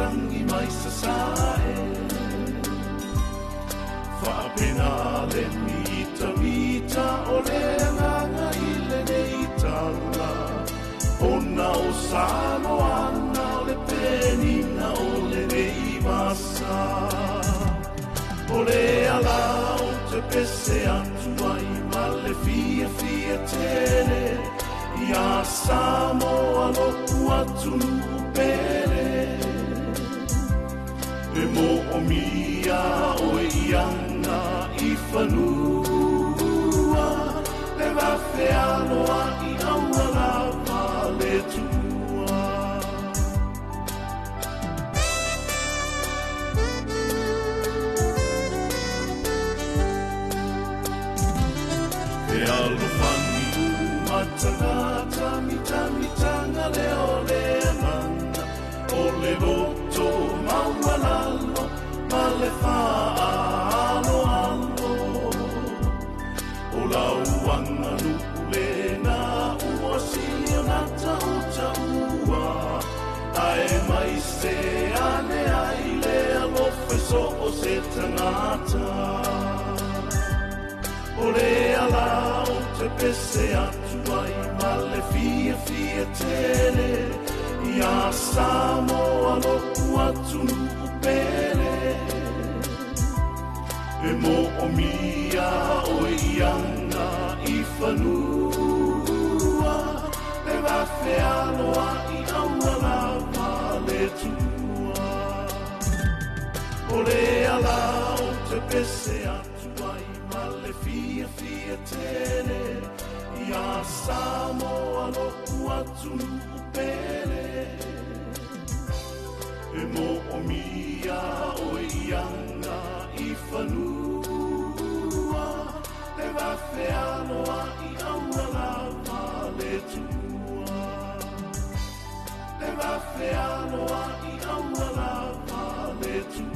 tangi mai sasae. Faapena le mitamita o le agaga i lenei tala, ona o Samoana o le penina o lenei vasa. O le ala o te pese atu ai ma le fiafia tele, ia Samoa lo'u atunuu pele. E mo'omia oe iana i fanua, le vafealoa'i aua lava le tua. E alofani uma tagata mitamitanga le o le agaga, o le loto maualalo ma le fa'aaloalo. O lauaga nu'u lena ua sili ona ta'ua, ae mai se ane ai le alofa i so o se tagata. O le ala o te pese atu ai ma le fiafia tele, ia Samoa lo'u atunuu pele. E mo'omia oe iana i fanua, le vafealoa'i aua lava le tua. O le ala o te pese atu ai ma le fiafia tele, ia Samoa lo'u atunuu pele. E mo'omia oe iana i fanua, le vafealoa'i aua lava le tua. Le vafealoa'i aua lava le tua.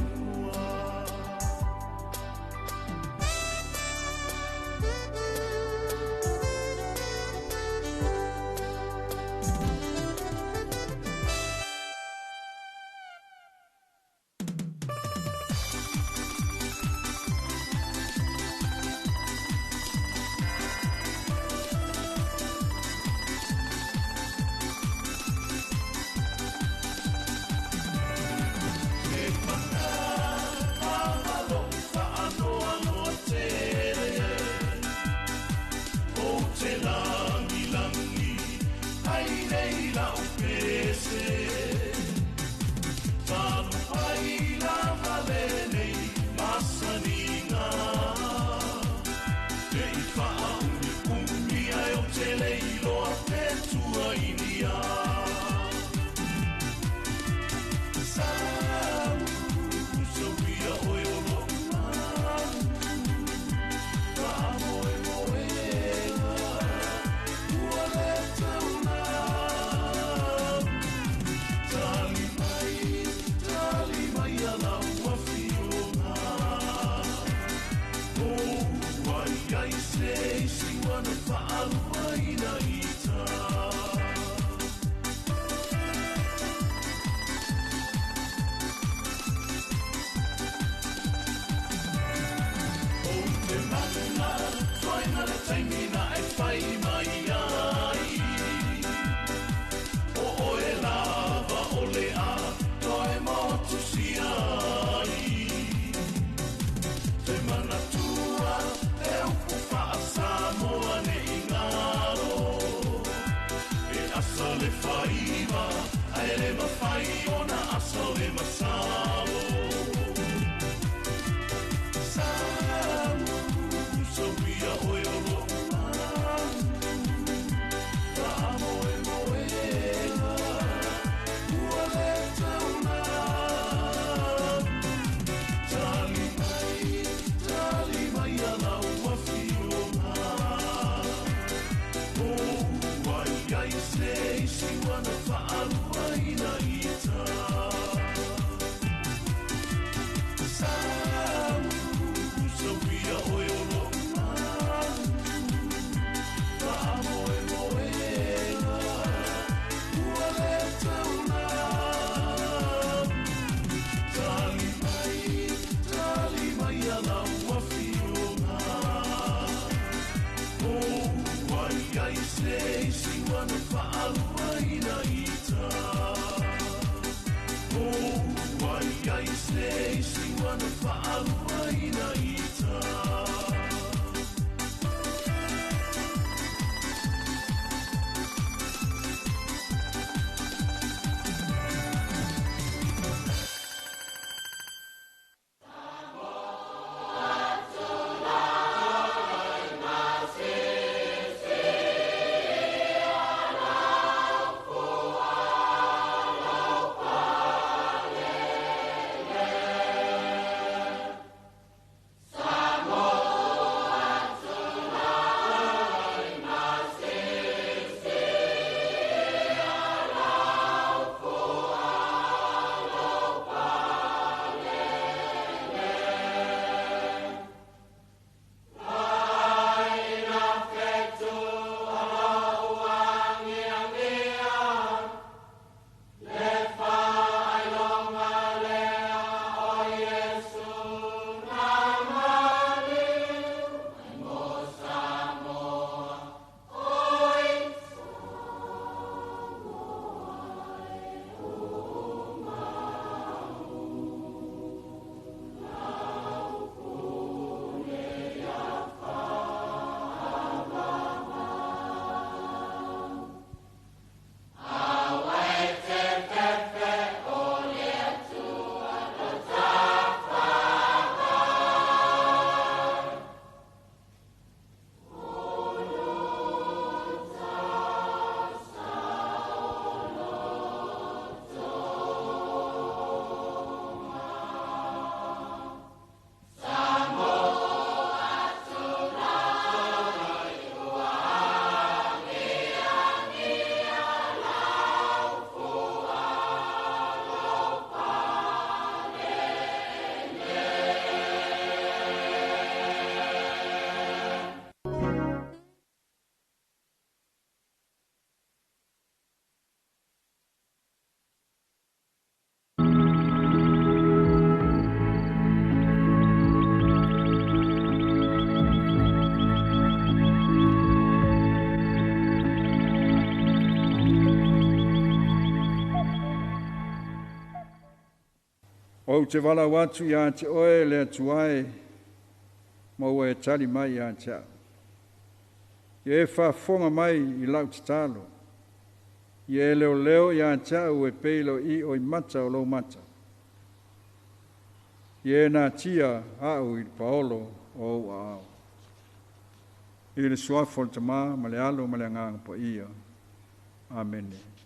Ai se isi ua na fa'aluaina ita. Faaluaina ita. Ou te walau atu ia te oe le atuae, ma ua e tali mai ia te au. Ia e faafofoga mai i lau tatalo. Ia e leoleo ia te au e pei lo i o i mata o lou mata. Ia e natia au i le paolo o ou aao. I le suafa o le Tamā ma le Alo ma le Agaga Paia. Amene. Amen.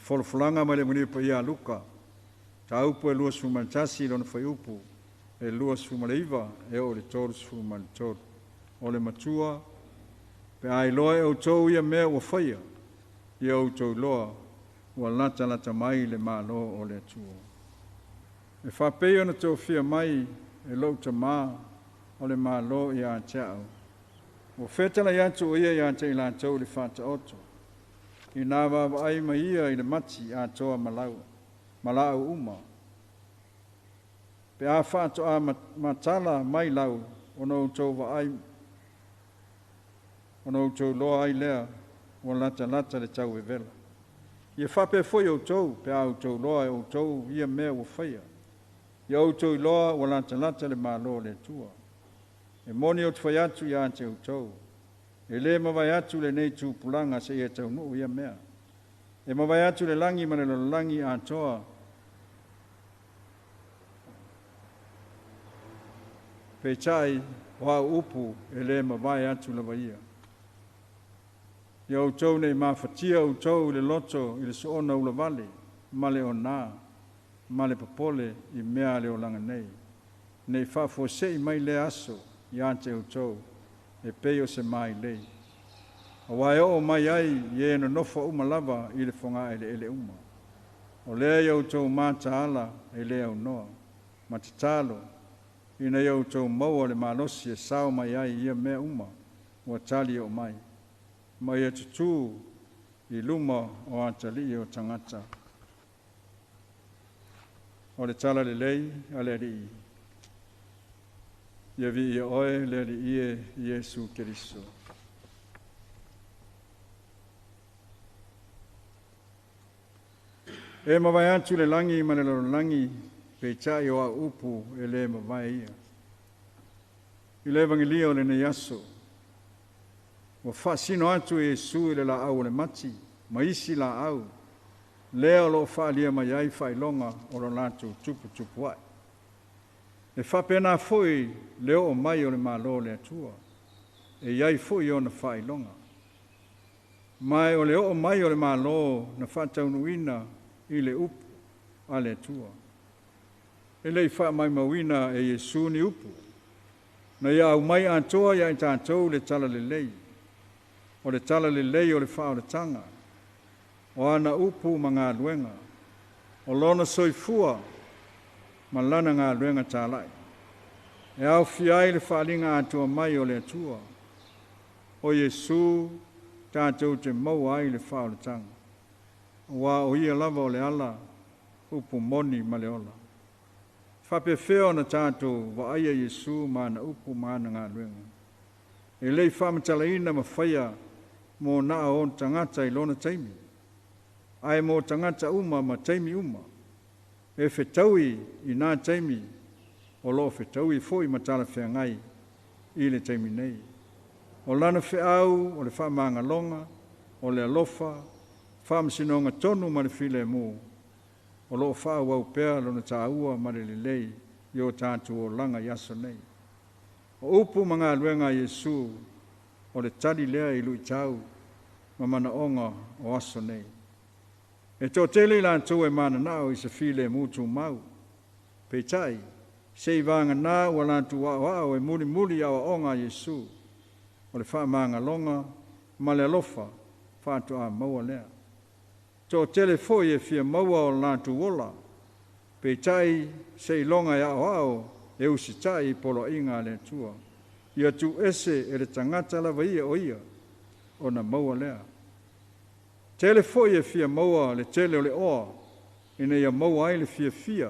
Folafolaga mai le Amulia Paia a Luka, mataupu e 21 lona fuaiupu e 29 e oo i le 33. O le matua, pe a iloa e outou ia mea ua faia, ia outou iloa ua latalata mai le Malo o le Atua. E faapei ona tofia mai e lou Tamā o le Malo ia te a'u. Ua fetalai atu o ia ia te i latou i le Faataoto, ina vaavaai mai ia i le mati atoa ma laau uma. Pe a faatoa matala mai lau, ona outou vaai, ona outou iloa ai lea ua latalata le tau vevela. Ia faapea foi outou, pe a outou iloa e outou ia mea ua faia. Ia outou iloa ua latalata le Malo o le Atua. E moni ou te fai atu ia te outou, e le mavae atu lenei tupulaga seia taunuu ia mea. E mavae atu le lagi ma le lalolagi atoa, peitai o au upu e le mavae atu lava ia. Ia outou nei mafatia outou i le loto i le soona ulavale, ma le ona, ma le popole i mea a le olaga nei. Nei faafuasei mai lea aso ia te outou, e pei o se mailei. Auā e oo mai ai i e nonofo uma lava i le fogaeleele uma. O lea ia outou mataala e le aunoa, ma tatalo, ina ia outou maua le malosi e sao mai ai ia mea uma ua tali oo mai, ma ia tutū i luma o atalii o tagata. O le tala lelei a le Alii. Ia viia oe le Alii e Iesu Keriso. E mavae atu le lagi ma le lalolagi, peitai o au upu e le mavae ia. I le Evagelia o lenei aso, ua faasino atu e Iesu i le laau o le mati, ma isi laau, lea o loo faaalia mai ai faailoga o lo latou tuputupu ae. E faapena foi le oo mai o le Malo o le Atua, e i ai foi ona faailoga. Ma o le oo mai o le Malo na faataunuuina i le upu a le Atua. E le i faamaumauina e Iesu ni upu, na ia aumai atoa ia i tatou le tala lelei, o le tala lelei o le faaolataga, o ana upu ma galuega, o lona soifua ma lana galuega talai. E aofia ai le faaliga atoa mai o le Atua, o Iesu tatou te maua ai le faaolataga. Auā o ia lava o le ala, upu moni ma le ola. Faapefea ona tatou vaaia Iesu ma ana upu ma ana galuega. E le i faamatalaina ma faia mo na o tagata i lona taimi, ae mo tagata uma ma taimi uma. E fetaui i nā taimi, o loo fetaui foi ma talafeagai i le taimi nei. O lana feau, o le faamagaloga, o le alofa, faamasinoga tonu ma le filemu, o loo faaauau pea lona tāua ma le lelei i o tatou olaga i aso nei. O upu ma galuega a Iesu, o le tali lea i luitau ma manaoga o aso nei. E toatele i latou e mananao i se filemu tumau, peitai, se i vagana ua latou aoao e mulimuli aoaoga a Iesu, o le faamagaloga ma le alofa faatoa maua lea. Toatele foi e fia maua o latou ola, peitai seiloga e aoao e usitai i poloaiga a le Atua. Ia tuuese e le tagata lava ia o ia, ona maua lea. Tele foi e fia maua le tele o le oa, ina ia maua ai le fiafia,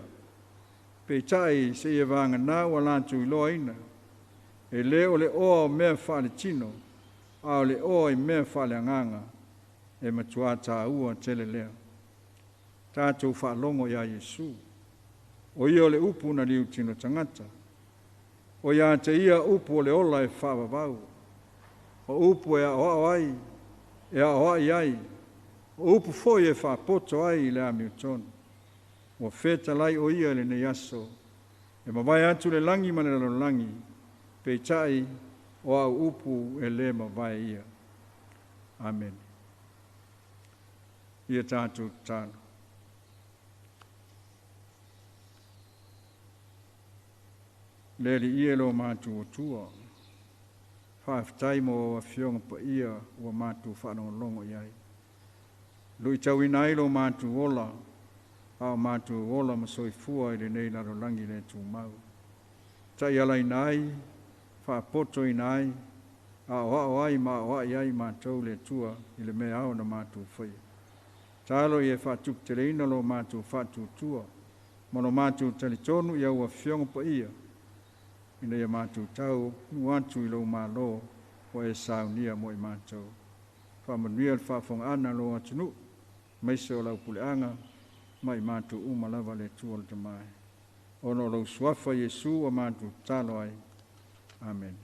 peitai seia vagana ua latou iloaina. E le o le oa o mea faaletino, a o le oa i mea faaleagaga, e matua tāua tele lea. Tatou faalogo ia Iesu, o ia o le upu na liutino tagata, o ia te ia upu o le ola e faavavau, o upu e aoao ai, e aoai ai, o upu foi e faapoto ai i le amiotonu. Ua fetalai o ia i lenei aso, e mavae atu le lagi ma le lalolagi, peitai o au upu e le mavae ia. Amene. Ia tatou tatalo. Le Alii e lo matou Atua, faafetai mo au Afioga Paia ua matou faalogologo i ai. Luitauina ai lo matou ola, a o matou ola ma soifua i lenei lalolagi le tumau. Taialaina ai, faapotoina ai, aoao ai ma aoai ai matou le Atua i le mea ao ona matou faia. Talo ia e faatuputeleina lo matou faatuatua ma lo matou talitonu i au Afioga Paia, ina ia matou tau nu atu i lou malo ua e saunia mo i matou. Faamanuia le faafofogaaga a lou atunuu, aemaise o lau puleaga ma i matou uma lava le Atua le Tama e. Ona o lou suafa Iesu ua matou tatalo ai. Amene.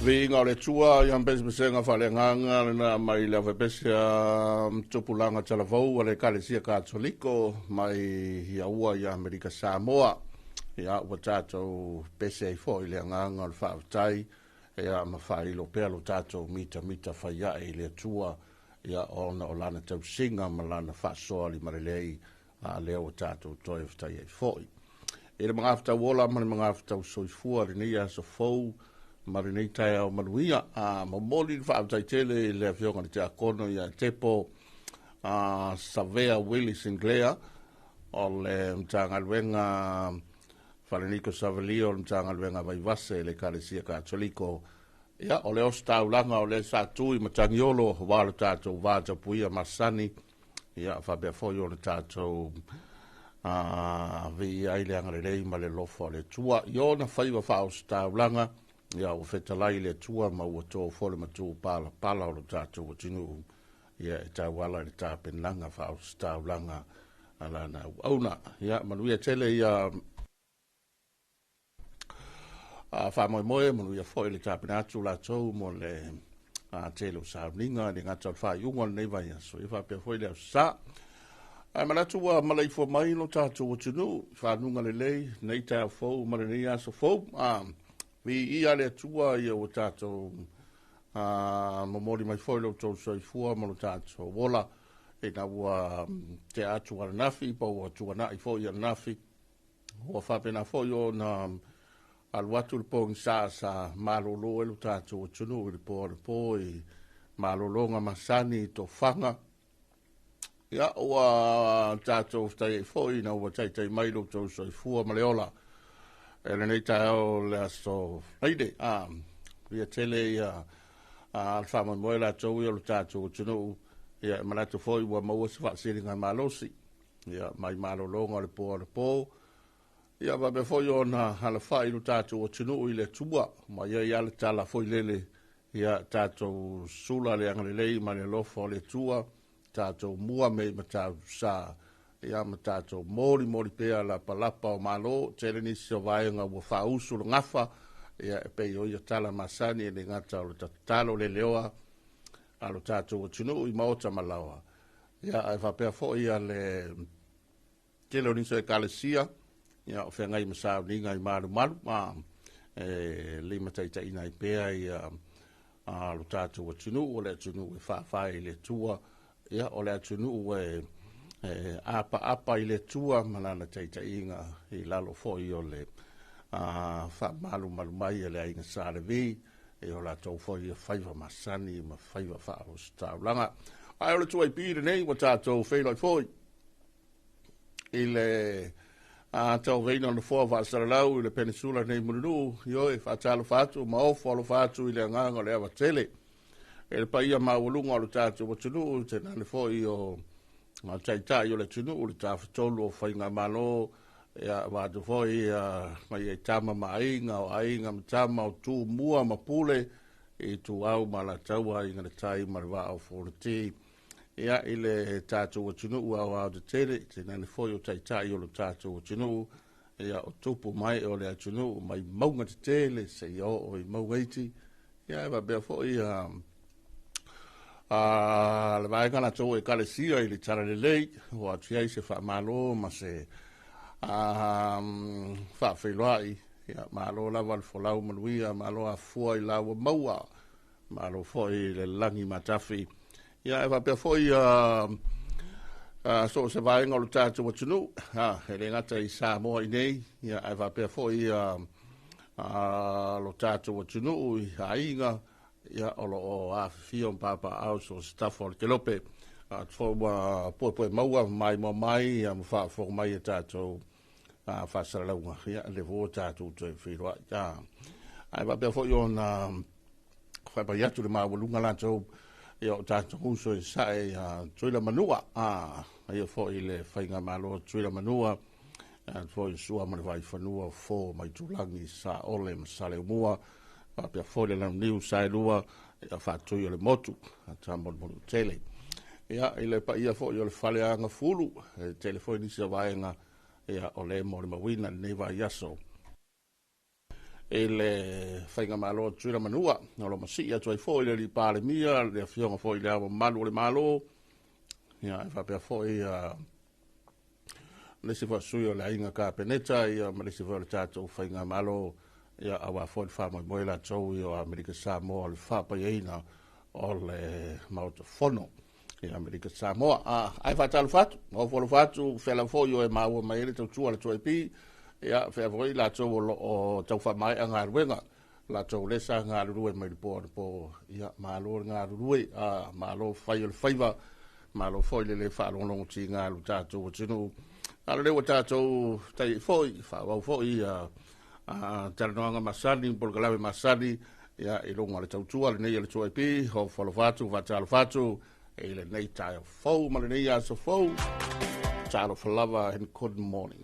Viiga o le Atua ia pesepesega faaleagaga lena mai le aufaipesia tupulaga talavou a le Ekalesia Katoliko mai Iaua i Amerika Samoa. Ia ua tatou pese ai foi le agaga o le faafetai ia ma faailo pea lo tatou mitamita faiae i le Atua ia ona o lana tausiga ma lana faasoa limalelei a lea ua tatou toe fetai ai foi. I le magafetau ola ma le magafetau soifua lenei aso fou ma lenei taeao manuia. A momoli le faafetai tele i le Afioga i le Tiakono ia Tepo Savea Willie Sinclair o le Matagaluega Faleniko Savalio o le Matagaluega Vaivase i le Ekalesia Katoliko. Ia, o le ositaulaga o le sa tu i Matagiolo aua lo tatou va tapuia masani. Ia, faapea foi o le tatou viia ai le agalelei ma le alofa o le Atua. I ona faiva faaositaulaga, ia ua fetalai i le Atua ma ua to foi le matu palapala o lo tatou atunuu, ia e tauala i le tapenaga faaositaulaga a lana auauna. Ia, manuia tele ia faamoemoe, manuia foi le tapena atu latou mo le tele o sauniga, le gata o le faaiuga o lenei vaiaso, ia faapea foi le aso Sa. Ae manatu ua malaifua mai lo tatou atunuu i fanuga lelei nei taeao fou ma lenei aso fou. Viia le Atua ia ua tatou momoli mai foi lo outou soifua ma lo tatou ola ina ua tea atu ananafi po ua tuanai foi ananafi. Ua faapena foi ona alu atu le pogisa sa malolo ai lo tatou atunuu i le po anapo i malologa masani i tofaga. Ia, ua tatou fetai ai foi ina ua taitai mai lo outou soifua ma le ola e lenei taeao le aso Friday. Ia tele ia le faamoemoe latou ia o lo tatou atunuu. Ia, e manatu foi ua maua se faasiliga malosi ia mai malologa o le po anapo. Ia faapea foi ona alafai lo tatou atunuu i le Atua, ma ia i le tala foi lele, ia tatou sula le agalelei ma le alofa o le Atua, tatou mua me i matautusa, ia ma tatou moli moli pea lapalapa o malo, tele nisi o vaega ua faausu le gafa, ia e pei o ia tala masani e le gata o le tatalo le leoa a lo tatou atunuu i maota ma laoa. Ia ae faapea foi ia le tele o nisi o ekalesia, ia o feagai ma sauniga i malumalu, ma e limataitaiina ai pea ia lo tatou atunuu, o le atunuu e faavae i le Atua, ia o le atunuu e apaapa i le Atua ma lana taitaiga i lalo foi o le faamalumalu mai a le aiga Sa Levi, e o latou foi ia faiva masani ma faiva faaositaulaga. Ae o le 2AP lenei ua tatou feiloai foi i le tauveina o nofoa faasalalau i le penisula nei Mulinuu. Ioe, faatalofa atu ma ofo alofa atu i le agaga o le ava tele e le paia maualuga o le tatou atunuu, tenane foi o taitai o le atunuu, le tafatolu o faigamalo, ia vaatu foi mai ai tama ma aiga, o aiga ma tama, o Tumua ma Pule, i Ituau ma Alataua, Aiga i le Tai ma le Vaa o Fonoti. Ia, i le tatou atunuu aoao tetele, tenane foi o taitai o le tatou atunuu, ia o tupu mai o le atunuu mai mauga tetele seia oo i mauga iti. Ia e faapea foi le vaega latou ekalesia i le Talalelei, ua atu i ai se faamalo ma se faafeiloai. Ia, malo lava le folau manuia, malo afua i la ua maua, malo foi le lagi matafi. Ia e faapea foi so o se vaega o le tatou atunuu, e le gata i Samoa i nei, ia ae faapea foi lo tatou atunuu i aiga, ia o lo o afifio ma papaaao so o se tafa o le kelope. Atu foi ua puepue maua maimoa mai ia ma faafofoga mai e tatou faasalalauga, ia le ua tatou toe feiloai. Ae faapea foi ona faapai atu le maualuga latou ia o tatou uso i sae ia Tuila Manua, ia foi le faigamalo Tuila Manua, foi Sua ma le Vaifanua, Fofo ma Itulagi, Saole ma Saleumua, faapea foi le Launiu Saelua, ia Faatui o le Motu, tamolimoli tele. Ia, i le paia foi o le Faleagafulu, e tele foi nisi o vaega ia o le molimauina lenei vaiaso. i le Faigamalo a Tutuila Manua, o lo o masii atu ai foi le alii Palemia, le afioga foi i le Ao Mamalu o le Malo, ia, e faapea foi le isi foi sui o le aiga Kapeneta, ia, ma le isi foi o le tatou Faigamalo, ia, aua foi le faamoemoe latou ia o Amerika Samoa o le faapaiaina o le Maota Fono i Amerika Samoa. Ae faatalofa atu, ma ofo alofa atu, fea lava foi o e maua mai ai le tautua a le 2AP, ia, fea foi latou o lo o tau faamaea galuega, latou le sa galulue mai le po anapo, ia, malo le galulue, malo fai o le faiva, malo foi le le faalogologo tiga lo tatou atunuu. A o lea ua tatou tai foi, faaauau foi talanoaga masani, polokalame masani, ia, i luga o le tautua lenei a le 2AP, ofo alofa atu, faatalofa atu, i lenei taeao fou ma lenei aso fou. Talofa lava and good morning.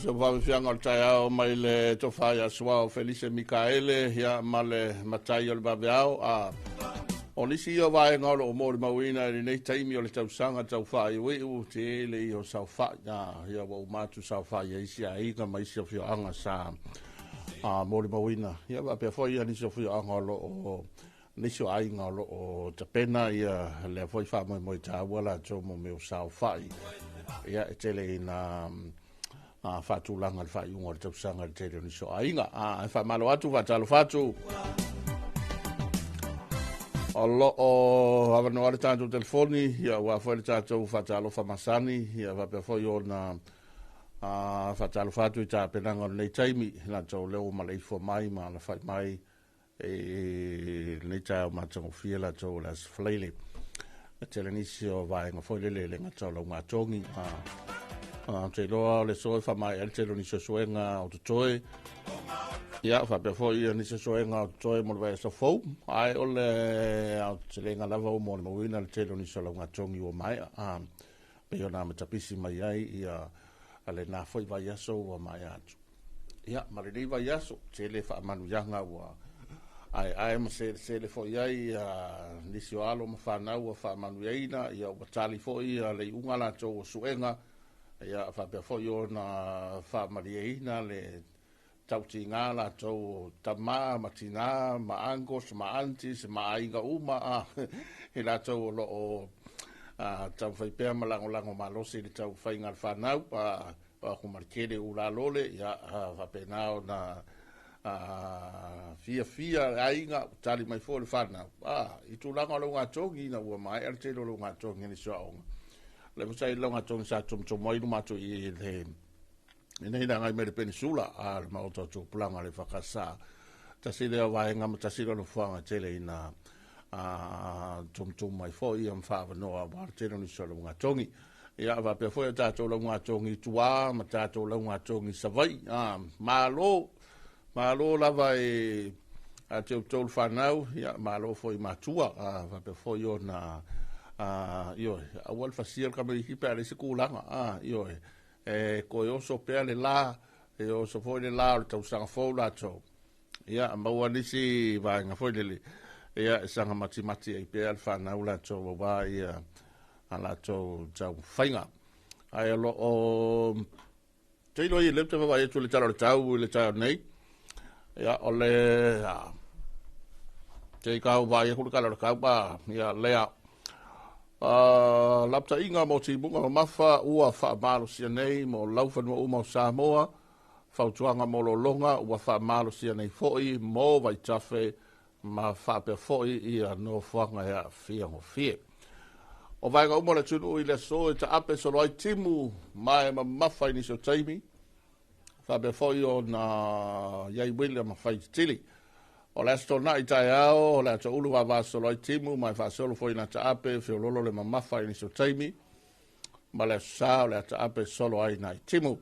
Se vave fiaga o le taeao mai le tofa ia Suao Felise Mikaele, ia ma le matai o le vaveao. A o nisi ia o vaega o loo molimauina i lenei taimi o le tausaga taufaaiuiu, tele ia o saofai, ia ua uma atu saofai ai isi aiga ma isi afioaga sa molimauina. Ia faapea foi ia nisi o afioaga o loo nisi o aiga o loo tapena ia lea foi faamoemoe taua latou mo mea o saofai. Ia e tele ina faatulaga le faaiuga o le tausaga i le tele o nisi o aiga. E faamalo atu, faatalofa atu. O loo avanoa le tatou telefoni, ia ua foi le tatou faatalofa masani, ia faapea foi ona faatalofa atu i tapenaga o lenei taimi, latou lea ua maleifua mai ma alafai mai e lenei taeao matagofie latou o le Aso Faraile. E tele nisi o vaega foi lele le gata o laugatogi, te iloa o le aso e faamaea ai le tele o nisi o suega o totoe. Ia faapea foi ia nisi o suega o totoe mo le vaiaso fou, ae o le aotelega lava ua molimauina le tele o nisi o laugatogi ua maea, pei ona matapisi mai ai ia lena foi vaiaso ua maea atu. Ia ma lenei vaiaso tele faamanuiaga ua ae ma selesele foi ai ia nisi o alo ma fanau ua faamanuiaina, ia ua tali foi ia le iuga latou o suega, ia faapea foi ona faamalieina le tautiga latou o tama ma tina ma uncles ma aunties ma aiga uma, i latou o loo taumafai pea ma lagolago malosi i le taumafaiga a le fanau, o ma le tele ulalole, ia faapena ona fiafia aiga tali mai foi le fanau i tulaga o laugatogi ina ua maea le tele o laugatogi nisi o aoga. Le masai laugatogi sa tumutumu ai luma atu i le nei la ngai mai le penisula a le maota o tupulaga le whakasa. Tasi lea vaega ma tasi lea nofoaga tele ina tumutumu mai foi ia mawhaavanoa wa le tele o nisi o laugatogi. Ia faapea foi o tātou laugatogi tuā ma tātou laugatogi Savai. Malo, malo lava e a te outou le whanau, ia malo foi matua, faapea foi ona ioe, aua le fasia le kamariki pe a le se kulaga, ioe, e koe oso pea le la, e oso foi le la o le tausaga fou latou. Ia maua nisi vaega foi lele, ia e saga matimati ai pea le whanau latou aua ia a latou taumafaiga. Ae o loo teilo i le te vaavaai atu i le tala o le tau i le taeao nei. Ia o le te kau vaai atu le tala o le tau ia lea lapataiga mo timuga mamafa ua faamalosia nei mo laufanua uma o Samoa, fautuaga mo lologa ua faamalosia nei foi mo Vaitafe ma faapea foi ia nofoaga e aafia gofie. O vaega uma o le atunuu i le aso e taape solo ai timu ma e mamafa i nisi o taimi, faapea foi ona iai uila ma faititili. O le aso Toonai taeao o le atoulu vavasolo ai timu ma e faasolo foi ina taape feololo le mamafa i nisi o taimi, ma le aso Sa o le ataape solo ai nai timu.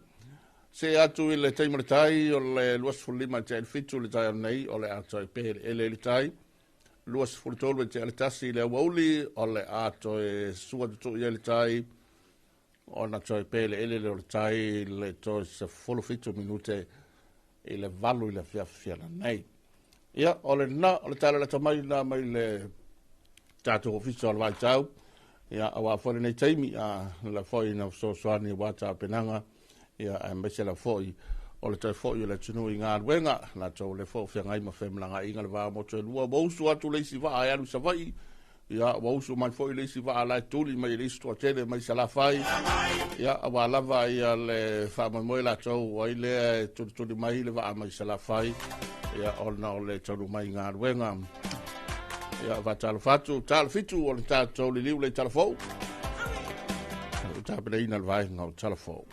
Se atu i le taimi o le tai o le 25 i te 7 le taeao nei o le ato e pele ele le tai, 23 i te 1 le aoauli o le ato e sua tutu i le tai, ona toe pele ele le o le tai le toe 17 minute i le 8 i le afiafi nei. Ia o le na o le tala le tamai na mai le tatou ofisa o le vaitau, ia aua foi lenei taimi la foi na fesoasoani aua tapenaga, ia aemaise la foi o le toe foi o le atunuu i galuega latou le foi feagai ma femalagaaiga le va o motu e lua, ua usu atu le isi vaa e alu i Savaii, ia ua usu mai foi le isi vaa la e tuli mai le isi toatele mai Salafai, ia aua lava ia le faamoemoe latou ai lea e tulituli mai le vaa mai Salafai, ia ona o le taunuu mai i galuega. Ia faatalofa atu, talofitu o le tatou liliu le talafou, o tapenaina le vaega o talafou.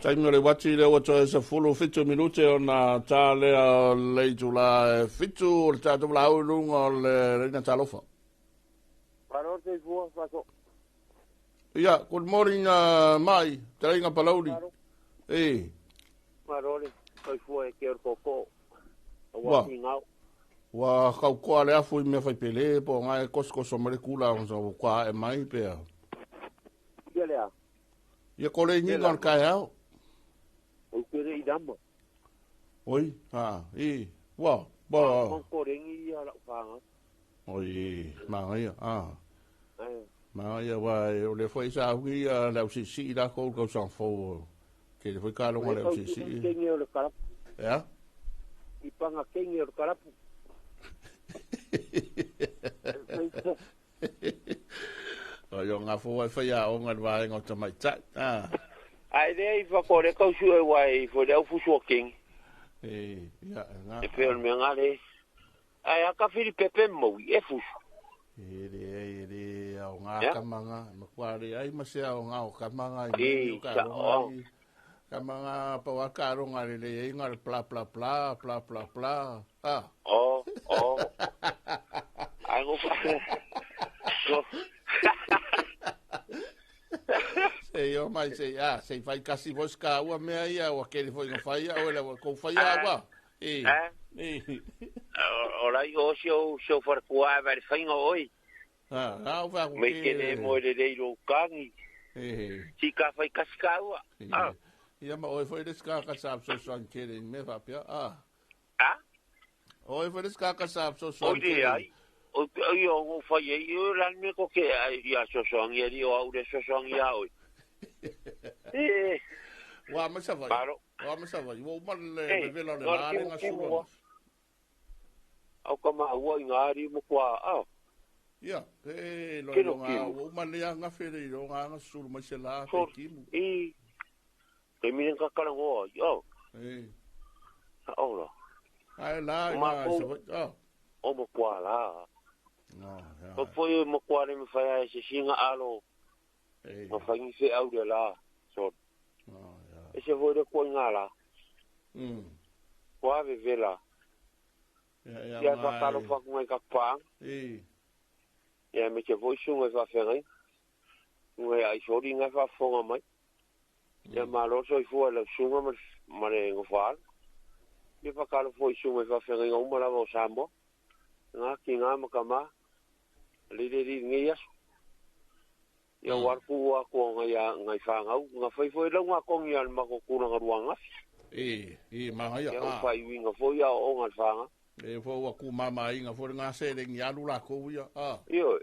Taimi o le uati lea ua toe 17 minute ona ta lea o le itula e 7 o le tatou valaau i luga o le laina talofa. Malo le soifua, Faso. Ia, good morning mai, talaiga Palauli. E. Malo le soifua e ke o le koko. Ua kingau. Ua kaukoa le afu i mea fai pele, po o ngai kosokoso mai le kula o sa ua e mai pea. Ia lea. Ia kore ingiga o le kaeao. O kere i dama. Oi, ha, i, wa, wa. Ko korengi ia lau whanga. Oi, mangaia, ah. Mangaia, wa, o le foi sa hui a lau sisi la ko kau sang fo. Ke le foi ka longa lau sisi. Kengi o le karapu. Ya? I panga kengi o le karapu. O yo ngā fō ai whai a o ngā vaenga o tamaitai. Ah. Ai le i whakore kau su e wai i fo le au fusu o kengi. E, ia, ngā. E peo le mea ngā le. Ai a ka whiri pepe maui e fusu. E le, au ngā kamanga. Makua le ai ma se au ngā o kamanga. I sa o. Kamanga pawa ka ronga le le inga le pla pla pla pla pla pla. Ah. O, o. Ai ngo fa. Se yo mai se a se fai kasi vos ka ua mea ia ua kere foi nga fai o le ko fai a ua. E. E. O lai o sio sio far kua va fai ngo oi. Ah, a va ko. Me kere mo le reiro kangi. E. Si ka fai kasi ka ua. Ah. Ia ma oi foi les ka ka sap so so kere me va pia. Ah. Ah. Oi foi les ka ka sap so so. Oi le ai. O ia o fai e o lan me ko ke ia so so ngi o au le so so ngi a oi. E. Wa ma sa vai. Wa ma sa vai. Wo ma le vela le la le nga. Au ka ma ua i ngā ri mo kwa a. Ia, e lo nga wo ma le nga fere lo nga nga sulu ma se la ke kimu. E. Te mi ka kala ngo yo. E. O la. Ai la nga sa vai. Ah. O mo kwa la. No, ya. O foi mo kwa le me fai ai se singa alo. E. Ma fai se au le la. So. No, ya. E se foi le ko nga la. Kwa ve vela. Ya ya. Ia fa kalo fa ku ngai ka pa. E. Ia me te foi sunga fa fengai. Ngai ai sori ngai fa fonga mai. Ia malo so i fua le sunga ma le ngofal. Ia fa kalo foi sunga fa fengai ngau mala o Samoa. Ngā ki ngā makama. Le le le ngai aso. Ia warku wa ko ngai ngai whangau. Ngā whai foi lau ngā kongi al mako kura ngā ruanga. E, e manga ia. Ia whai winga foi ia o ngā whanga. E fo wa ku mama inga fo ngā sere ngi alu la ko ia. Ah. Io,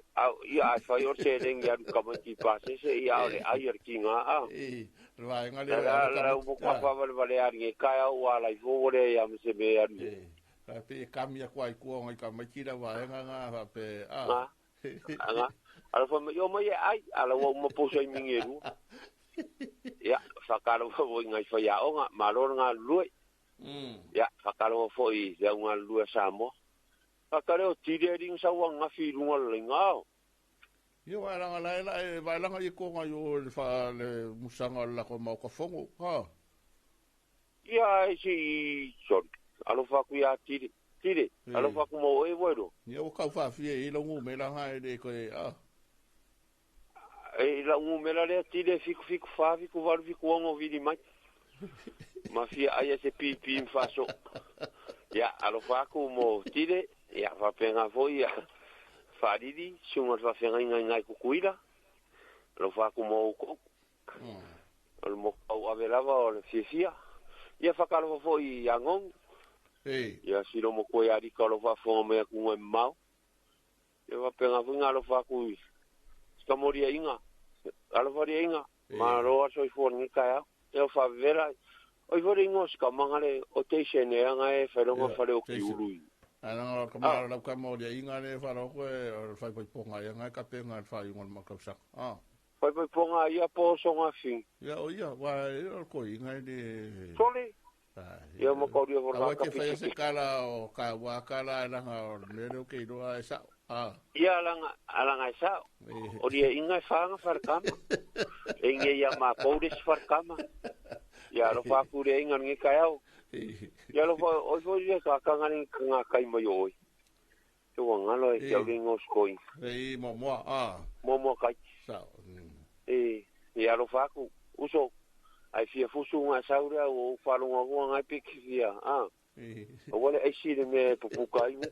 ia ai whai o sere ngi alu kama ki pase se ia ole ai ar ki ngā a. E, rwa ngā le. La la umo kwa whawale wale ari nge kaya ua lai fo wale ia mse me aru. E, ra pe kami a kwa i kua ngai ka mai kira wa ngā ngā fa pe a. Ngā. Ngā. Ala fo yo mai ai ala wa uma poso i mingeru. Ia, whakaro fo ngai whai a onga, malo ngā lue. Ia, whakaro fo i te au ngā lue Samoa. Whakare o tire ringa sa ua ngā whirunga le ngā. Ia wailanga la ela e wailanga i ko ngai o le fa le musanga la ko mau ka fongo. Ha. Ia e si sorry. Alo whaku ia tire. Tire. Alo whaku mo e wero. Ia o kau whawhia i longu me la ngai le koe a. E la ungu mela lea tire fiku fiku wha fiku waru fiku ongo vili mai. Ma fia aia se pipi mfaso. Ia alo whaku mo tire. Ia whapenga foi ia. Whariri, sunga whawhenga ngai ngai kukuila. Alo whaku mo uko. Alo mo kau awelawa o le fiafia. Ia whakalofa foi i angong. Ia silo mo koe arika alo whafonga mea kunga e mau. Ia whapenga foi ngā alo whaku i. Sikamoria inga. Alo wharia inga. Ma roa soi fua ngi kai au. Ia whawera. Oi whare ingo sikamanga le o te isene anga e wharonga whare o ki uru. Ana ka ma la ka mo dia inga le wharo koe o whai pai ponga ia ngai ka penga whai ingo ma ka sak. Ah. Whai pai ponga ia po songa fi. Ia o ia wa o ko inga le. Sole. Ia mo ka uri o ka pi. Whai se kala o ka wa kala langa o le o ke roa e sa. Ah. Ia langa alanga e sa. O dia inga whanga wharekama. E nge ia ma paures wharekama. Ia alofa aku le aiga lenei taeao. Ia alofa oe foi le kakanga lenei ka kai mai o oe. Te ua ngalo e te au le ingoa o Sikoiga. E Moamoa, a. Moamoa kai. Sao. E, ia alofa aku, uso, ai fia fusu ngā sau lea ua ou faalogo atu ngai pe ki fia, a. Aua le aisi le mea e pupuka ai mu.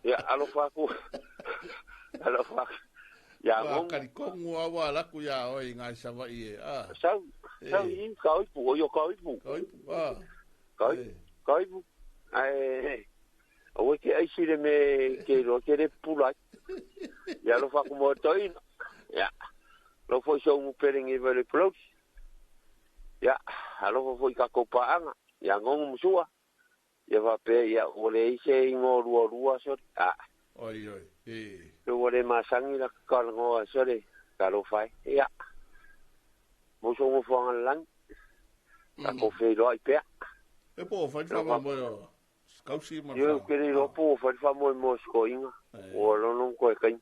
Ia alofa aku, alofa aku. Ia Wa ngongo. kalikongu a wa laku ia oi ngai Savaii e a. Sau, sau i ka oipu, o i o ka oipu. Ka oipu, a. Ka oipu, ka oipu. Ae, aua ke aisi le mea ke iloa ke le pupula ai. Ia alofa aku mo toeaina. Ia, lau foi se umu pele ngi vai le pulauli. Ia, alofa foi i tatou paaga. Ia ngongo ma sua. Ia faapea, ia, ua leai se igoa lualua, sole. A. Oi, oi, e. Ua le masani la talanoa, sole, talofa e. Ia, mo so ngofoaga le lagi. Tatou feiloai pea. E po o fai le faamoemoe o Sikausi ma le Ioe, ou te le iloa po ua fai le faamoemoe o Sikoiga. Ua lono toe taimi.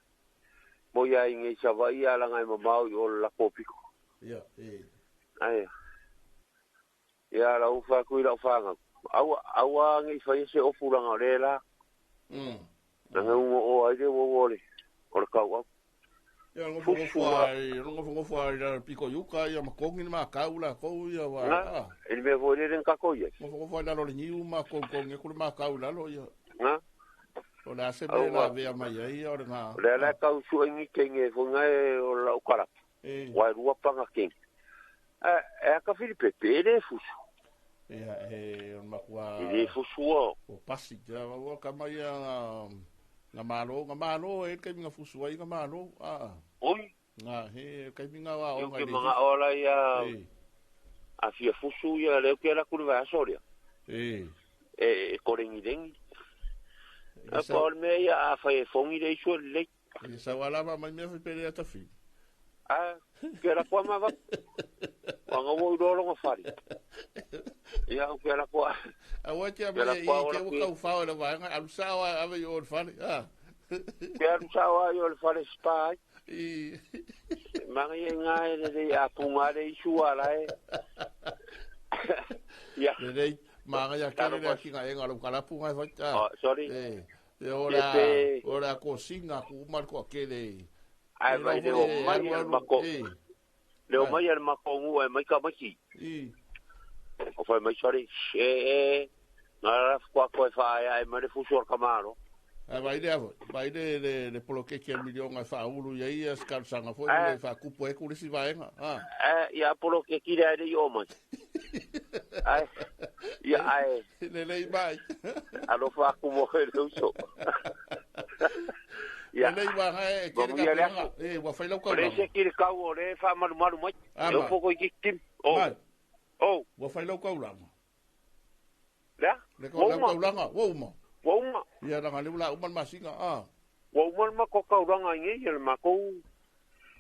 Mo ia i nei Savaii a laga e mamao i o le latou pito. Ia, e. Ae. Ia, lau fai atu i lau fanau. Aua, aua nei faia se ofu laga o le la. Laga uga o ai le uaua o le, o le tauau. Ia, Fusu ngofo ma. ai, ngofo ai la piko yuka ia makongi ni makau la kou ia wa. Na, e le mea foi lele na tatou i ai. Ngofo ai lalo le niu ma kou kou nge kule makau lalo ia. Na. O le ase me la vea mai ai ia o le ngā. O le ala e tau sua ingi kenge e foi ngai o lau kalapu. Ua e lua panga kenge. E aka Filipepe, e le fusu. Ia, e o makua. E le fusu o. O pasi, ia, ua kama ia ngā malo, e kai minga fusu ai ngā malo. A. Oi. Ngā, he, kai minga wa o Iu ngai ke le mga fusu. ola ia, a fia fusu ia leo ke la kule vai aso lea. E korengi rengi. A pa o le mea ia a whai e fongi le isu le lei. E sa wala ma mai mea whipere ata fi. A, ke la kua mawa. Wa ngā wau roro ngā whare. Ia, ke la kua. A wai te Ke la ame i kua te ora ua ki. kau whao le waenga, alu sao a ave i o le whare. A. Ke alu sao a i o le whare spa ai. I. Manga ia ngā e le lei a punga le isu a la e. Ia. Le lei, manga ia kere le aki ngā enga lau kalapu ngai whai. A. Oh, sorry. E. E ora, ora ko singa ku umar ko kere. Ai vai le o mai al mako. Le o mai al mako ngu e mai ka maki. I. O whai mai sorry. E e ngā raf kwa koe whaea e mare fusu ar kamaro. Ai vai le avo, vai le le le poloke ke milionga fa ulu ia ia skalu sanga foi le fa kupo e kule si vaenga. A. E ia poloke ki le ai o mai. Ai. Ia ai. Le lei mai. Alofa aku mo he le uso. Ia. Le lei mai e kere Manuia ka le panga. aso. E ua whai lau O le kaulanga. se ki le kau o le wha maru maru mai. Ah, E ma. o poko i ki kim. O. Mai. O. Ua whai lau kaulanga. Lea? Le kau lau kaulanga, ua uma. Ua uma. Ia ranga le ula uma le masinga, a. Ua uma le mako kaulanga i ngei, le mako.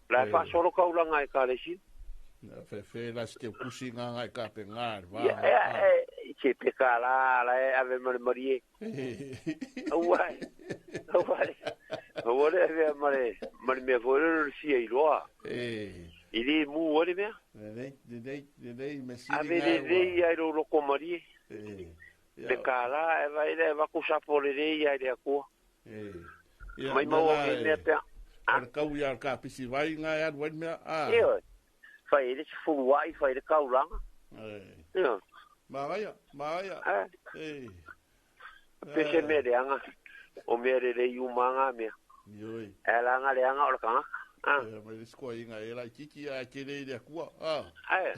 La e wha solo kaulanga e ka le sina. Fe fe la ste kusi ngā ngai ka pe ngā le Ia, wā. e, se pe ka la, la e ave mare marie. Aua, aua, aua le ave mare, mare mea foi le fia i loa. E. I le mu ore mea. Le le le le me siri Ave le le ia i lo loko marie. E. Le ka la, e vai le vaku sapo le le ia i le akua. E. Mai maua ke mea pea. O le kau ia ka pisi vai ngā e alu ai mea. A. E oi. Whai e le fuluai, whai le kaulanga. E. Ia. Maraia, maraia. E. E. Pese mea le anga. O mea le le iumanga mea. Ioi. E la anga le anga o le kanga. Ah. E, mai le skoa inga e lai kiki a kere i le akua. A. Ai.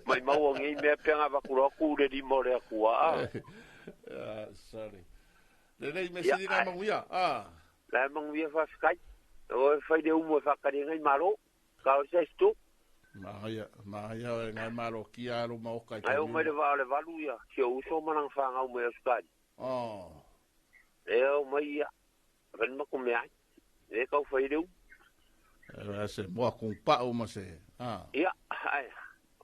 Mai maua ngei mea penga vakuroa ku le lima o le akua. A. Ah, sorry. Le lei me Ia, siri ngā ai. manguia. A. La manguia whawhikai. O e whai le umu e whakare ngai maro. Ka o se stu. Maraia, maraia e ngai maro ki a ro maoka i Ai o mai le va o le valu ia. Si o uso manang whangau mai o sukari. Oh. E o mai ia. Ren mako mea ai. E kau whai le umu. E se moa kung pao ma se. A. Ia, ai.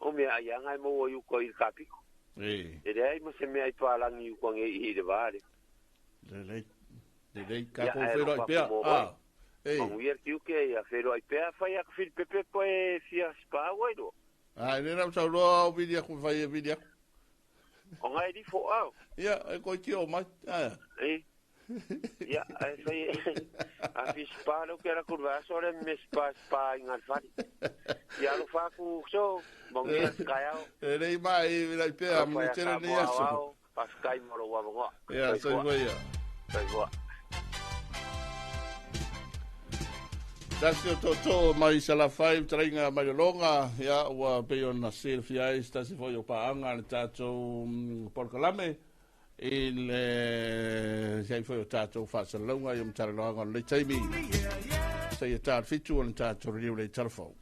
O mea ai ngai maua i uko i le kapiko. E. E le ai ma se mea i pālangi i uko ngai i le vare. Le lei. Le lei ka Ia, ko ai, whero i ropa pea. ku mo A. E. Manguia ki uke ia whero ai pea whai a whiripepe koe e fia spa wai roa. Ai le rau sauloa o vili aku fai e vili aku. O ngai li fo au. Ia, e koi ki o mai. Ai. E. Ia, ai fai a fi spa lo ke la kurva so le me spa spa i ngal fali. Ia lo fa ku so, mo ngia kai au. E lei mai i lai pea mo tele ni aso. Paskai mo lo wa mo. Ia, soifua ia. Soifua. Tasi o toto mai Salafai, trainga mai longa, ia ua pei ona silafia ai se tasi foi o paaga le tatou polokalame i le siai foi o tatou faasalalauga i matalaloaga o lenei taimi. Seia ta le 7 o le tatou liliu le talafou.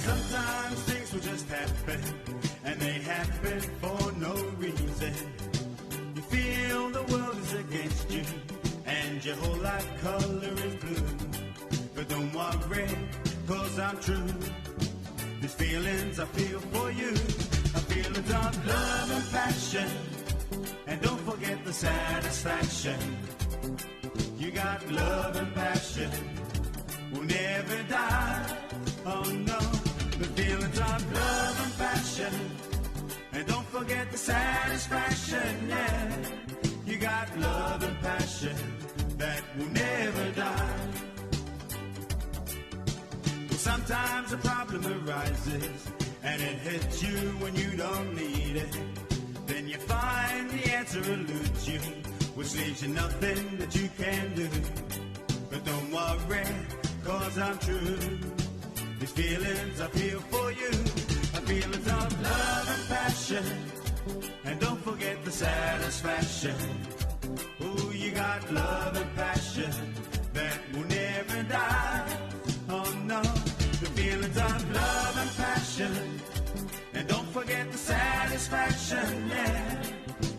Sometimes things will just happen, and they happen for no reason. You feel the world is against you, and your whole life color is blue. But don't worry, 'cause I'm true. These feelings I feel for you are feelings of love and passion. And don't forget the satisfaction. You got love and passion. Will never die. Oh no, the feelings of love and passion. And don't forget the satisfaction, yeah. You got love and passion that will never die. Well, sometimes a problem arises and it hits you when you don't need it. Then you find the answer eludes you, which leaves you nothing that you can do. But don't worry, 'cause I'm true. These feelings I feel for you are feelings of love and passion. And don't forget the satisfaction. Ooh, you got love and passion that will never die. Oh no, the feelings of love and passion. And don't forget the satisfaction, yeah.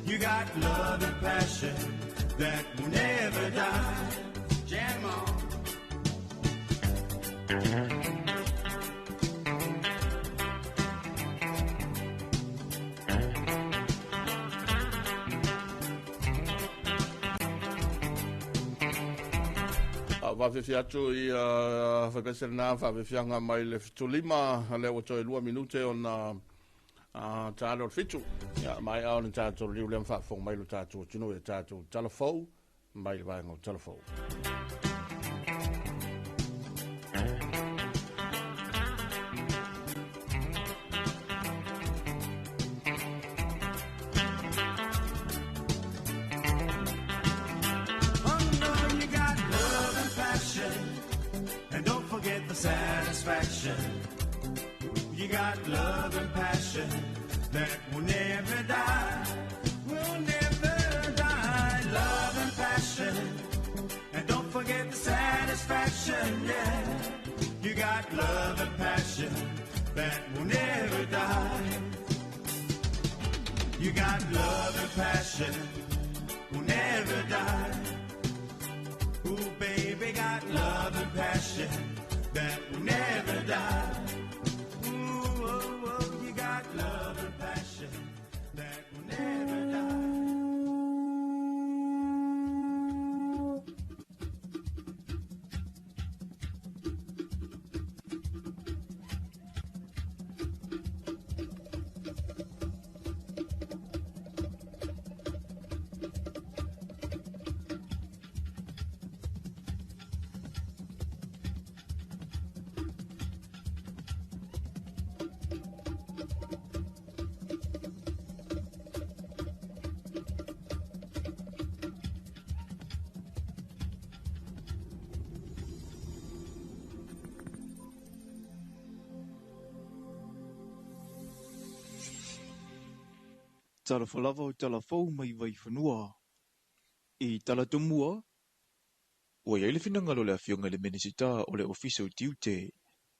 You got love and passion that will never die. Jam on. Vafefi atu i whapese nā whawhianga mai le 75 le ua toe 2 minute ona tāle o le 7. Ia, mai au ni tātou liu lea mwhaafonga mai lo tātou tino i tātou talafou, mai le vaenga o talafou. Satisfaction. You got love and passion that will never die, will never die. Love and passion, and don't forget the satisfaction, yeah. You got love and passion that will never die. You got love and passion will never die. Ooh, baby, got love and passion that will never die. Ooh, oh, oh, you got love and passion that will never die. Tala falava o tala fau mai vai whanua. I tala tumua, ua iai le finangalo le afioga le Minisita o le Ofisa o Tiute,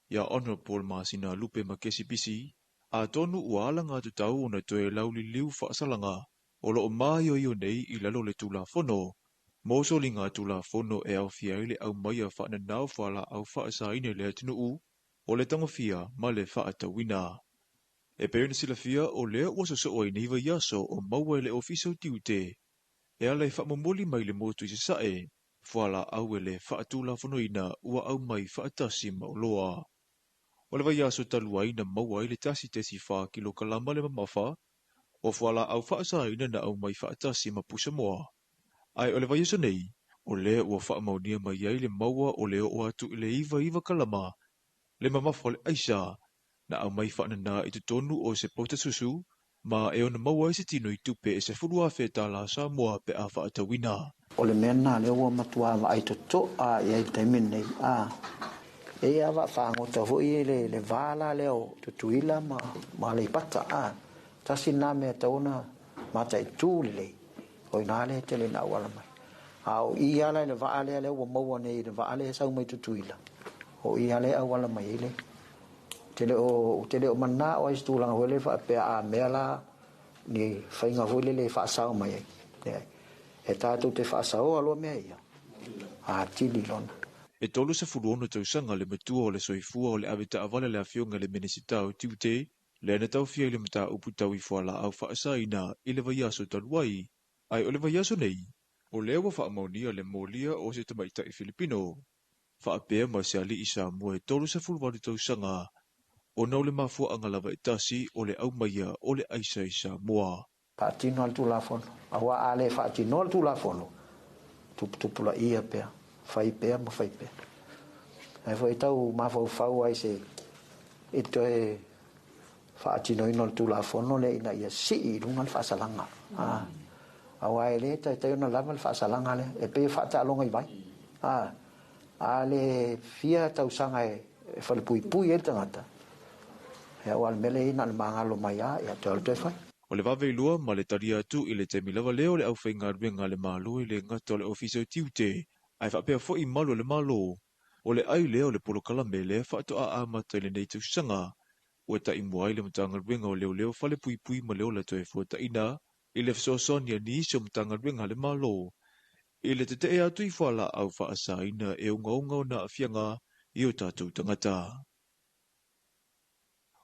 ia Honorable Masina Lupe Makesi Bisi, atonu ua ala ngā tutau ona toe lauliliu whaasalaga o loo maioio nei i lalo le Tulafono, mosoli ngā Tulafono e aofia ai le aumaia whaananau whalaau whaasaina le atunuu o le tagofia ma le faatauina. E pei ona silafia o lea ua sosoo ai nei vaiaso o maua e le Ofisa o Tiute, e ala e faamomoli mai le motu i sasae, fualaau e le faatulafonoina ua aumai faatasi ma oloa. O le vaiaso talu ai na maua ai le 1.4 kilokalama le mamafa, o fualaau faasaina na aumai faatasi ma pusamoa. Ae o le vaiaso nei, o lea ua faamaunia mai ai le maua o le oo atu i le 99 kalama, le mamafa o le aisa, na aumai faanana i totonu o se pota susu, ma e ona maua ai se tino i tupe e $10,000 tālā Samoa pe a faatauina. O le mea nā lea ua matua vaai totoa i ai le taimi lenei. E ia vaafagota foi le va la lea o Tutuila ma Aleipata. Tasi nā mea tauna mataitū lelei. O ina le tele na auala mai. A o i ala i le vaa lea lea ua maua nei i le vaa lea sau mai Tutuila. O i ala e auala mai ai le. Tele o mana o ai se tulaga foi le faapea a mea la ni faiga foi lele faasao mai ai. E tātou te faasaoa loa mea ia. A tili lona. E 36 tausaga le matua o le soifua o le ave taavale le afioga le Minisita o Tiute, lea na taofia i le mataupu tau i fualaau faasaina i le vaiaso talu ai. Ae o le vaiaso nei, o lea ua faamaunia le molia o se tamaitai Filipino. Faapea ma se alii Samoa e 38 tausaga, ona o le mafuaanga lava e tasi o le aumaia o le aisa i Samoa. Faatino le Tulafono. Aua a le faatino le Tulafono, tuputupula ia pea, fai pea ma fai pea. Ae foi tau mafaufau ai se i toe faatinoina o le Tulafono le ina ia sii i luga le faasalaga. Aua e le taitai ona lava le faasalaga lea, e pei e faataaloga i vai. A le fia tausaga e falepuipui ai le tagata, ia ua le mele ina le magalo mai a, ia toe alu toe fai. O le vave iloa ma le talia atu i le taimi lava lea o le aufaigaluega a le Malo e le gata o le Ofisa o Tiute, ae faapea foi malu a le Malo. O le ai lea o le polokalame lea faatoa amata i lenei tausaga, ua taimua ai le Matagaluega o Leoleo Falepuipui ma le Ola Toefuataiga i le fesoasoani a nisi o Matagaluega a le Malo i le tetee atu i fualaau faasaina e ogaoga ona aafiaga i o tatou tagata.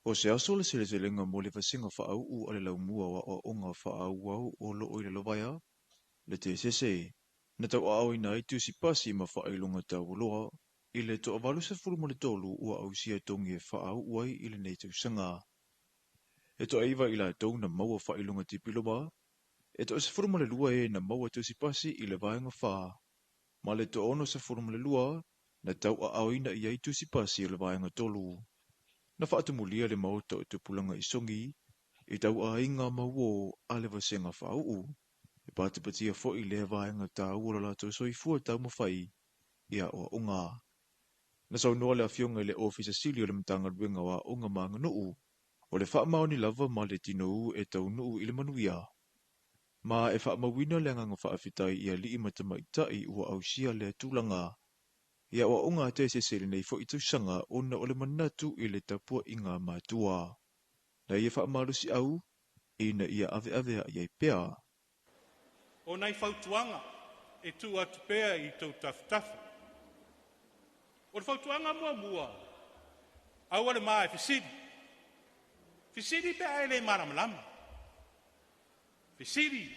O se aso le seleselega mo le vasega faauu a le laumua o aoaoga faaauau o loo i Lalovaea, le TSS, na tauaaoina ai tusi pasi ma faailoga taualoa i le 83 ua ausia togi e faauu ai i lenei tausaga. E 9 i latou na maua faailoga tipiloma, e 12 e na maua tusi pasi i le vaega 4, ma le 62 na tauaaoina i ai tusi pasi o le vaega 3. Na faatumulia le maota o tupulaga i Sogi i tauaiga mauō a le vasega faauu, e patipatia foi lea vaega taua o lo latou soifua taumafai i aoaoga. Na saunoa le afioga i le Ofisa Sili o le Matagaluega o Aoga ma Aganuu, o le faamaoni lava ma le tinou e taunuu i le manuia. Ma e faamauina le agaga faafetai i alii ma tamaitai ua ausia lea tulaga. I aoaoga a TSS lenei foi tausaga ona o le manatu i le tapuaiga matua. Na ia faamalosiau ina ia aveaveai ai pea. O nai fautuaga e tuu atu pea i tou tafatafa. O le fautuaga muamua, aua le ma e fesili. Fesili pe a e le malamalama. Fesili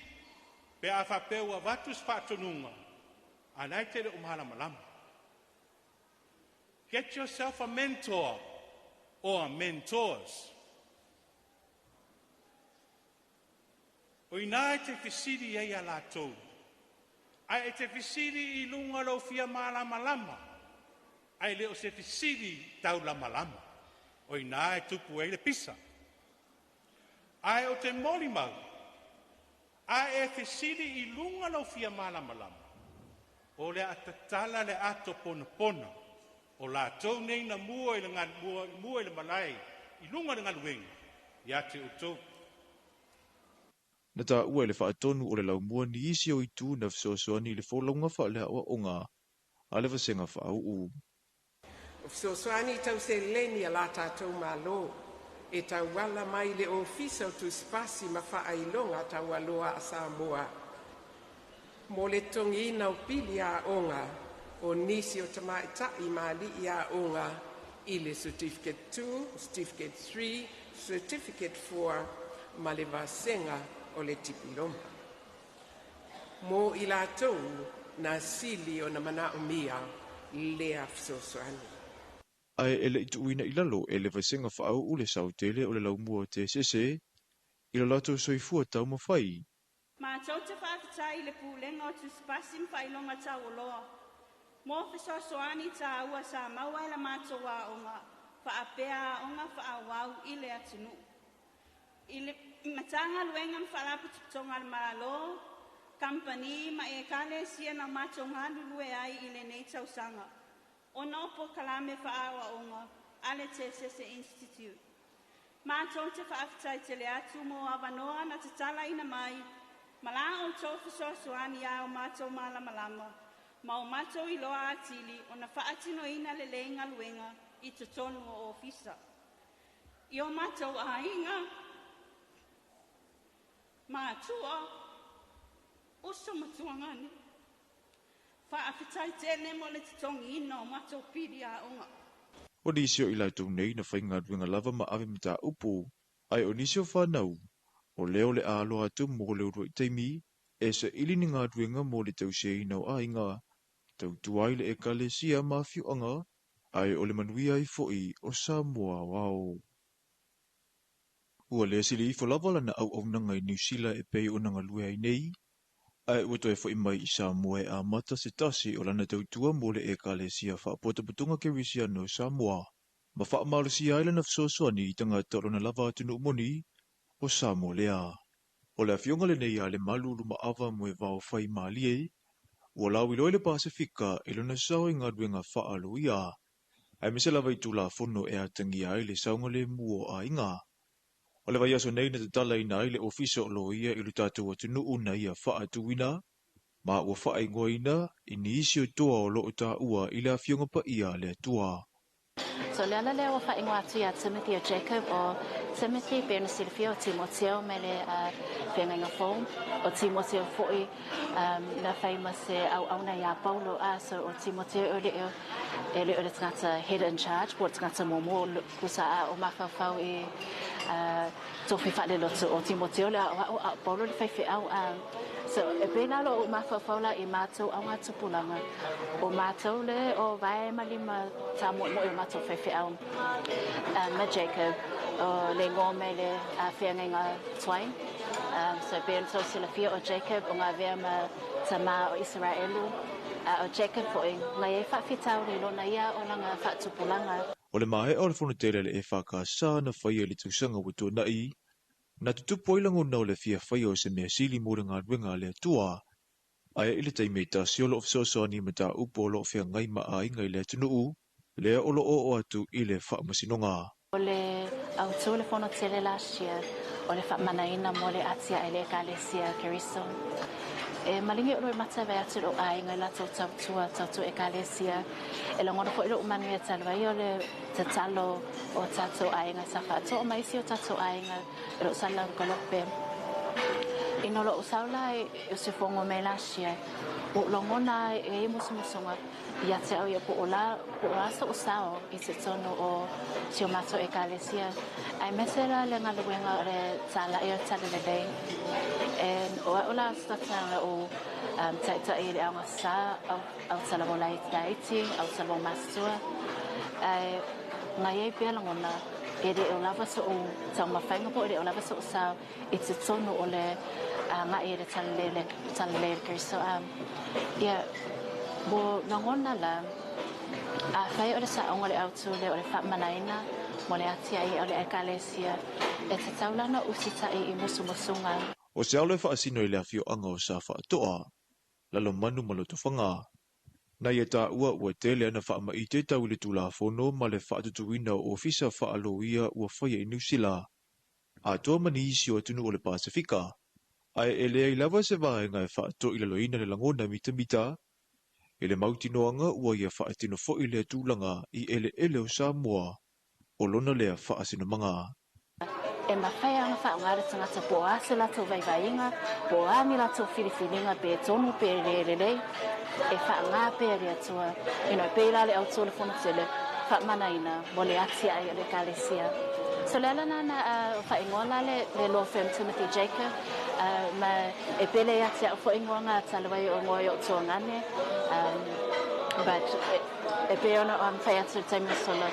pe a faapea ua avatu se faatonuga, a la e te le o malamalama. Get yourself a mentor or mentors. O ina e te fesili ai ia latou, ae e te fesili i luga o lou fia malamalama, ae le o se fesili taulamalama. O ina e tupu ai le pisa. Ae o te molimau, a e fesili i luga lou fia malamalama, o le a tatala le ato ponapona o latou nei na mua i le mua i le malae i luga o le galuega ia te outou. Na taua e le faatonu o le laumua nisi o itu na fesoasoani i le folauga faaleaoaoga a le vasega faauu. O fesoasoani tau seleni a la tatou Malo e tauala mai le Ofisa o Tusipasi ma Faailoga Taualoa a Samoa mo le totogiina o pili aoga o nisi o tamaitai ma alii aoga i le Certificate 2, Certificate 3, Certificate 4 ma le vasega o le tipiloma. Mo i latou na sili ona manaomia lea fesoasoani. Ae e le i tuuina i lalo e le vasega faauu le sautele o le laumua o TSS i lo latou soifua taumafai. Matou te faafetai i le Pulega o Tusipasi ma Faailoga Taualoa mo fesoasoani taua sa maua e la matou aoga faapea aoga faaauau i le atunuu. I le Matagaluega ma Faalapotopotoga a le Malo, kamupani ma ekalesia na matou galulue ai i lenei tausaga ona o polokalame faaaoaoga a le TSS Institute. Matou te faafetai tele atu mo avanoa na tatalaina mai ma la outou fesoasoani ia o matou malamalama ma o matou iloa atili ona faatinoina lelei galuega i totonu o ofisa. I o matou aiga, matua, uso ma tuagane, faafetai tele mo le totogiina o matou pili aoga. O nisi o i latou nei na faigaluega lava ma ave mataupu, ae o nisi o fanau, o lea o le a aloa atu mo le uluai taimi e saili ni galuega mo le tausiaina o aiga, tautua ai le ekalesia ma afioaga, ae o le manuia ai foi o Samoa aoao. Ua le sili ifo lava lana auaunaga i Niu Sila e pei ona galue ai nei, ae ua toe foi mai i Samoa e amata se tasi o lana tautua mo le ekalesia faapotopotoga Kerisiano o Samoa, ma faamalosia ai lana fesoasoani i tagata o lona lava atunuu moni o Samoa lea. O le afioga lenei a Lemalu Lumaava Moevao Faimalie, ua lauiloa i le Pasefika i lona sao i galuega faaloia, aemaise lava i Tulafono e atagia ai le saogalemu o aiga. O le vaiaso nei na tatalaina ai le Ofisa o Loia i lo tatou atunuu na ia faatuina, ma ua faaigoaina i nisi o toa o loo taua i le Afioga Paia a le Atua. So le ala lea ua faaigoa atu iā Timothy o Jacob o Timothy pei ona silafia o Timoteo mai le feagaiga fou o Timoteo foi na fai ma se auauna iā Paulo a so o Timoteo e le o e le o le tagata head in charge po o le tagata muamua tusa a o mafaufau i tofi faalelotu o Timoteo le aʻoaʻo a o Paulo le faifeau a so e pei la lo'u mafaufau la i matou augatupulaga o matou le o vae ma lima tāmoemoe o matou faifeau ma Jacob o le igoa mai le feagaiga tuai so e pei ona tou silafia o Jacob o gavea ma tamā o Isaraelu a o Jacob fo'i na iai faafitauli i lona ia olaga faatupulaga. O le maea o le fono tele a le EFKS na faia i le tausaga ua tuanai, na tutupu ai lagona o le fia faia o se mea sili mo le galuega a le Atua. Ae i le taimi e tasi o loo fesoasoani i mataupu o loo feagai ma aiga i le atunuu, lea o loo oo atu i le faamasinoga. O le autū o le fono tele last year o le faamanaina mo le atiae le Ekalesia Keriso. E maligi o Loimata e vaai atu i lou aiga i latou tautua, tautua Ekalesia. E lagona foi lou manuia talu ai o le tatalo o tatou aiga sa faatoa ma isi o tatou aiga i lou salalau kalope. Ina o lou sau la i usufono mai last year, ua ou lagona ai e i musumusuga ia te au ia po o la, po o a so'u sao i totonu o si o matou Ekalesia. Aemaise la le galuega o le tāla'i o le Talalelei. And o a'u la o se tasi o taitai i le aogasa au, au talavou laiti, au talavou matutua. Ae na iai pea lagona e le o lava so'u taumafaiga po o e le o lava so'u sao i totonu o le agai i le Talalelei o le Keriso. Ia, ua lagona la, afai o le saoga o le autū lea o le faamanaina mo le atiae o le Ekalesia, e tatau la ona usita'i i musumusuga. O se alo e faasino i le afioaga o Safaatoa, Lalomanu ma Lotofaga. Na ia taua ua tele ana faamaite tau i le Tulafono ma le faatutuina o ofisa faaloia ua faia i Niu Sila, atoa ma nisi o atunuu o le Pasefika, ae e leai lava se vaega e faatoilaloina le lagona mitamita i le mautinoaga ua ia faatino foi lea tulaga i eleele o Samoa o lona lea faasinomaga. E mafai lava ona faaaoga le tagata po o a se latou vaivaiga, po o a ni latou filifiliga pe tonu pe le lelei, e faaaoga pea e le Atua. You know, pei la le autū o le Fono Tele, faamanaina mo le atiae o le Ekalesia. So le ala lena na faaigoa la le, le law firm Timothy Jacob, ma e pele ia te au foi ingoa ngā talu ai o ingoa i o'u tuagane, but e pei ona fai atu i le taimi ua sola,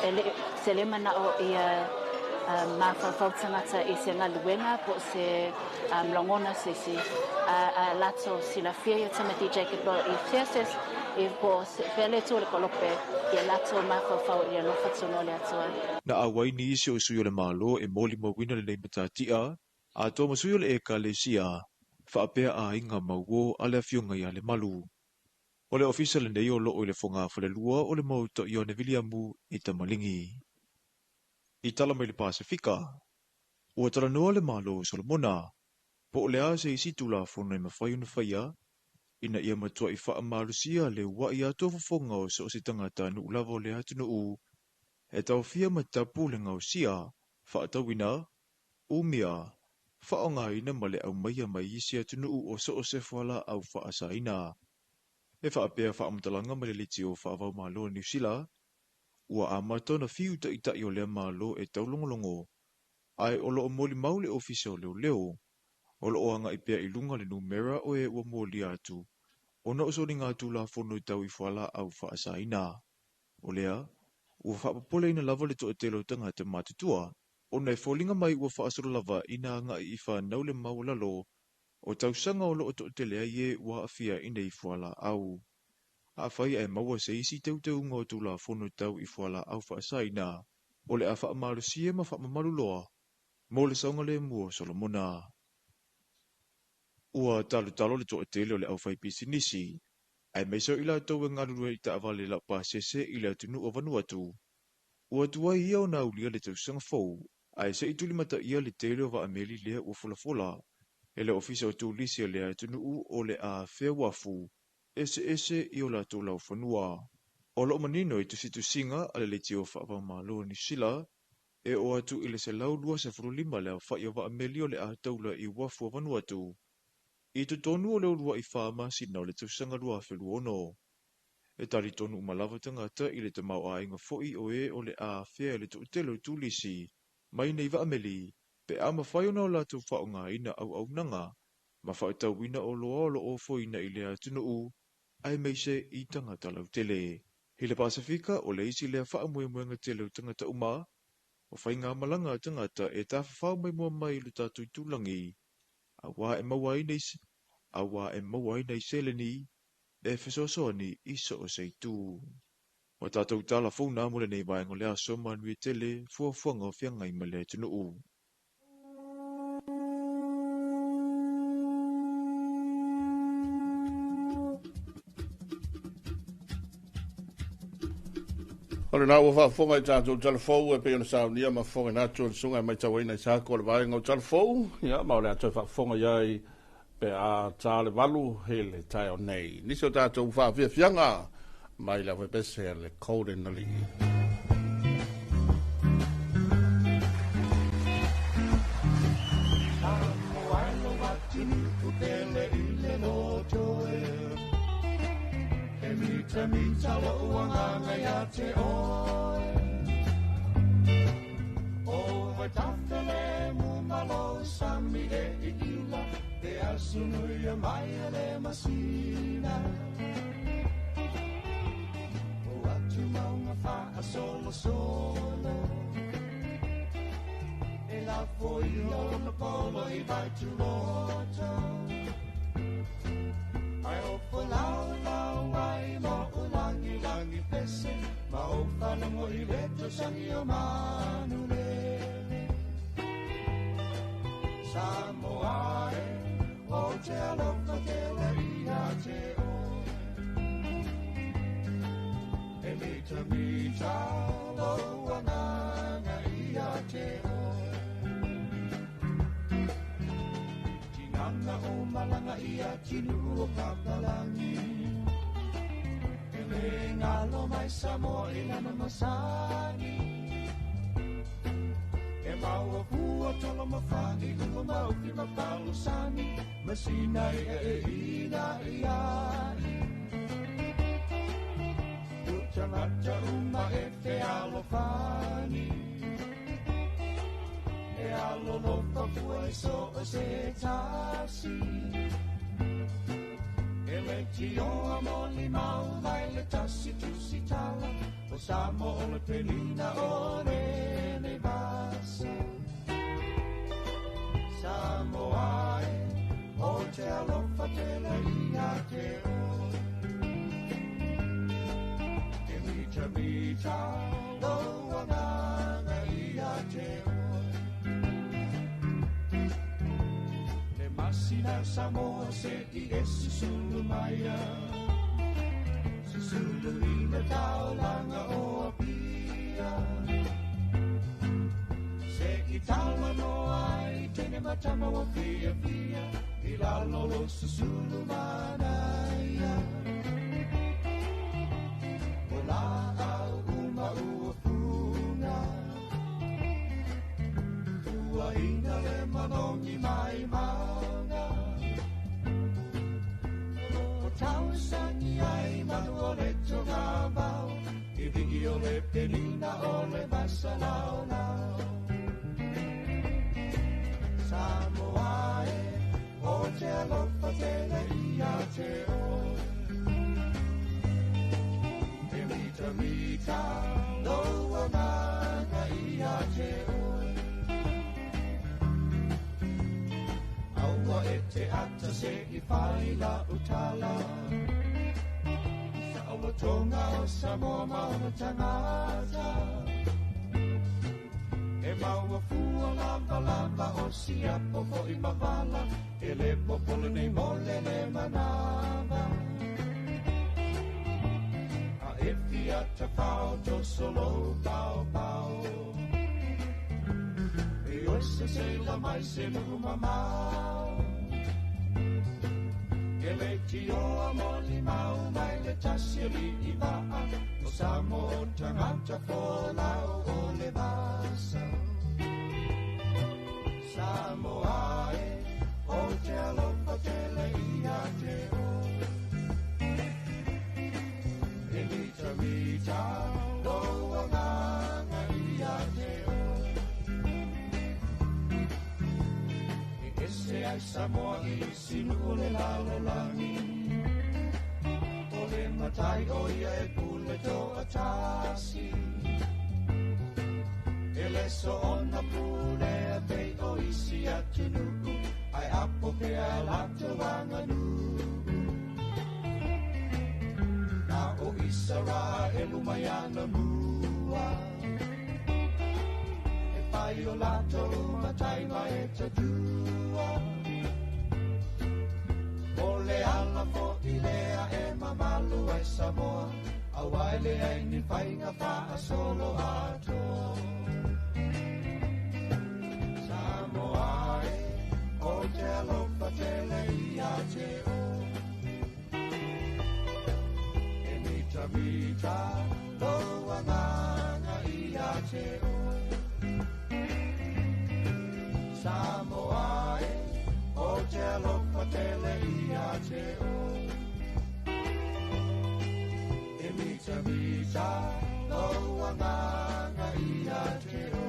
e le, se le mana'o ia mafaufau tagata i se galuega po o se lagona se isi, a latou silafia ia Timothy Jacob Law i fea se, i po o fea le itu o le kolope, ia latou mafaufau i le alofa tonu o le Atua. Na auai nisi o sui o le Malo e molimauina lenei matatia, atoa ma sui o le Ekalesia, faapea aiga ma uo a le Afioga ia Lemalu. O le ofisa lenei o loo i le fogafalelua o le Maota Ioane Viliamu i Tamaligi. I tala mai le Pasefika, ua talanoa le Malo o Solomona, po o le a se isi Tulafono e mafai ona faia, ina ia matuai faamalosia le ua'i atoa fofoga o so o se tagata nuu lava o le atunuu, e taofia ma tapu le gaosia, faatauina, umia, faaaogaina ma le aumaia mai isi atunuu o so o se fualaau faasaina. E faapea faamatalaga mai le leitio faava-o-Malo o Niu Sila, ua amata ona fiu taitai o lea Malo e taulogologo, ae o loo molimau le Ofisa o Leoleo, o loo agai pea i luga le numera o e ua molia atu ona o soligatulafono i tau i fualaau faasaina. O lea, ua faapopoleina lava le toatele o tagata matutua, ona e foliga mai ua faasolo lava ina agai i fanau le maualalo o tausaga o loo toatele ai e ua aafia i nei fualaau. Afai ae maua se isi teuteuga o Tulafono tau i fualaau faasaina, o le a faamalosia ma faamamalu loa mo le saogalemu o Solomona. Ua talotalo le toatele o le aufaipisinisi, aemaise o i latou e galulue i taavale laupasese i le atunuu o Vanuatu, ua tuai ia ona aulia le tausaga fou, Ae se'i tulimataʻia le tele o vaameli lea ua folafola e le Ofisa o Turisi a le atunuu o le a afea uafu eseese i o latou laufanua. O loo manino i tusitusiga a le leitio faavaumalo o Niusila e oo atu i le 125 le aofa'i o vaameli o le a taula i uafu o Vanuatu i totonu o le ulua'i 4 masina o le tausaga 2026. E talitonu uma lava tagata i le tamaoaiga fo'i o e o le a afea e le toʻatele o turisi mai nei vaameli pe a mafai ona o latou faaaogāina auaunaga ma faatauina oloa o loo ofoina i le atunuu aemaise i tagata lautele. I le Pasefika o le isi lea faamoemoega tele o tagata uma o faigamalaga a tagata e tafafao maimoa mai i lo tatou itulagi auā e maua ai nai seleni e fesoasoani i so o se itu. Ua tatou tala founa mo lenei vaega o le aso manuia tele fuafuaga o feagai ma le atunuu. O lena ua faafofoga i tatou talafou e pei ona saunia ma fofoga atu o le susuga e matauina i sako o le vaega o talafou, ia ma o le a toe faafofoga i ai pe a ta le 8 i le taeao nei. Nisi o tatou faafiafiaga mai le aufaipisinisi le Golden Alii. Mita mita lo uanganga ia te oe O vai tafele mu malo sami e i ila Te asunu ia mai ele masina O atu maunga fa a solo solo E la foi o na polo i vai tu loto Ai o lau lau ai mo o langi langi pese Ma o whanongo i leto sangi o manu lele Samoa e o te alofa tele ia te oe E mita mita lo ananga ia te oe Tinana o malanga ia tinu o papalangi E le ngalo mai Samoa i lana masani E maua fua tolo mawhani ua maufi ma palusani Masina i e ina i ai Utangata uma e te alofani E alolofa fua e so o se tasi E le tioa mo li mau vai le tasi tusi tala O Samoa o le pelina o le ne vasa Samoa e o te alofa tele ia te oe E mita mita lo anganga ia te oe Le masina Samoa se i e susulu maia Susulu i le taulanga o Apia Se i tala no ai tene matama o fia fia I lalo lo susulu manaia O la au uma ua funga Ua ina le manongi mai manga O tausangi ai manu o le toga vau I vigi o le pelina o le masalao lao Samoa e o te alofa tele ia te oe E mita mita lo anganga ia te oe Aua e te ata se i whai la utala Sa aua tonga o Samoa mauna tangata E maua fua lava lava o siapo fo i mavala E le popolo nei mole le manava A e fiata fao to solo pao pao. oe se seila mai se nuu mamao. E le tioa mo limau mai le tasi ali i vaa, o Samoa tagata folau o le vasa. Samoa e, o te alofa tele ia te oe. E mita mita, lou agaga ia te oe. E ese ai Samoa i sinu o le lalolagi. O le matai o ia e pule toa tasi. E le soona pule a pei o isi atunuu, ai apo pea latou aganuu. Na o Isaraelu mai ana mua, e fai o latou matai ma e tatua. O le ala fo'i lea e mamalu ai Samoa, auā e leai ni faiga faasolo atoa. Samoa e, o te alofa tele ia te oe. E mita mita, lou agaga ia te oe. Samoa e, o te alofa tele ia te oe. E mita mita, lou agaga ia te oe.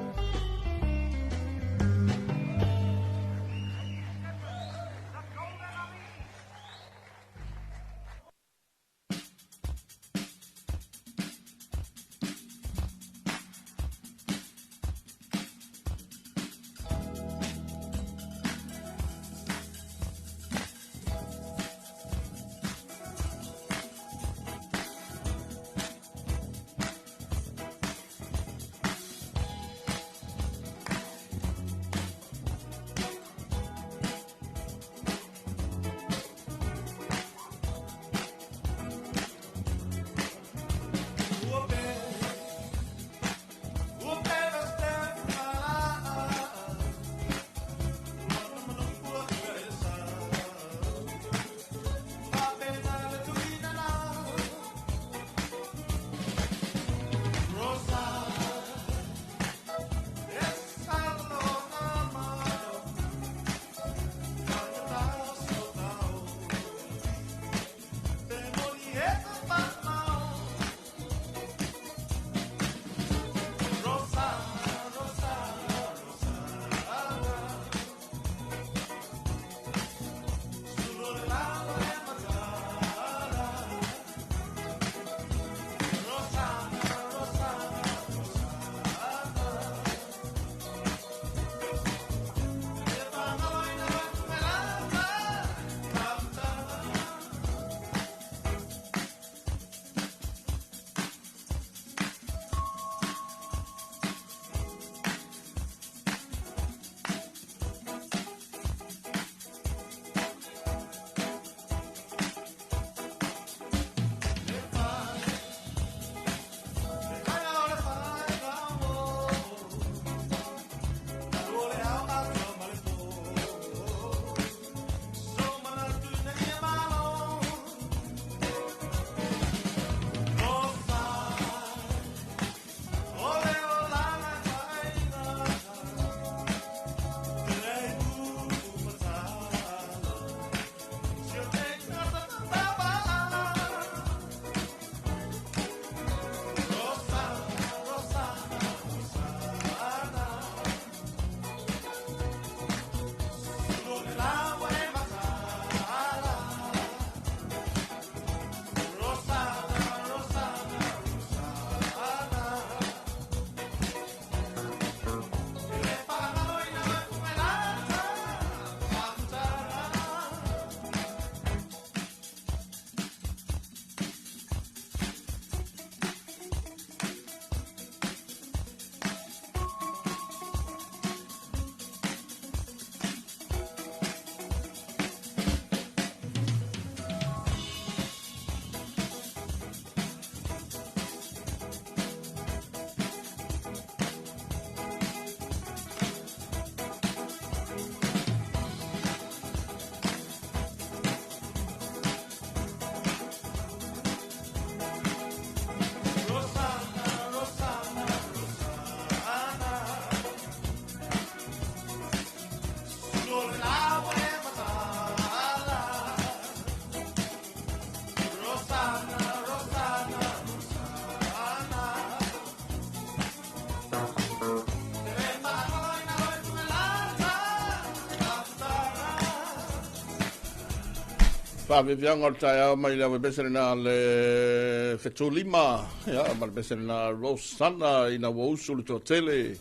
Faaviaviaga o le taeao mai le avepese lena le fetulima, ia, ma le pese lena Rosana ina ua usu le toatele.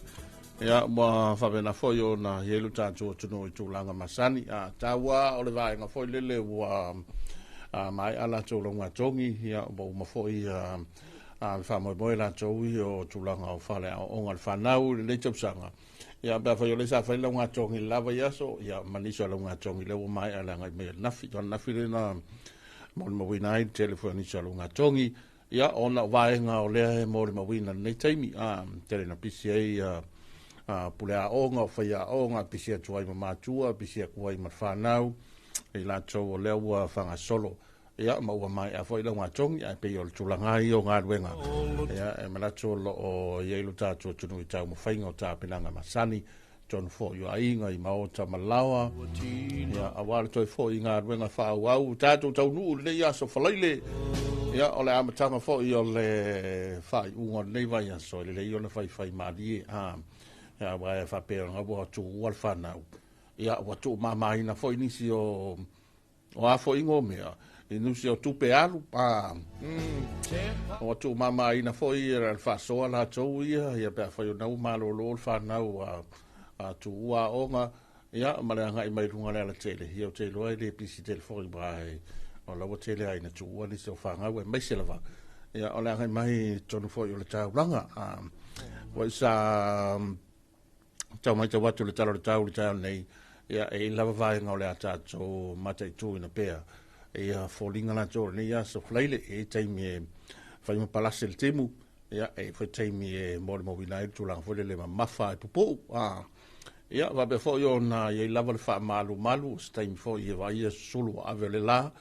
Ia, ua faapena foi ona i ai lo tatou atunuu i tulaga masani. A taua o le vaega foi lele ua maea latou laugatogi, ia, ua uma foi le faamoemoe latou ia o tulaga o faleaoaoga a le fanau i lenei tausaga. Ia, pe afai o lea sa fai le laugatogi i le la vaiaso, ia, ma nisi o laugatogi lea ua maea le agai mai ananafi. O ananafi lea na molimauina ai le tele foi o nisi o laugatogi, ia, ona o vaega o lea e molimauina i lenei taimi. Tele na pisi ai puleaoga, o faiaoga, pisi atu ai ma matua, pisi atu ai ma le fanau, i latou o lea ua faagasolo. Ia, ma ua maea foi laugatogi, ae pei o le tulaga ia o galuega. Ia, e manatu o lo o i ai lo tatou atunuu i taumafaiga o tapenaga masani, tonu foi o aiga i maota ma laoa. Ia, aua le toe foi i galuega faaauau, tatou taunuu i lenei aso Faraile. Ia, o le amataga foi o le faaiuga o lenei vaiaso, e lelei ona faifai malie. Ia, aua e faapea ona ua tuua le fanau. Ia, ua tuumamaina foi nisi o a foi o mea, i nisi o tupe alu, ua tuumamaina foi le faasoa latou ia, ia pe afai ona ua malolo le fanau a tuua aoga, ia, ma le agai mai luga le alatele, ia o te iloa e le pisi tele foi mai, o la ua tele ai na tuua nisi o fanau e maise lava. Ia, o le agai mai tonu foi o le taulaga. Ua isa tau mai tau atu le tala o le tau le taeao nei, ia, e i lava vaega o le a tatou mataitu ina pea. Ia, foliga latou o lenei aso Faraile, e i taimi e fai ma palase le timu, ia, e foi taimi e molimauina ai le tulaga foi lele mamafa e pupuu. Ia, faapea foi ona i ai lava le faamalumalu, o se taimi foi e vaaia susulu ua ave o le la,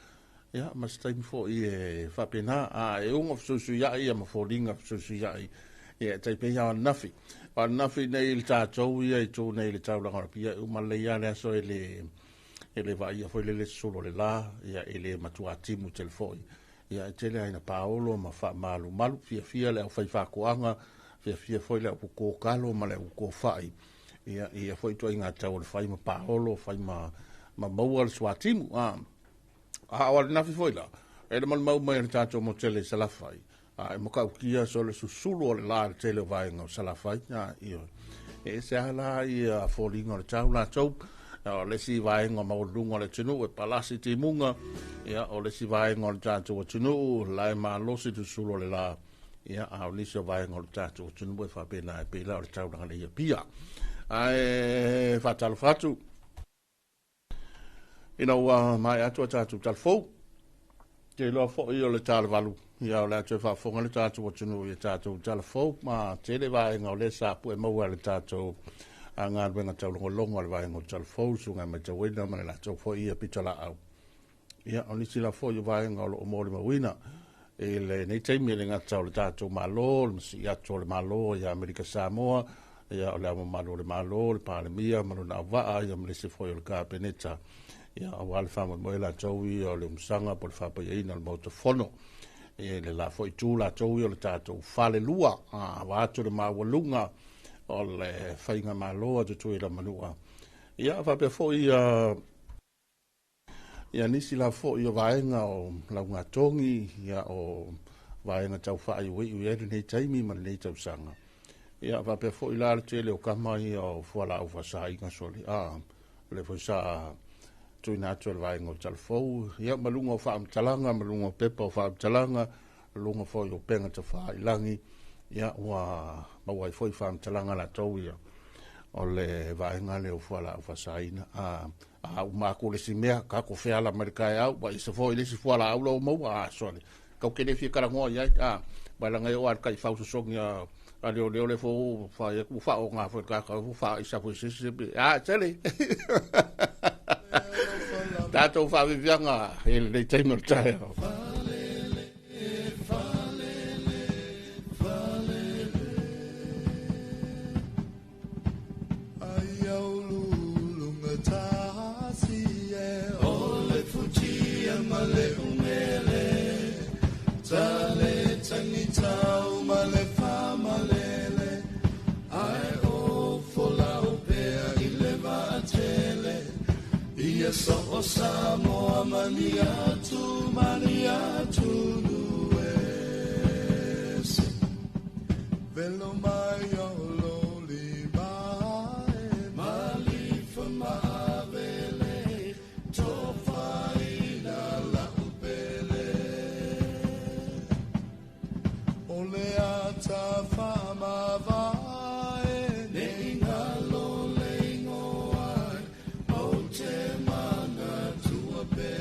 ia, ma se taimi foi e faapena. E uga fesuisuiai ia ma foliga fesuisuiai, ia, e tai pei lava o ananafi. O ananafi nei i le tatou ia i tu nei i le taulaga o Apia, e uma lelei lava le aso e le vaaia foi lele susulu o le la, ia, e le matua timu tele foi. Ia, e tele ai na paolo ma faamalumalu, fiafia le aufai faatoaga, fiafia foi le au kōkalo ma le au kōfai. Ia, ia foi ituaiga tau o le fai ma paolo, fai ma maua le suatimu. A o ananafi foi la, e le maumau mai le tatou motele i Salafai, e makautia so le susulu o le la le tele o vaega o Salafai. Ia, e se ala ia foliga o le tau latou, o le isi vaega maualuluga o le atunuu e palasi timuga, ia, o le isi vaega o le tatou atunuu la e malosi susulu o le la, ia, a o nisi o vaega o le tatou atunuu e faapena e pei la o le taulaga nei Apia. Ae faatalofa atu ina ua maea atu a tatou talafou, te iloa foi o le talavalu, ia, o le atu e faafofoga le tatou atunuu i tatou talafou, ma tele vaega o lea sa pue maua e le tatou galuega taulogologo a le vaega o talafou, susuga matauina ma le latou foi ia pitolaau. Ia, o nisi la foi o vaega o lo o molimauina i lenei taimi e le gata o le tatou Malo, le masii atu o le Malo ia Amerika Samoa, ia, o le ao mamalu o le Malo, le Palemia ma lona auvaa, ia, ma le isi foi o le Kapeneta, ia, aua le faamoemoe latou ia o le umusaga po o le faapaiaina o le Maota Fono. Ia, le la foi tu latou ia o le tatou falelua, ava atu le maualuga o le faiga malo a Tutuila Manua. Ia, faapea foi ia nisi la foi o vaega o laugatogi, ia, o vaega tau faaiuiu i ai lenei taimi ma lenei tausaga. Ia, faapea foi la le tele o kama ia o fualaau faasāiga soli. Le foi sa tuuina atu e le vaega o talafou, ia, ma luga o faamatalaga, ma luga o pepa o faamatalaga, luga foi o upega tafailagi, ia, ua maua ai foi faamatalaga latou ia o le vaega lea o fualaau faasāina. A uma atu le isi mea, kako feala mai le taeao, ua isa foi le isi fualaau lau maua, sole, kau ke le fia kalangoa i ai, mai langa e o a le taifau sosogi a leo leo le fo fa ia ku fa o ngā foi ka ka fa isa foi se se tele. Tatou faaviaviaga i lenei taimi o le taeao. So O Samoa mani atu nuese. Velo mai o lo lima e malifa maavele, tofaina la upele. O le ata whamavae, ne ingalo le ingoai, o te mana tuapeai.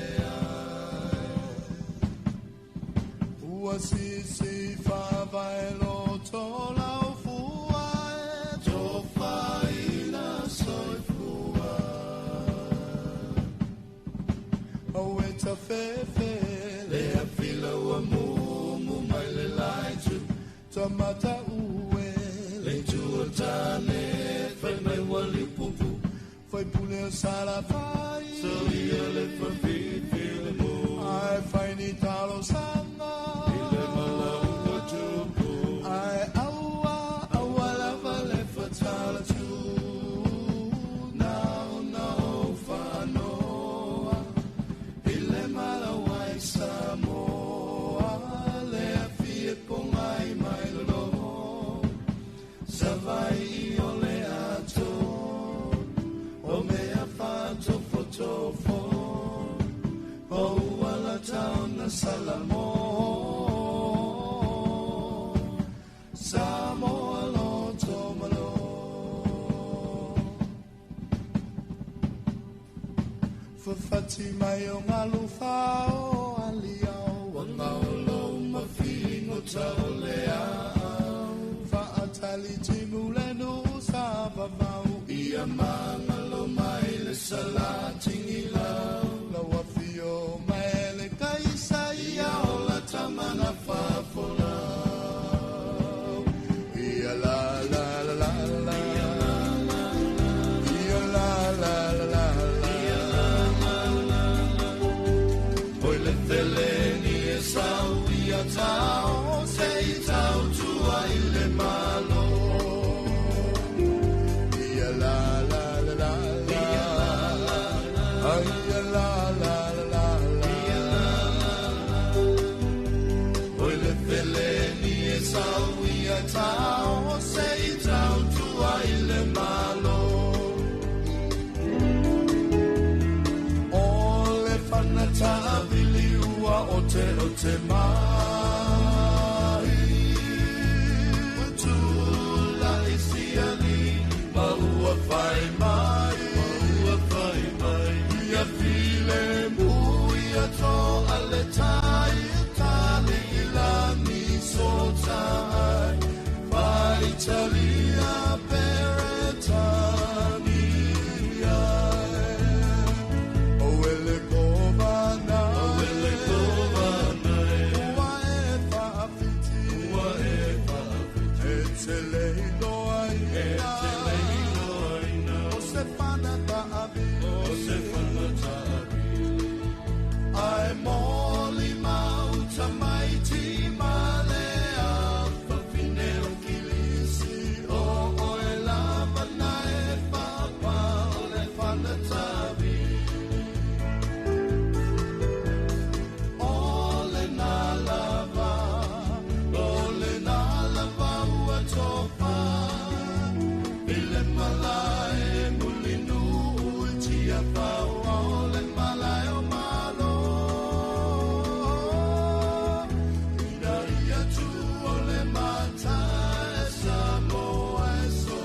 Ua sisi whavae loto lau fua e, tofaina soifua. O e ta fefe, le afila ua mumu mai le laitu, tamata ue, le tuatane, fai mai wali pupu, fai pule o salafai, so ia le whafifi le mo. Ai fai ni talo sanga, i le malaunga tupu, ai aua, aua lava le whatala tu, nao nao whanoa, i le malawai Samoa, le awhia pongai mai lolo, savai i o le ato, o mea whātofotofo, o uala tauna Salamo, Samoa loto malo. Fafati mai o ngalu whao aliao, wangao mafingo tau le au. Whaatali timu le nusa vavau, ia mangalo mai le salatingi lau. Lau afio mai le kaisa ia ola tamana whafolau. Ia la la la la la. Ia la la la la la. Oi le tele ni e sau ia tau, se i tau tua i le malo. Ia la la la la la. Ai, ia la la la la la. Oi le tele ni e sau ia tau, se i tau tua i le malo. O le whanata vili ua o te o te mai. Tula i siani, ma ua whai mai, ma ua whai mai. Ia file mu ia tō ale tai, tali i lani so tai. Whai talia peretania. O ele kovana, o ele kovana, ua e whaafiti, ua e whaafiti. E te leiloa ina, e te leiloa ina. O se whana taavi, o se whana taavi. Ai moli mauta mai ti male a whawhine o kilisi. O oe lava na e whapa o le whana taavi. O le nā lava, o le nā lava ua tofa. I le malae mulinu ui tia whau, o le malae o malo. Ina ia tu o le matae Samoa e so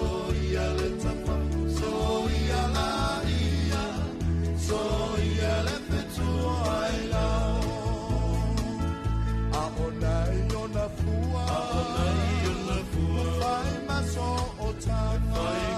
ia le tapa, so ia la ia, so ia le fetua ai lau. A o nei o na fua, a o nei o na fua. Whai maso o tanga, whai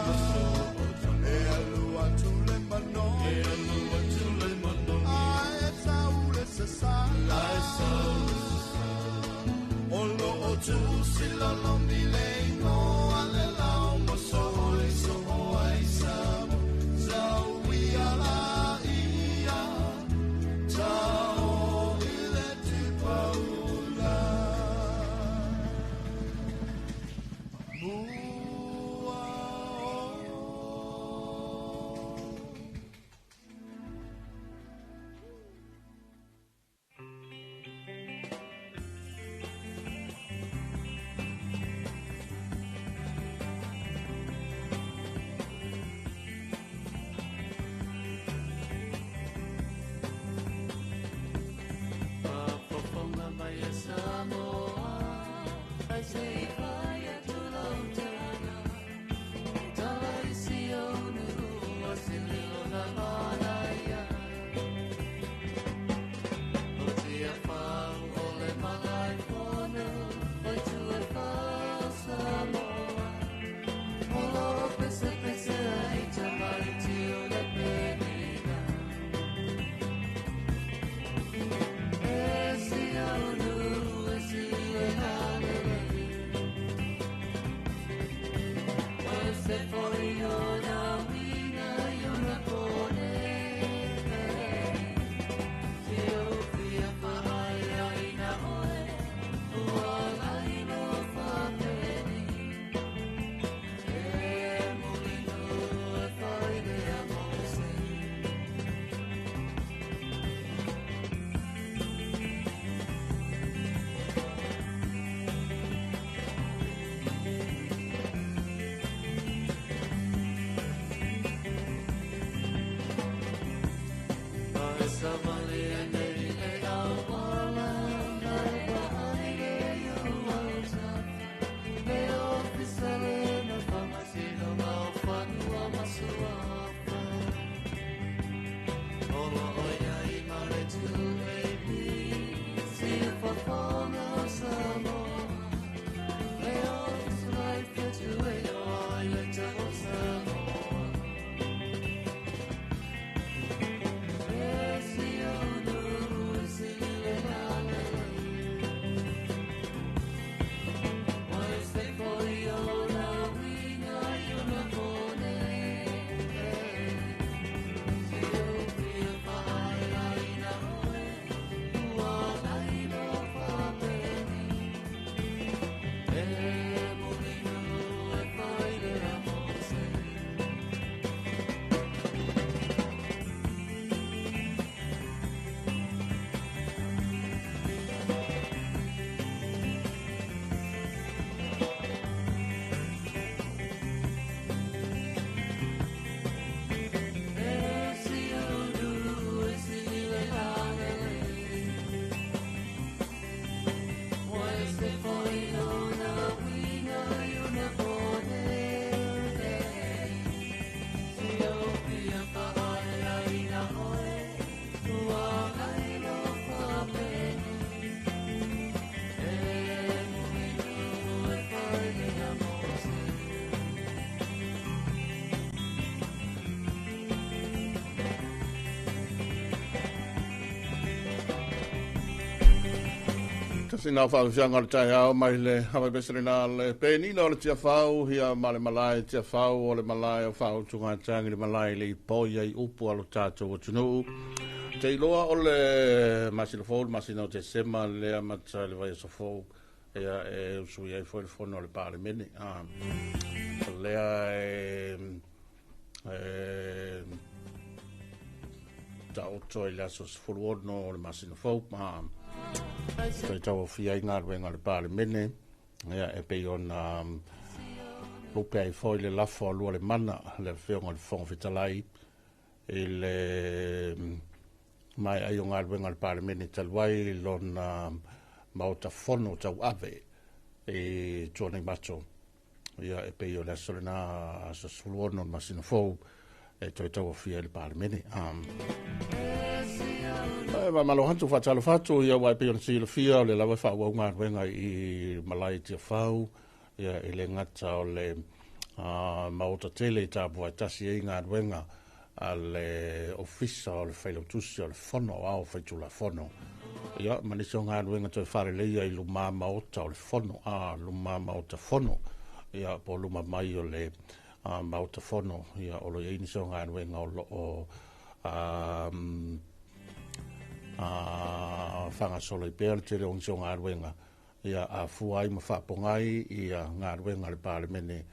Sina whaafianga o le taeao mai le hawaipese lena le penina o le tiafau ia ma le malae tiafau o le malae o whaautugatangi le malae le ipo ia i upu a lo tātou atunuu. Te iloa o le masina fou, le masina o Tesema le amata le vaiaso fou ia e usui ai foi le fono o le Palemene. Lea e taoto i le aso 16 o le masina fou. Toe tauafia ai galuega o le Palemene ia e pei ona lupe ai foi le lafo a lua le mana le afioga o le Fofoga Fetalai i le mai ai o galuega o le Palemene talu ai lona maota fono tauave i Tuanaimato ia e pei o le aso lena aso 16 o le masina fou e toe tauafia ai le Palemene. E malo hatu whaatalofatu ia wai pe ona silafia o le lava whaauau galuega i malae tiafau ia e le gata o le maota tele i tapuai tasi ai galuega a le ofisa o le failautusi o le fono ao faitulafono ia ma nisi o galuega toe faaleleia i luma maota o le fono luma maota fono ia po luma mai o le maota fono ia o lo iai nisi o galuega o loo whangasolo i pea le tele o nisi o galuega ia a fua ai ma faapogai ia galuega a le Palemene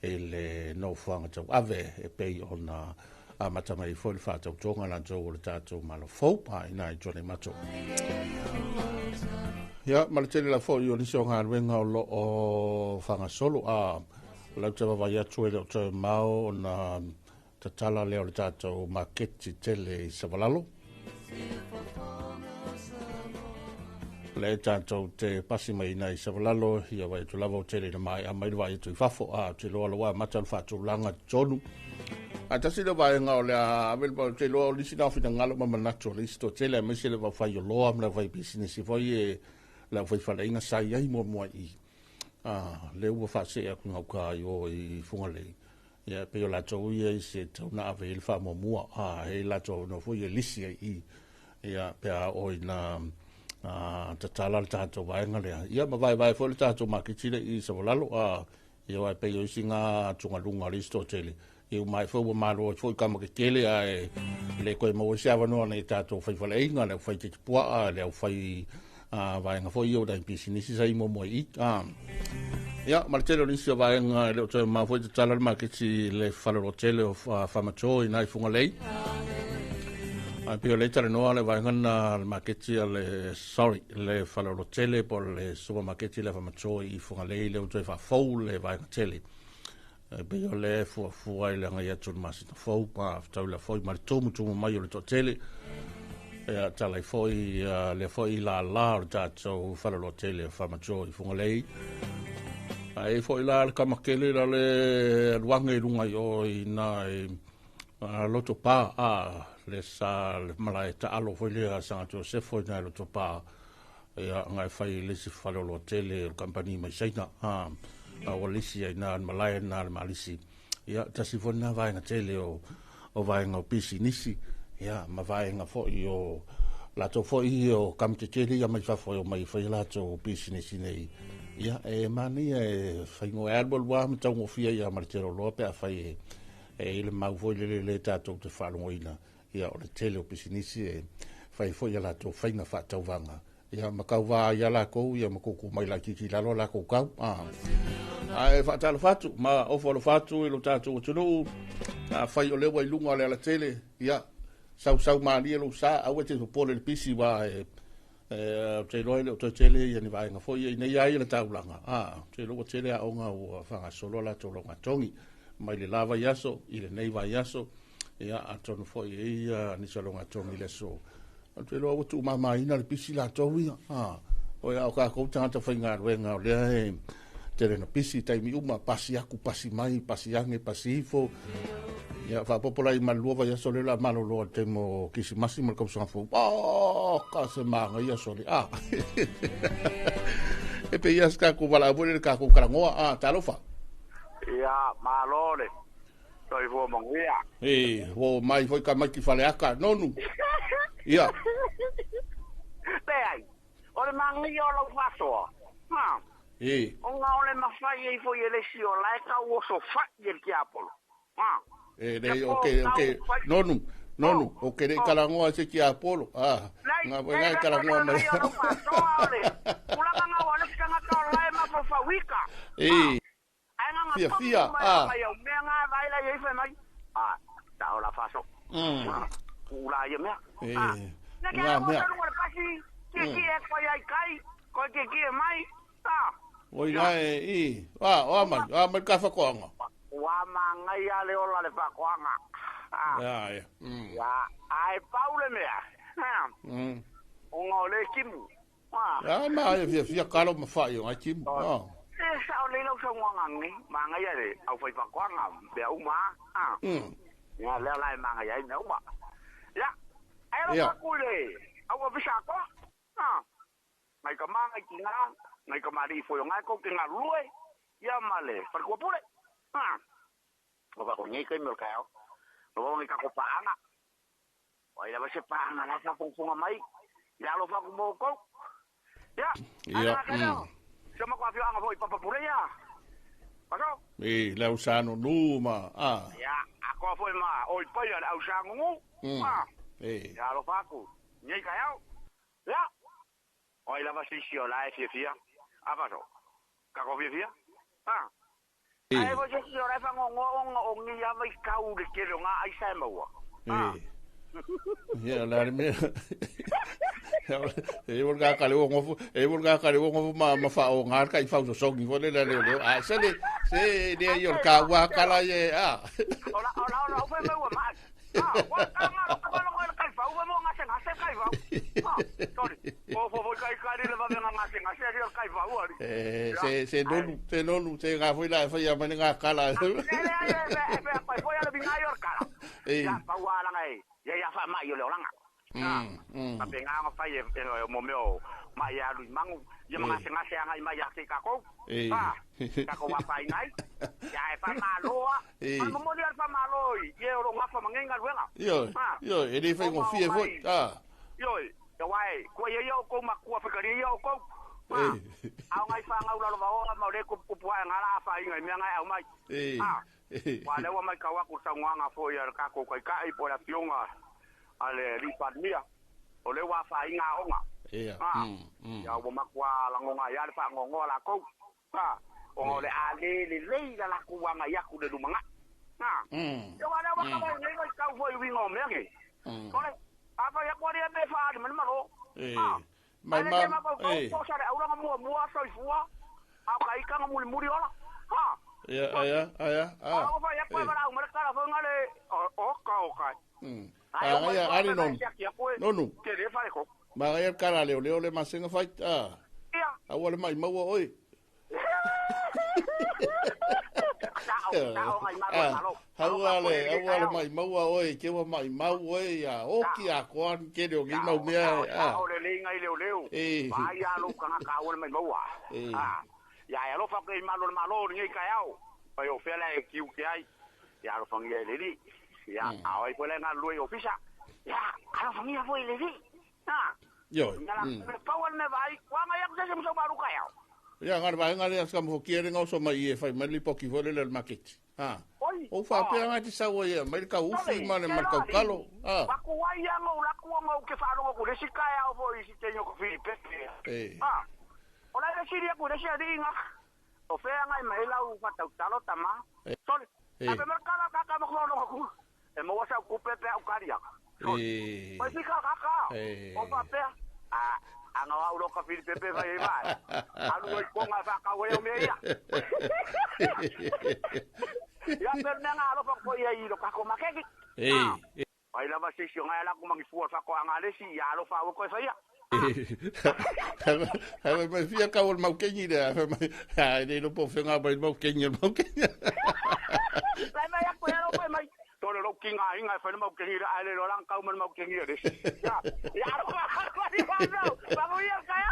i le nofoaga tauave e pei ona amata mai foi le faatautoga latou o le tatou malo fou ina i Tuanaimato. Ia ma le tele la foi o nisi o galuega o loo whangasolo lau te vavai atu e le o toe mao ona tatala lea o le tatou maketi tele i Savalalo. Le tātou te pasi mai ina i Savalalo ia vai atu lava o tele na mai a mai le vai atu i fafo te loa loa mata le faatulaga tonu. A tasi le vaega o le ave le te loa o nisi na finagalo ma manatu o le isi toatele aemaise le vaufai o loa ma le aufai pisinisi foi e le aufai faleaiga sa i ai muamua i le ua faasee atu gauka i o i Fugalei. Ia pei o latou ia i se tau na ave i le faamuamua e latou no foi e lisi ai i ia pe a o ina tatala le tatou vaega lea ia ma vaevae foi le tatou maketi le i Savalalo Ia wai pe isi ngā tunga lunga le isi tele. Ia mai fo ua malo foi ka ma ke tele ai le koe mo se avanoa nei tātou whai whaleinga le whai te puaa le whai vaenga foi o dai pisinisi sa imo mo i. Ia, ma le tele o nisi o vaenga le o toe ma foi te tala le maketi le whalero tele o whamato i nai funga lei. Ai pio le tala noa le vaenga na le maketi a le, sorry, le whalero tele po le supermarketi le whamato i funga lei le o toe whafou le vaenga tele. Ai pio le fua i le ngai atu le masina fou, ma whtau le foi ma le tumu tumu mai o le to tele. Ia tala i foi le foi la la o le tātou whalero tele o whamato i funga lei. Ai foi la le kamakele la le luange i lunga i o i nā i loto pā a le sa le malae ta alo foi lea sanga Josefo i nā loto pā ia ngai fai le si whalolo tele o kampani mai saina a o lisi ai nā malae nā le malisi ia tasi foi nā vaenga tele o vaenga o pisi nisi ia ma vaenga foi o latou foi o kamtetele ia mai fafo o mai fai latou pisi nisi nei. Ia, e mania e whaingo e alua lua ma taungo fia ia ma le tele o loa pe a whai e ile mau foi le le tātou te whalongoina. Ia, o le tele o pisinisi e whai foi ia latou whainga whaatauwanga. Ia, ma kau vā ia lākou, ia ma kuku mai la kiki lalo lākou kau. Ai whaatalo whatu, ma ofo alo whatu i lo tātou atunuu. A whai o lewa i lunga le ala tele. Ia, sau sau mania lo sa, aue te popole le pisi wā e te loa le o te tele ia ni vaenga foi ia nei ai le taulanga. Te loa tele a onga ua whangasolo la tolo tongi mai le lava iaso i le nei vai aso ia atonu foi ia ni salonga tongi le so. Te loa ua tu mama ina le pisi la tou ia. O ia o ka kou tangata whainga ruenga o lea e tele na pisi taimi uma pasi aku pasi mai pasi ange pasi ifo. Ia whapopola i malua vai aso le la malolo te mo kisimasi ma le kausanga fou. Oh, ka se manga ia sole. E pe ia ska ku wala le ka ku karangoa. Talofa. Ia malole. Toi fo manguia. E wo mai foi ka mai ki whaleaka nonu. Ia. Pe o le mangi o lau fasoa. Ha. E. O ngā ole mawhai e fo i le si o lai ka o so fai i le kiapolo. Ha. E le okay nonu nonu o ke le karangoa se ki Apollo nga ngai karangoa mai Ulanga nga wala sanga ka lai ma fo fawika. E fia fia ai o mea nga vai la i mai. Ta ola faso. Ula ia mea. E nga mea. Ki ki e ko ai kai, ko ki ki e mai. Oi nai i. O mai, mai ka whakoanga. Wa mangai a le ola le whakoanga. Ia, ia. Ia, ai paule mea. O ngā o le kimu. Ia, ma ai fia fia kalo ma whai o ngai kimu. E sa o le lau sa ngangi, mangai a le au whai whakoanga, mea uma. Ia, leo lai mangai ai mea uma. Ia, ai ro whakule, au a visa koa. Ngai ka mangai ki ngā, ngai ka mari foi o ngai kou ki ngā lue, ia ma le wharikua pule. O wako ngei kai meo kai au. No ngai kako paanga. O ai lawa se paanga la sa fonga mai. Ia alo whaku mō kou. Ia. Ia. Se ma kwa whio anga foi papapure ia. Paso? E, le au sano nu ma. Ia, a koa foi ma oi pai a le au sango ngu. E. Ia alo whaku. Ngei kai au. Ia. O ai lawa sisi o la e fia fia. A paso. Kako fia fia. Ai voi se si ora fa ngo ngo o ngi ya mai kau le ke lo nga ai sa maua. Ia la me. E volga ka le ngo e volga ka le ngo ma fa o nga ka i fa so songi fo le le le. A se le se le yo ka wa ka la ye a. Ola ola ola o fe maua ma. Wa ka nga lo ka lo ka fa o mo nga se nga se ka fa. Sorry. O fo fo kai kai le va nga se nga se ri kai fa o ari. E se nonu se nonu se ga foi la fa ya ma nga ka la. Le le le le foi ala binga yo ka la. E ya pa wa la ngai. Ya ya fa mai yo le olanga. A pe nga fa ye mo meo mai ya lu mangu ya nga se nga se nga mai ya ke ka ko. Ka ko wa fa ngai. Ya e fa maloa. Ma mo le fa malo ye o nga fa mangenga luenga. Yo yo e le fa ngo fie foi. Yo ya wai ko ye yo ko makua fa ka yo ko. Au ngai whangau lalo vaoa ma o le kupu ai ngā la a whainga i mea ngai au mai. Wa lea ua mai kau aku saunoaga foi a le tatou taita'i po o le afioga a le alii Palemia, o lea ua afaina aoga. Ia ua matuā lagona ai lava le faanoanoa latou, ona o le a le lelei la latou agai atu i le lumanai. Ia aua o lea ua tau ai nei vaitau foi i uiga o mea nei. Sole, a fai atu alii e mea e faaali mai le Malo. Mai Ae le ma ke mafaufau po o Saleaula na muamua soifua, a o ka ita na mulimuli ola. Ia, aia, aia, A ua fai atu e valaau mai le tala foi na le oka oka. Ai o A mai ia foi ali pe nonu. siaki atu e Nonu. tele fale ko. Ma ia kala leo leo le masenga fai. Ia. Aua le mai maua oi. Sao, sao ngai malo malo. Haua le, haua le mai maua oi, ke ua mai mau oi, ia oki a koan ke leo ngi mau mea. Sao le le ngai leo leo. Vai a lo kanga ka aua le mai maua. Ia e alofa ke i malo le malo ni ngai kai au. Pai o fela e kiu ke ai. Ia alofa ngia e leli. Ia, a oi foi le ngā lui ofisa. Ia, alofa ngia foi leli. Yo. Ngala, me pau al me vai, wa ngai aku se musa baru kai au. Ia ngā vai ngā le ska mo ki re ngau so mai e fai mai li poki fo le le market. Oi. O fa pe ngā ti saua ia mai ka ufi ma le mar ka kalo. Wa ku ai ia ngau la ku ngau ke wharongo ku le sika e au foi si te nyoko Filipe. O la le siri aku le si ringa. O whea ngai mai lau whatau talo tama. Sorry. Ape mar kala kaka mo kono ku. E mo wasa ku pepe au karia. Mai sika kaka. O fa pe. A anga au lo ka Filipe pe vai e vai. Alu oi konga fa ka we o me ia. Ia per nanga alo fa ko ia i lo ka ko makeki. Ai lava se si ngai la ku mangi fua fa ko anga le si ia alo fa o ko fa ia. Have mai fia ka ol mau kengi le have mai ai le lo po fenga mai mau kengi mau kengi. Lai mai aku ero mai mai tole lo kinga inga fa mau kengi ai le lo lang kau mau kengi le. Ya ya ro fa ni fa no. Fa mo ia ka ya.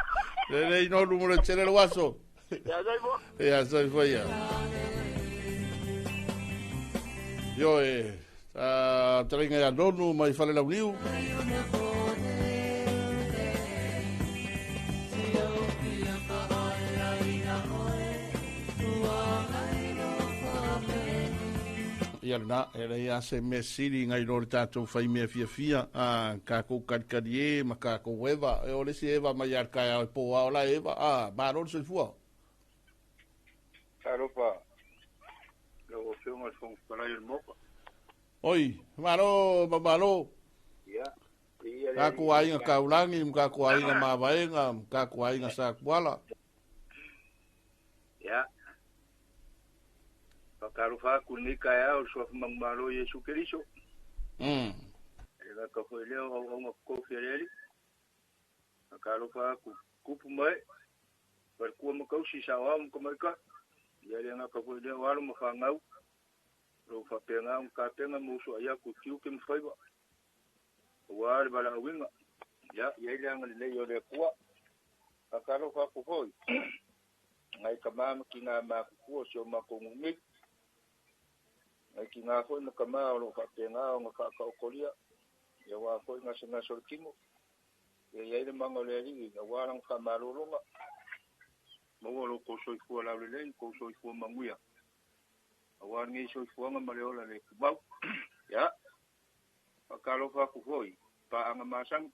Le le no lu mo le chere lo waso. Ya sai fo. Ya sai fo ya. Yo e taringa ya nonu mai fale lau niu. Ia na, e ia se me siri ngai lo le tātou whai mea fia fia, ka kou karikari e, ma ka kou eva, e o le si eva mai ar kai au e pō ao la eva, mā rori soifua. Talofa, lau afioga le Fofoga Fetalai o le Maota. Oi, malo, malo. Ia, ia le Ka kou aiga kaulangi, ka kou aiga mavaega, ka kou aiga sakuala. Ia. Whakarofa aku nei kai au, sua whamangumalo Yesu Keriso. E waka foi leo au au ngā reri. Whakarofa aku kupu mai. Warkua makausi sa wao mkamaika. Ia le ngā ka foi leo alo mawhangau. Ro whapenga ang kapenga musu aya ku tiu ke mwhaiwa. Ua le bala awinga. Ia, ia ile anga le lei o le kua. Whakarofa aku hoi. Ngai ka mama ki ngā mākukua si o makongu ngi. Ngai ki ngā hoi na ka maa o lo whapenga o ngā whakaokoria. Ia wā hoi ngā se ngā sorokimo. Ia ia ile manga o le alii, ia wā rang whamarolonga. Maua lo kou soifua lau lelei, kou soifua manguia. A wā ngi soifuanga ma le ola le kumau. Ia, whakalofa aku hoi, pa anga masang.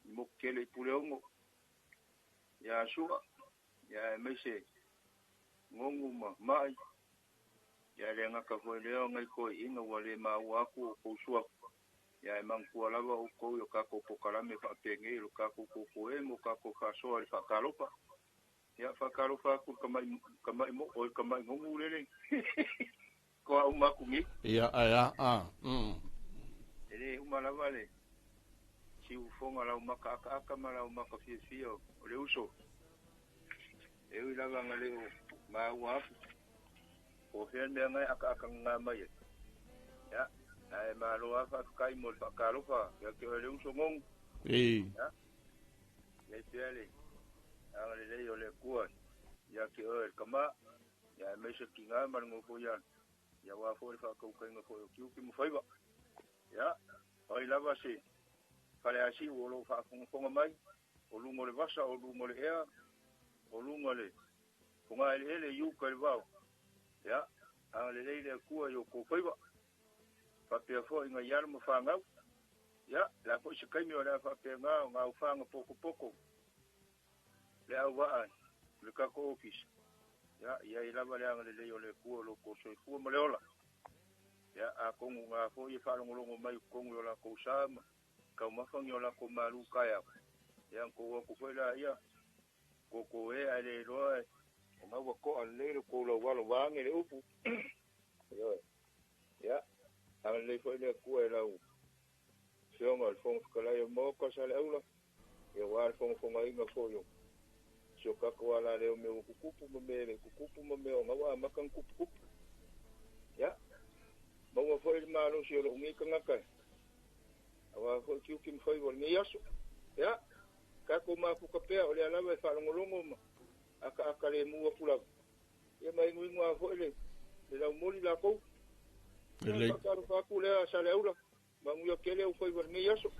Moku kele i pule ongo. Ia asua, ia e meise ngongu ma mai. Ia le ngaka hoi leo ngai koi inga wa le maua aku o kou suaku. Ia e mangkua lava o kou yo kako pokalame whaapenge, lo kako koko e mo kako whasoa le whakalopa. Ia whakalopa aku kamai mo, oi kamai ngongu lele. Koa umaku ngi. Ia, aia, a. E le uma lava le si ufonga lau maka aka aka ma lau maka fia fia o le uso. E ui lava nga leo maua aku. O hea mea ngai aka aka ngā mai e. Ia, ae malo a whakakai mo le whakalopa, ia ke o le uso ngongu. Ia, ia i pea le, anga le lei o le kua, ia ke o le kama, ia e meise ki ngā mara ngō ia, ia wā fo le whakaukainga fo o kiu ki mwhaiwa. Ia, oi lava se, whare asi o lo whakafongafonga mai, o lungo le vasa, o lungo le ea, o luga le fogaeleele i uka i le vao. Ia, agalelei le Atua i o kou faiva. Faapea foi ngai alo ma fanau. Ia, le a foi se kaimi o le a faapena o gaufaga pokopoko. Le auvaa le tatou ofisa. Ia, i ai lava le agalelei o le Atua o lo kou soifua ma le ola. Ia, atonu na foi e faalogologo mai i totonu i o latou sa ma taumafa ni o latou malu taeao. Ia, na tou o atu foi laia, toto e ae le iloa e o na ua to'a lelei lo tou laualo vaeane le upu. Ioe. Ia, agalelei foi le Atua i lau Afioga i le Fofoga Fetalai o le Maota o Saleaula, ia aua le fogafogaina foi o si o tatou alaleo o mea ua tutupu ma mea e le i tutupu ma mea o na ua amata ona tuputupu. Ia, maua foi le malosi o lou nei tagata aua foi tiute ma faiva o lenei aso. Ia, tatou mafuta pea o lea lava e faalogologo ma akaaka lemu atu lava. Ia ma inuinu lava foi le laumoli latou. Ia, faatalofa atu lea Saleaula, manuia tele au faiva i lenei aso.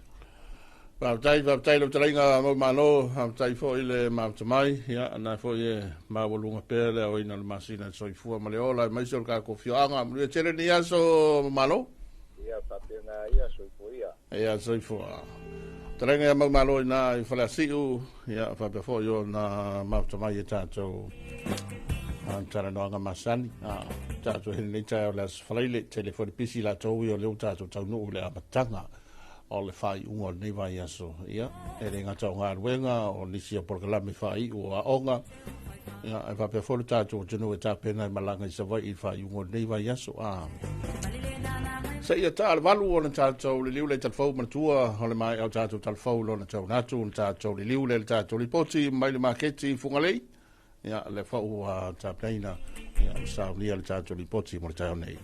Faafetai, faafetai i lau fetalaiga Maumalo, faafetai foi le mafuta mai. Ia, na foi e maualuga pea le aoina o le masina i le soifua ma le ola, aemaise o le tatou afioaga. Manuia tele lenei aso, Malo. Ia, faapena ia, soifua ia. Ia, soifua. Fetalaiga ia Maumalo i na i Faleasiu, ia, faapea foi ona mafuta mai e tatou talanoaga masani. Tatou he lenei taeao le Aso Faraile, tele foi le pisi latou ia o lea ua tatou taunuu i le amataga o le faaiuga o lenei vaiaso. Ia, e le gata o galuega, o nisi o polokalame faaiu o aoga, ia, e faapea foi le tatou atunuu e tapena e malaga i Savaii i le faaiuga o lenei vaiaso. Seia taa le 8 ona tatou liliu lea i talafou manatua o le maea o tatou talafou lona taunatu ona tatou liliu lea i le tatou lipoti mai le maketi i Fugalei. Ia, le foi ua tapenaina, ia, ua saunia le tatou lipoti mo le taeao nei.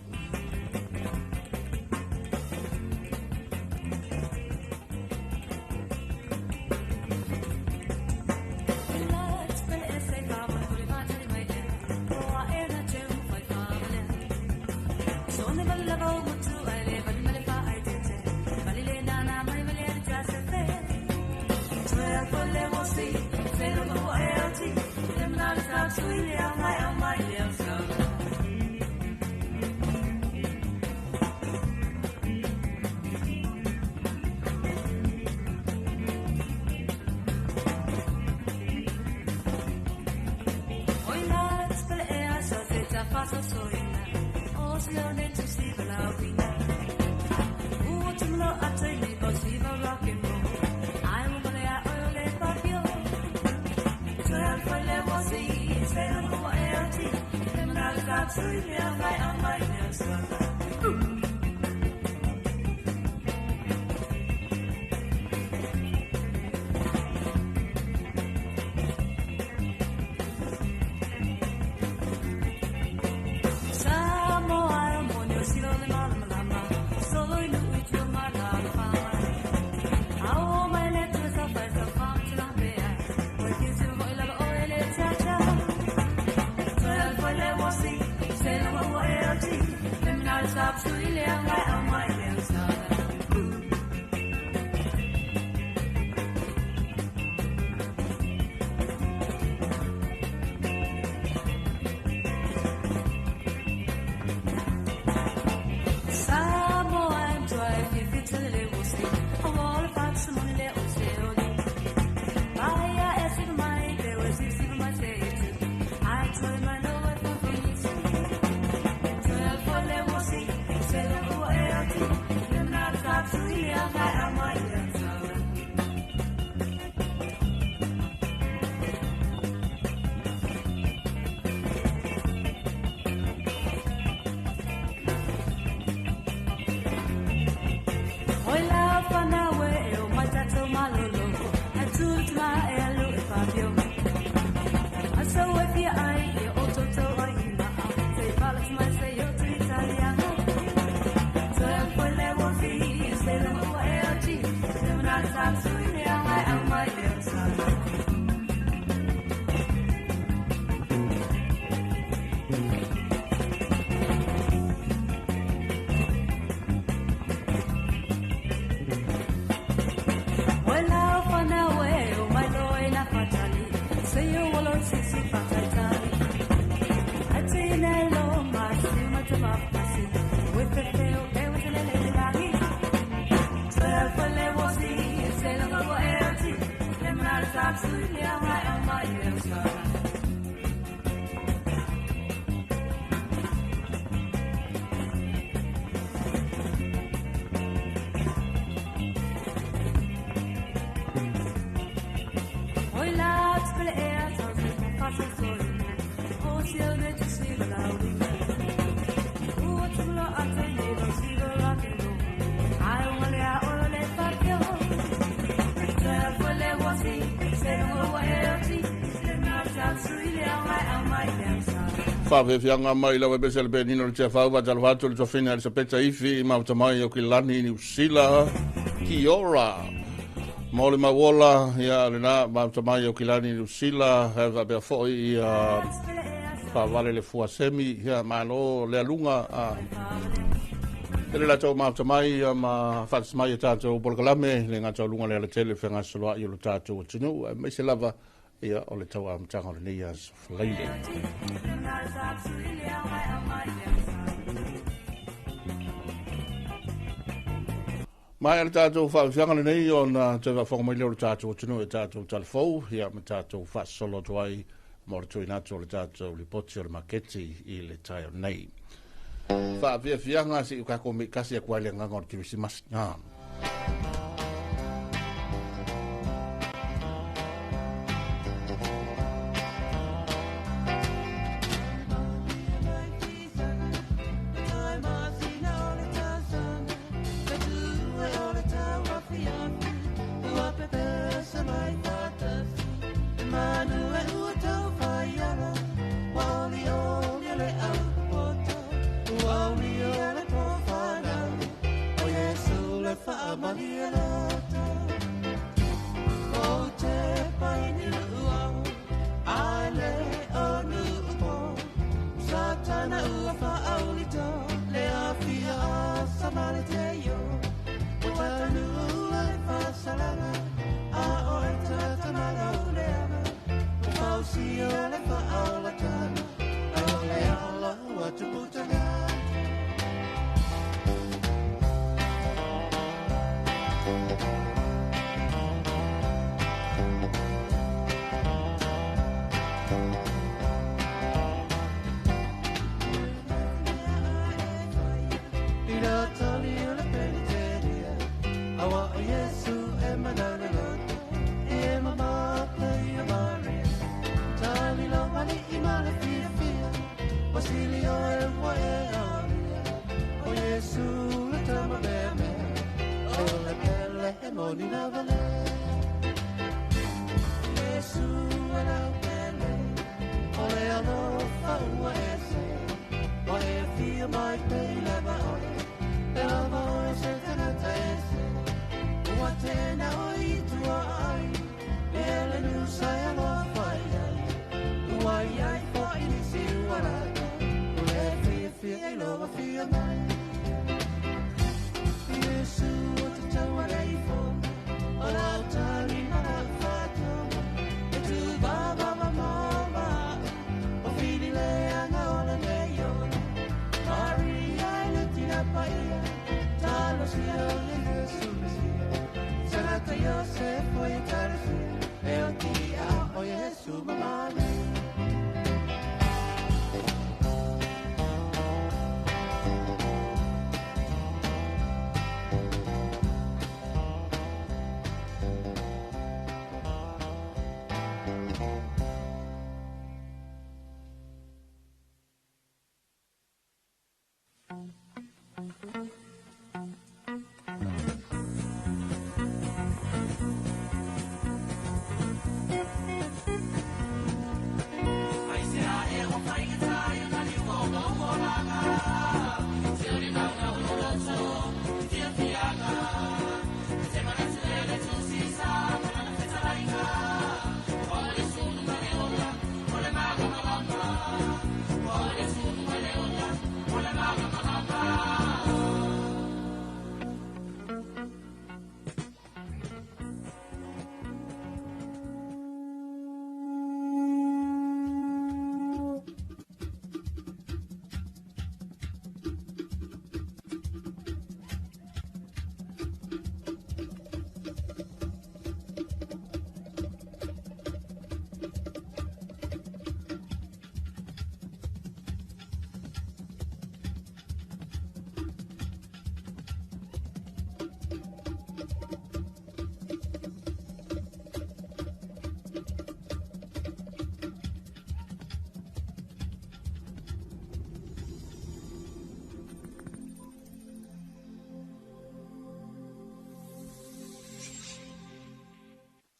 Faafefiaga mai lau epese le penina o le tiafau faatalofa atu le tofina Elisapeta Ifi mafuta mai o Kilani Niusila Kiora mo le mauola ia lena mafuta mai o Kilani Niusila faapea fo'i ia faavale le fuasemi ia malo le aluga a tele latou mafuta mai ia ma faatasi mai e tatou polokalame le gata o luga le alatele fegasoloa'i o lo tatou atunuu aemaise lava ia o le tauamataga o lenei aso falaile. Mai le tatou faafiaga lenei ona toe faafofoga mai lea o le tatou atunuu e tatou talafou ia ma tatou faasolo atu ai mo le tuuina atu o le tatou lipoti o le maketi i le taeao nei. Faafiafiaga seʻi o tatou meitasi atu ai le agaga o le Kerisimasi.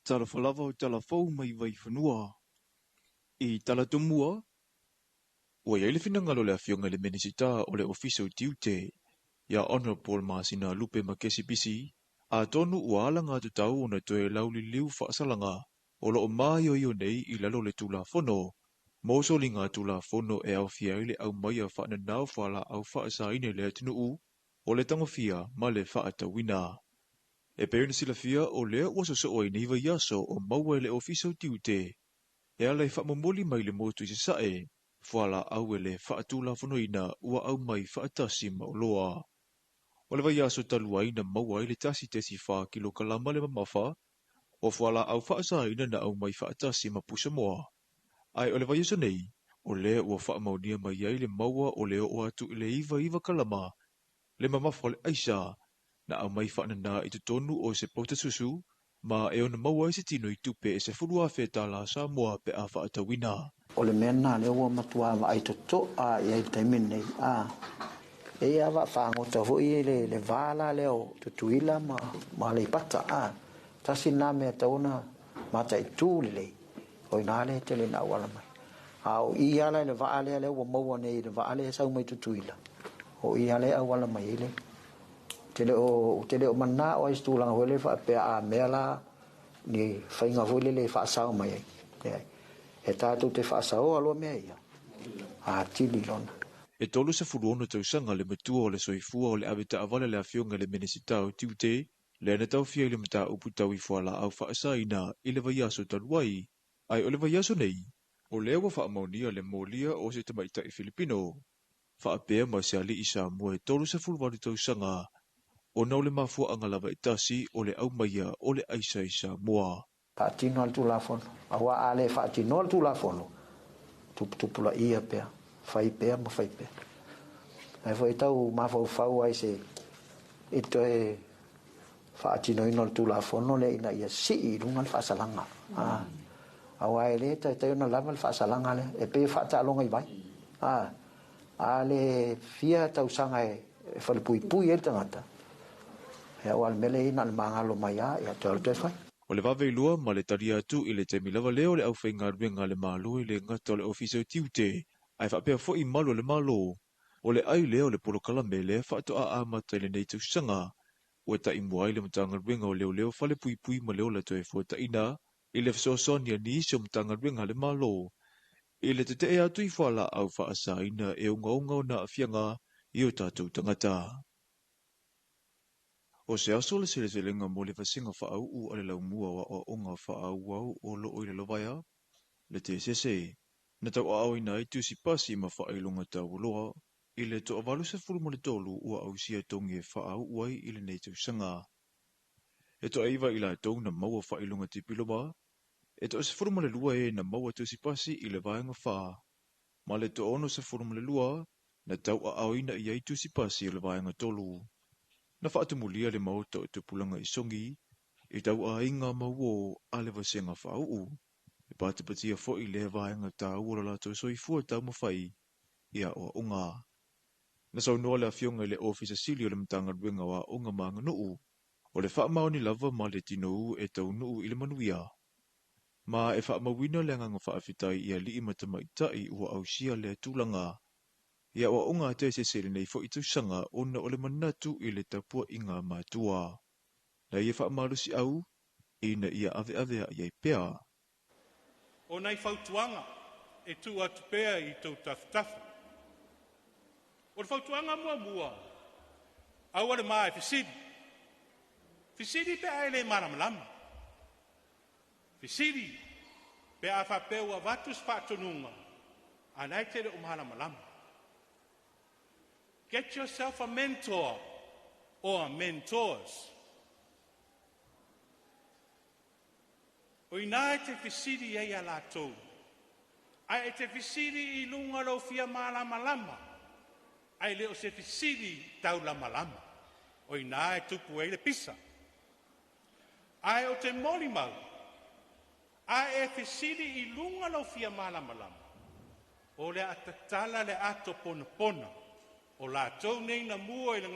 Talofa lava o tala fou mai Vaifanua. I tala tomua, ua i ai le finagalo o le Afioga i le Minisita o le Ofisa o Tiute, ia Honourable Masina Lupe Makesi Bisi, atonu ua alagatatau ona toe lauliliu faasalaga o lo o maioio nei i lalo o le Tulafono mo soliga Tulafono e aofia ai le aumaia faananao fualaau faasaina i le atunuu o le tagofia ma le faatauina. E pei ona silafia o lea ua sosoo ai nei vaiaso o maua e le Ofisa o Tiute e ala i faamomoli mai le motu i Sasae fualaau e le faatulafonoina ua aumai faatasi ma oloa. O le vaiaso talu ai na maua ai le 1.4 kilokalama le mamafa o fualaau faasaina na aumai faatasi ma pusamoa. Ae o le vaiaso nei, o lea ua faamaonia mai ai le maua o le oo atu i le 99 kalama le mamafa o le aisa na aumai faanana i totonu o se pauta susu ma e ono maua ai se tino i tupe e $10,000 Samoa pe a faatauina. O le mea lena lea ua matua vaai totoa i ai i le taimi lenei, a e i ai lava vaafagota foi le le va la lea o Tutuila ma ma Aleipata, a tasi lena mea e tatau ona mataitu lelei, o i ina lea e tele ina auala mai. A o i lava la i le vaa lea lea ua maua nei i le vaa lea e sau mai Tutuila, o i lava lea e auala mai ai le Ou te le o, ou te le o manao ai i se tulaga foi lele faapea a mea la ni faiga foi lele e faasao mai ai. Leai. E tatou te faasaoa loa mea ia, atili lona. E 36 tausaga le matua o le soifua o le avetaavale a le Afioga i le Minisita o Tiute, lea na taofia i le mataupu tau i fualaau faasaina i le vaiaso talu ai. Ae o le vaiaso nei, o lea ua faamaonia le molia o se tamaitai Filipino faapea ma se alii Samoa e 38 tausaga ona o le mafuaaga lava e tasi o le aumaia o le aisa i Samoa. Faatino le Tulafono, aua a le faatinoa le Tulafono, tuputupulaia pea, fai pea ma fai pea. Ae foi tau mafaufau ai se i toe faatinoina o le Tulafono lea ina ia sii i luga le faasalaga. Aua e le taitai ona lava le faasalaga lea, e pei e faataaloga i vai. A le fia tausaga e falepuipui ai le tagata, ia aua o le mea lea e i ai na o le magalo mai lava, ia toe alu toe fai. O le vave lua ma le tali atu i le taimi lava lea o le aufaigaluega a le Malo e le gata o le Ofisa o Tiute, ae faapea foi malu o le Malo. O le ai lea o le polokalame lea faatoa amata i lenei tausaga, ua taimua ai le Matagaluega o Leoleo Falepuipui ma le Ola Toefuataiga i le fesoasoani a nisi o Matagaluega a le Malo i le tetee atu i fualaau faasaina e ogaoga ona aafiaga i o tatou tagata. O se aso le seleselega mo le vasega faauu a le laumua o aoaoga faaauau o lo o i Lalovaea, le TSS, na tauaaoina ai tusi pasi ma faailoga taualoa i le toa-83 ua ausia togi e faauu ai i lenei tausaga. E toaiva i latou na maua faailoga tipiloma, e toa-12 e na maua tusi pasi i le vaega 4, ma le toa-62 na tauaaoina i ai tusi pasi o le vaega 3. Na faatumulia le maota o Tupulaga i Sogi i tauaiga ma uō a le vasega faauu, e patipatia foi lea vaega taua o lo latou soifua taumafai i aoaoga. Na saunoa le Afioga i le Ofisa Sili o le Matagaluega o Aoga ma Aganuu, o le faamaoni lava ma le tinou e taunuu i le manuia. Ma e faamauina le agaga faafetai i alii ma tamaitai ua ausia lea tulaga i aoaoga a TSS i lenei foi tausaga ona o le manatu i le tapuaiga a matua. Na ia faamalosiau ina ia aveaveai ai pea. O nai fautuaga e tuu atu pea i tou tafatafa. O le fautuaga muamua, aua le ma e fesili. Fesili pe a e le malamalama. Fesili pe a faapea ua avatu se faatonuga a o la e te le o malamalama. Get yourself a mentor or mentors. O ina e te fesili ai a latou, ae e te fesili i luga lou fia malamalama, ae le o se fesili taulamalama. O ina e tupu ai le pisa. Ae o te molimau, a e fesili i luga lou fia malamalama, o le a tatala le ato ponapona o latou nei na mua i le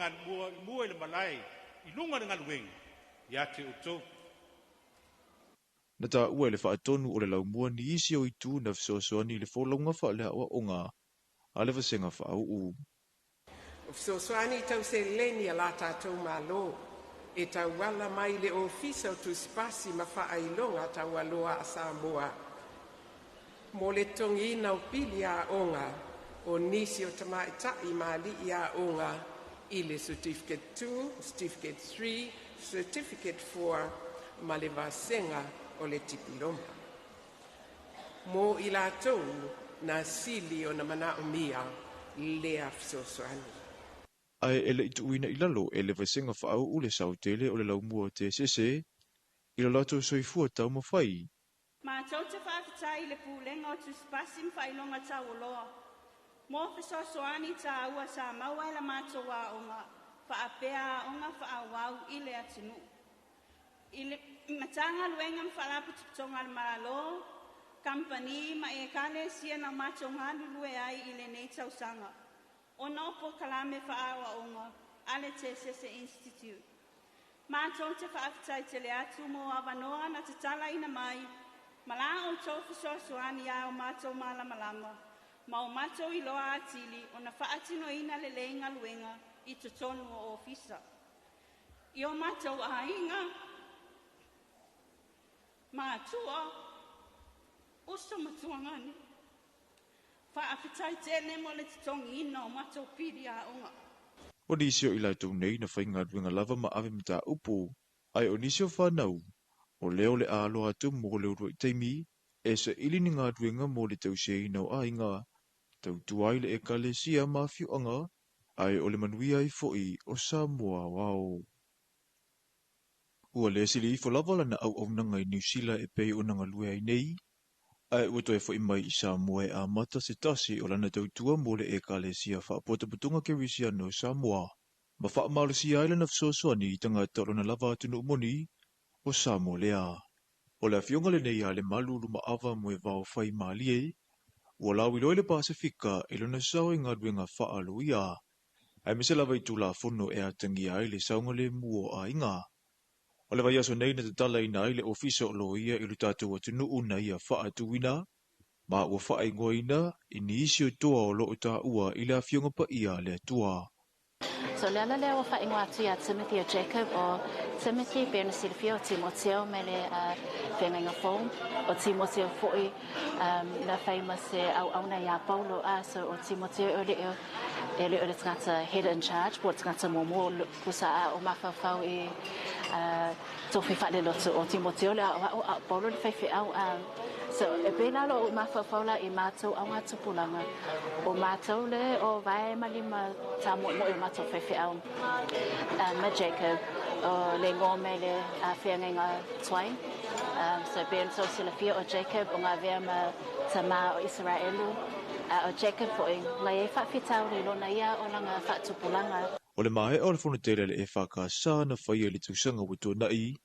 mua i le malae i luga o le galuega ia te outou. Na taua e le faatonu o le laumua nisi o itu na fesoasoani i le folauga faaleaoaoga a le vasega faauu. O fesoasoani tau seleni a la tatou Malo e tauala mai le Ofisa o Tusipasi ma Faailoga Taualoa a Samoa mo le totogiina o pili aoga o nisi o tamaitai ma alii aoga i le Certificate 2, Certificate 3, Certificate 4 ma le vasega o le Tipiloma. Mo i latou na sili ona manaomia lea fesoasoani. Ae e le i tuuina i lalo e le vasega faauu le saotele o le laumua TSS i lo latou soifua taumafai. Matou te faafetai i le Pulega o Tusipasi ma Faailoga Taualoa mo fesoasoani taua sa maua e la matou aoga faapea aoga faaauau i le atunuu. I le Matagaluega ma Faalapotopotoga a le Malo, kamupani ma ekalesia na matou galulue ai i lenei tausaga ona o polokalame faaaoaoga a le TSS Institute. Matou te faafetai tele atu mo avanoa na tatalaina mai ma la outou fesoasoani ia o matou malamalama ma o matou iloa atili ona faatinoina lelei galuega i totonu o ofisa. I o matou aiga, matua, uso ma tuagane, faafetai tele mo le totogiina o matou pili aoga. O nisi o i latou nei na faigaluega lava ma ave mataupu, ae o nisi o fanau, o lea o le a aloa atu mo le uluai taimi, e saili ni galuega mo le tausiaina o aiga, tautua ai le ekalesia ma afioaga, ae o le manuia ai foi o Samoa aoao. Ua le sili ifo lava lana auaunaga i Niu Sila e pei ona galue ai nei, ae ua toe foi mai i Samoa e amata se tasi o lana tautua mo le ekalesia faapotopotoga Kerisiano o Samoa, ma faamalosia ai lana fesoasoani i tagata o lona lava atunuu moni o Samoa lea. O le afioga lenei a Lemalu Lumaava Moevao Faimalie, ua lauiloa i le Pasefika i lona sao i galuega faaloia, aemaise lava i Tulafono e atagia ai le saogalemu o aiga. O le vaiaso nei na tatalaina ai le ofisa o loia i lo tatou atunuu na ia faatuina, ma ua faaigoaina i nisi o toa o loo taua i le afioga paia a le Atua. So le ala lea ua faaigoa atu ia Timothy o Jacob o Timothy pe ona silafia o Timoteo me le feagaiga fou o Timoteo foi na fai ma se auauna iā Paulo a so o Timoteo e le e le o le tagata head in charge po o le tagata muamua pusa a o mafaufau i tofi faalelotu o Timoteo le aoao a o Paulo le faifeau a so e pei la lou mafaufau la i matou augatupulaga o matou le o vae ma lima tamoemoe o matou faifeau ma Jacob o le igoa mai le feagaiga tuai so pei ona tou silafia o Jacob o gavea ma tamā o Isaraelu a o Jacob foi na iai faafitauli i lona ia olaga faatupulaga. O le maea o le fonotele a le EFKS na faia i le tausaga ua tuanai,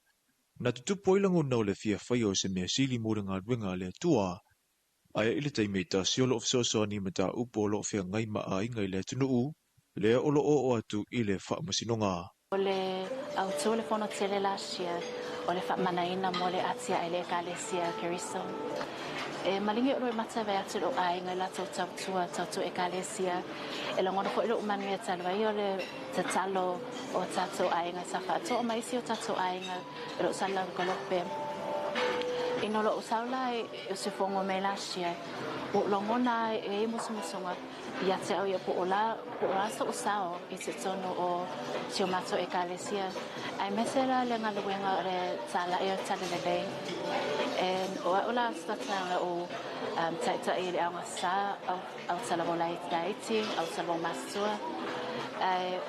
na tutupu ai lagona o le fia faia o se mea sili mo le galuega a le Atua. Ae i le taimi e tasi o loo fesoasoani i mataupu o loo feagai ma aiga i le atunuu, lea o loo oo atu i le faamasinoga. O le autū o le fono tele last year o le faamanaina mo le atiae le ekalesia o Keriso. E maligi o e mata vai atu lou aiga i latou tautua, tautua ekalesia. E lagona foi lou manuia talu ai o le tatalo o tatou aiga sa faatoa ma isi o tatou aiga e loo sala kolope. Ina o lou sau la e usufono mai last year, ua ou lagona e ai musumusuga ia te au ia po o la po o a so'u sao i totonu o si o matou ekalesia. Aemaise la le galuega o le tala'i o le talalelei. And o a'u la se o taitai i le aogasa au talavou laiti au talavou matutua ae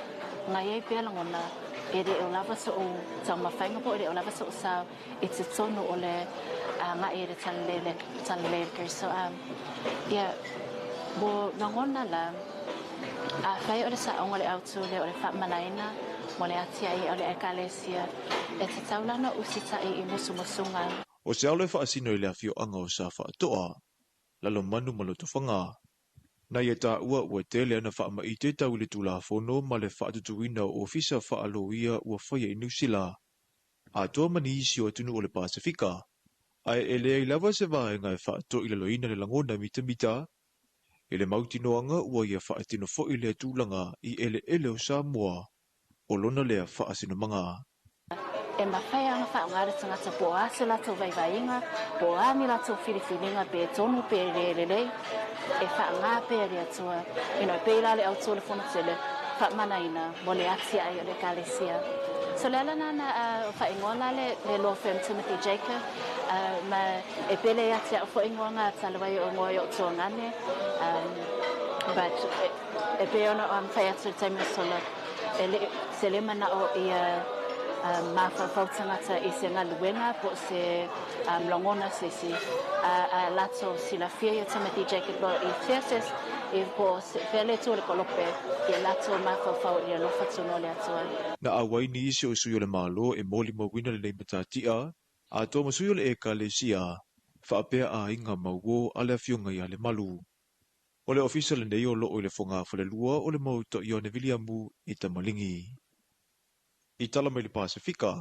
nai ai pea lagona e le o lava so'u taumafaiga po o e le o lava so'u sao i totonu o le aga'i i le talalelei o le Keriso. Ia ua lagona la afai o le sa'oga o le autū lea o le faamalaina mo le atiae o le ekalesia e tatau la ona usita'i i musumusuga. O se alo e faasino i le afioaga o Sa Faatoa, Lalomanu ma Lotofaga. Na ia taua ua tele ana faamaite tau i le Tulafono ma le faatutuina o ofisa faaloia ua faia i Niu Sila, atoa ma nisi o atunuu o le Pasefika. Ae e leai lava se vaega e faatoilaloina le lagona mitamita i le mautinoaga ua ia faatino foi lea tulaga i eleele o Samoa o lona lea faasinomaga. E mafai lava ona faaaoga le tagata po o a se latou vaivaiga, po o a ni latou filifiliga pe tonu pe le lelei, e faaaoga pea e le Atua. You know, e pei la le autu o le Fono Tele, faamanaina mo le atiae o le Ekalesia. So le ala lena na faaigoa la le law firm Timothy Jacob, ma e pele ia te au foi igoa na talu ai o igoa i o'u tuagane, but e pei ona fai atu i le taimi ua sola, E le, se le manao ia mafaufau tagata i se galuega po o se lagona se isi, a latou silafia ia Timothy Jacob Lowe i fea se, i po o fea le itu o le kolope, ia latou mafaufau i le alofa tonu o le Atua. Na auai nisi o sui o le Malo e molimauina lenei matatia, atoa ma sui o le Ekalesia, faapea aiga mauo a le Afioga ia Lemalu. O le ofisa lenei o loo i le fogafalelua o le Maota Ioane Viliamu i Tamaligi. I tala mai le Pasefika,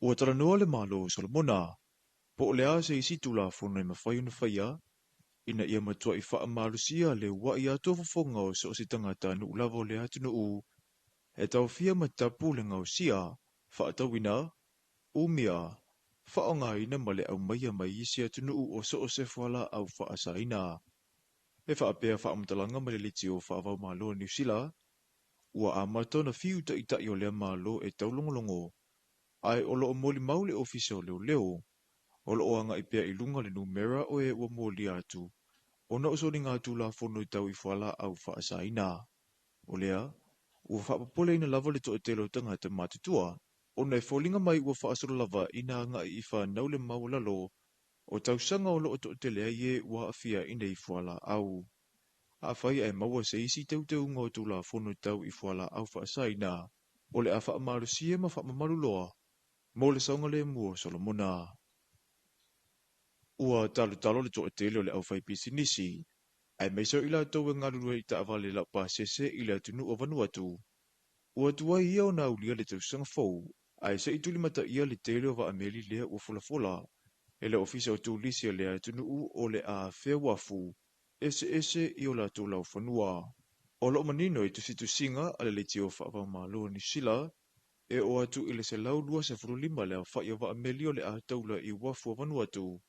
ua talanoa le Malo o Solomona po o le a se isi Tulafono e mafai ona faia ina ia matuai faamalosia le ua'i atoa fofoga o so o se tagatanuu lava o le atunuu e taofia ma tapu le gaosia, faatauina, umia, faaaogaina ma le aumaia mai isi atunuu o so o se fualaau faasaina. E faapea faamatalaga mai le leitio faava-o-Malo o Niu Sila, ua amata ona fiu taitai o lea Malo e taulogologo, ae o lo o molimau le Ofisa o Leoleo, o lo o agai pea i luga le numera o e ua molia atu ona o soligatulafono i tau i fualaau faasaina. O lea, ua faapopoleina lava le toatele o tagata matutua, ona e foliga mai ua faasolo lava ina agai i fanau le maualalo o tausaga o lo o toatele ai e ua aafia i nei fualaau. Afai ae maua se isi teuteuga o Tulafono tau i fualaau faasaina, o le a faamalosia ma faamamalu loa mo le saogalemu o Solomona. Ua talotalo le toatele o le aufaipisinisi, aemaise o i latou e galulue i taavale laupasese i le atunuu o Vanuatu, ua tuai ia ona aulia le tausaga fou, ae se i tulimataia le tele o vaameli lea ua folafola e le Ofisa o Turisi o lea atunuu o le a afea uafu eseese i o latou laufanua. O lo o manino i tusitusiga a le Leitio Faava-o-Malo o Niu Sila, e oo atu i le 125 le aofai o vaameli o le a taula i uafu o Vanuatu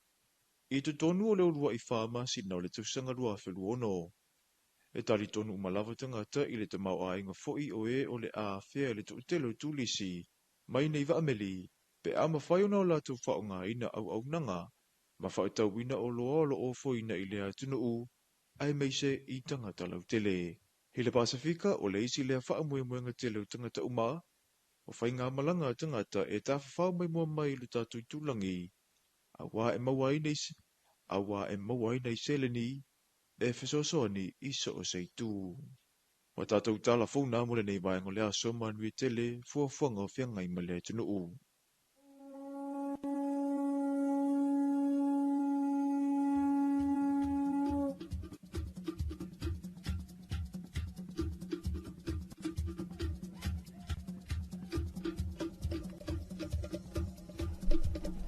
i totonu o le uluai fa masina o le tausaga 2026. E talitonu uma lava tagata i le tamaoaiga foi o e o le a afea e le toatele o turisi mai nei vaameli pe a mafai ona o latou faaaogaina auaunaga ma faatauina oloa o lo o ofoina i lea atunuu aemaise i tagata lautele. I le Pasefika, o le isi lea faamoemoega tele o tagata uma, o faigamalaga a tagata e tafafao maimoa mai i lo tatou itulagi, auā e maua ai nei auā e maua ai nai seleni e fesoasoani i so o se itu. Ua tatou tala fou na mo lenei vaega o le aso, manuia tele fuafuaga o feagai ma le atunuu.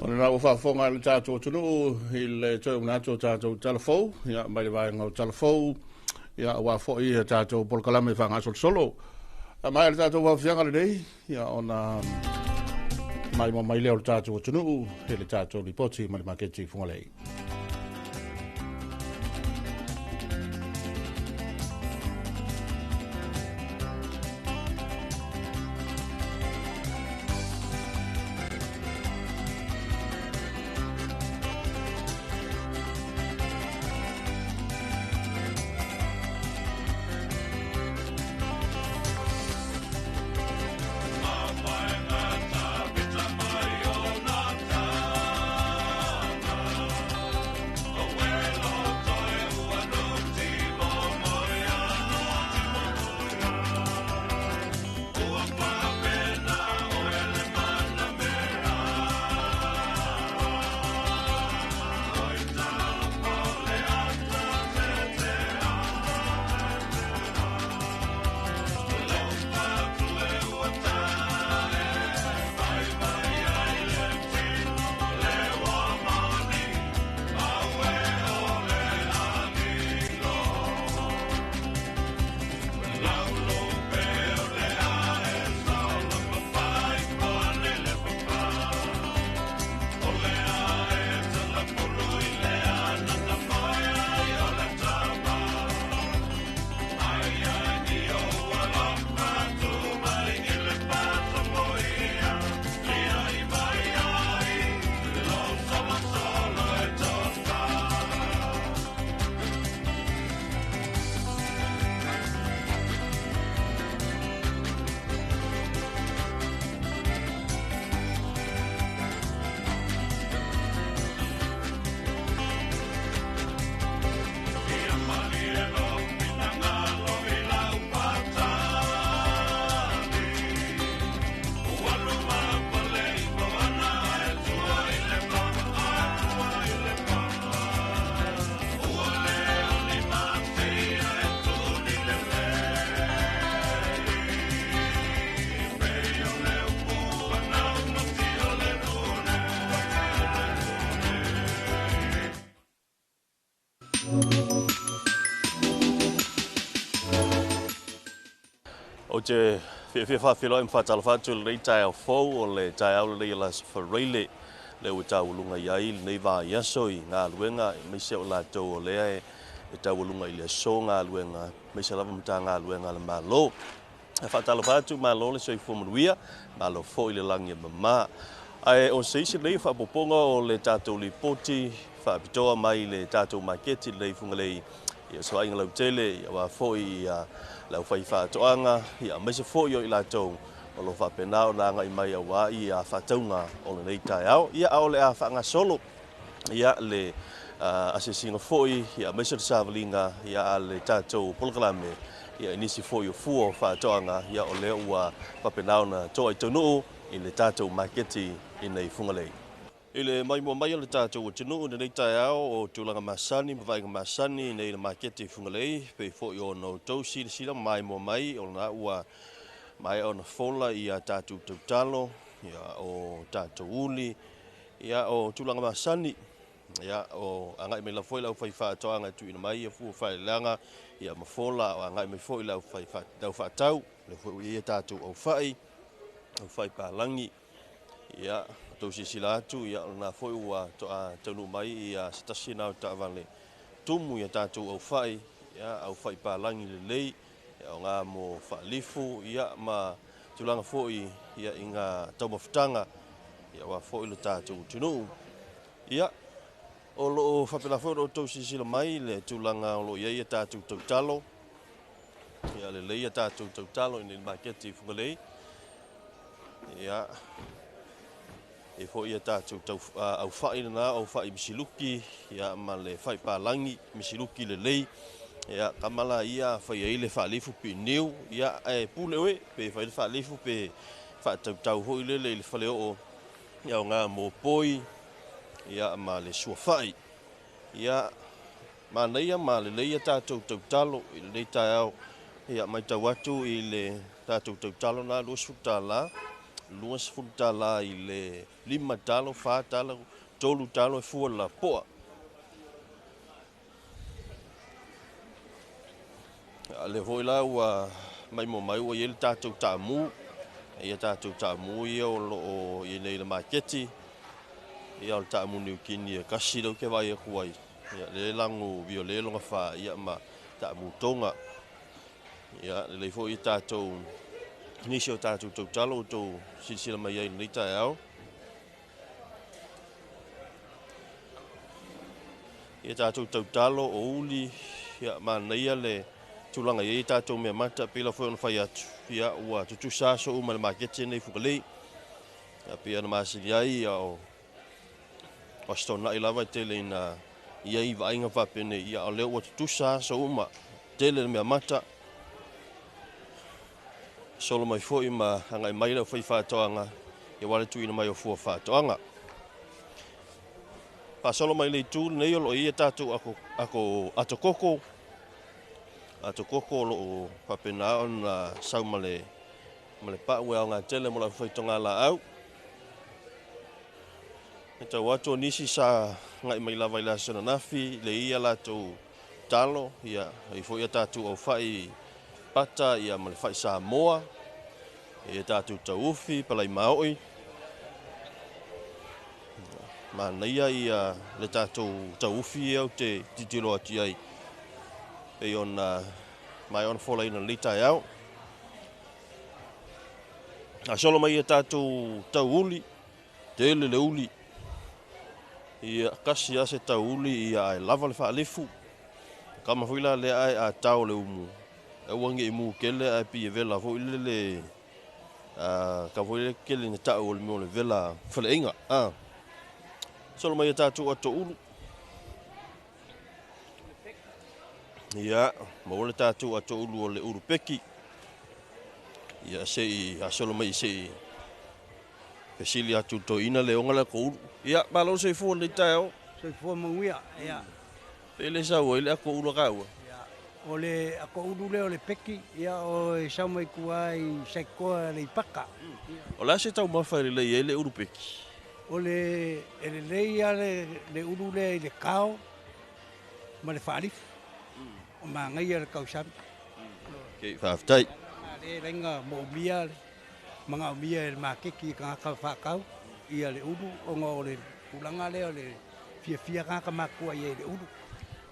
O lena ua faafofoga le tatou atunuu i le toe manatu o tatou tala fou, ia, mai le vaega o tala fou, ia, aua foi ia tatou polokalame faagasolosolo. Mai le tatou faafiaga lenei, ia, ona mai mai lea o le tatou atunuu i le tatou lipoti ma le maketi i Fugalei. te fiafia faafeiloai ma faatalofa atu i lenei taeao fou o le taeao lelei o le Aso Faraile lea ua taualuga i ai lenei vaiaso i galuega aemaise o latou o lea e taualuga i le aso galuega aemaise lava Matagaluega a le Malo. E faatalofa atu, malo le soifua manuia, malo foi le lagi e mama. Ae o se isi lelei faaopoopoga o le tatou lipoti faapitoa mai le tatou maketi lenei Fugalei ia soaiga lautele ia aua foi ia le aufaifaatoaga ia aemaise foi o i latou o lo o faapena ona agai mai aua ia faatauga o lenei taeao. Ia a o le a faagasolo ia le asiasiga foi ia aemaise o le savaliga ia a le tatou polokalame ia i nisi foi o fua o faatoaga ia o lea ua faapena ona toa i taunuu i le tatou maketi i nei Fugalei. I le maimoa mai o le tatou atunuu i lenei taeao o tulaga masani ma vaaiga masani i nei le maketi i Fugalei, pei foi ona outou silasila ma maimoa mai o lena ua maea ona fola ia tatou tautalo, ia o tatou uli, ia o tulaga masani, ia o agai mai lava foi le aufaifaatoaga e tuuina mai ia fua faaleaga, ia ma fola o agai mai foi le aufaatau, lea foi ua i ai tatou aufai, aufai palagi, ia outou silasila atu, ia o lena foi ua toa taunuu mai ia se tasi na o taavale tumu ia tatou aufai, ia aufai palagi lelei, ia o ngā mo faalifu, ia ma tulaga foi ia i ngā taumafataga, ia aua foi le tatou atunuu. Ia, o loo faapena foi ona outou silasila mai le tulaga o lo o i ai ia tatou tautalo, ia lelei ia tatou tautalo i nei maketi i Fugalei. Ia, e foi ia tatou aufai lena, aufai misiluki, ia ma le fai palagi, misiluki lelei. Ia, kamala ia fai ai le faalifu piiniu, ia e pule oe, pe fai le faalifu pe faatautau foi lele i le faleoo, ia o ngā mōpoi, ia ma le suafai. Ia, manaia ma lelei ia tatou tautalo i lenei taeao. Ia, matau atu i le tatou tautalo na $20, $20 i le 5 talo, 4 talo, 3 talo e fua le lapoa. A lea foi la ua maimoa mai ua i ai le tatou taamu. Ia tatou taamu ia o loo i nei le maketi. Ia o le taamu niukini e kasi lea ou te vaai atu ai. Ia le lagu viole longa fa ia ma taamu tonga. Ia lelei foi ia tatou nisi o tatou tautalo o tou silasila mai ai i lenei taeao. Ia tatou tautalo o uli, ia manaia le tulaga i ai tatou mea mata, pei la foi ona fai atu, ia ua tutusa aso uma i le maketi nei Fugalei. Ia pei ona masini ai, ia o aso Toonai lava e tele ina i ai vaaiga faapenei, ia o lea ua tutusa aso uma, tele le mea mata. Solo mai foi ma agai mai le aufaifaatoaga, ia aua le tuuina mai o fua faatoaga. Faasolo mai le itu lenei o lo o i ai tatou ako atokoko, atokoko o lo o faapena ona sau ma le pau e aoga tele mo le aufaitoga laau. E tau atu o nisi sa agai mai lava i le aso ananafi, le ia latou talo, ia ai foi ia tatou aufai pata, ia ma le fai Samoa, ia tatou taufi, palai maoi. Manaia ia le tatou taufi ia ou te titilo atu i ai, pei ona mai ona folaina lenei taeao. A solo mai ia tatou tauuli, tele le uli. Ia kasi lava se tauuli ia ae lava le faalifu. Kama foi la lea ae a tao le umu, aua ne i mu kele ae pei e vela foi lele, ka foi lele kele na tau o le mea o le vela faleaiga. Solo mai ia tatou ato ulu. Ia, maua le tatou ato ulu o le ulu peki. Ia, se i asolo mai se i fesili atu toeaina le oga le ato ulu. Ia, malo soifua lenei taeao. Soifua manuia, ia. Pe le sau ai le ato ulu a kāua? Ia, o le ato ulu lea o le peki, ia o e sau mai tua i Saikoa le Ipaka. O le a se taumafa e lelei ai le ulu peki? O le e lelei lava le ulu lea i le kao ma le faalifu. O manaia le kausami. Okay, faafetai. le laina moomia le manaomia e le maketi i tagata faatau ia le ulu ona o le tulaga lea o le fiafia tagata matutua i ai i le ulu.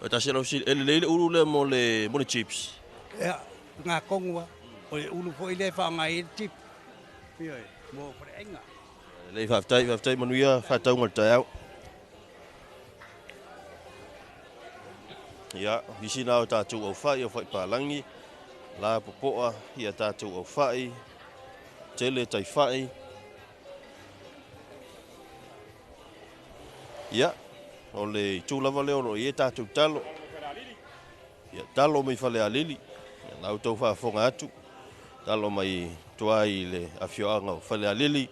O tasi lau fesili, e lelei le ulu lea mo le mo le chips? Ia, lena tonu lava. O le ulu foi lea e faaaoga ai le chips, ioe, mo faleaiga. Lelei, faafetai, faafetai, manuia faatauga o le taeao. Ia, isi na o tatou aufai, aufai palagi, la popoa ia tatou aufai, tele taifai. Ia, o le itu lava lea o lo o i ai tatou talo. Ia, talo mai Falealili, ia, la outou faafofoga atu, talo mai tua i le afioaga o Falealili,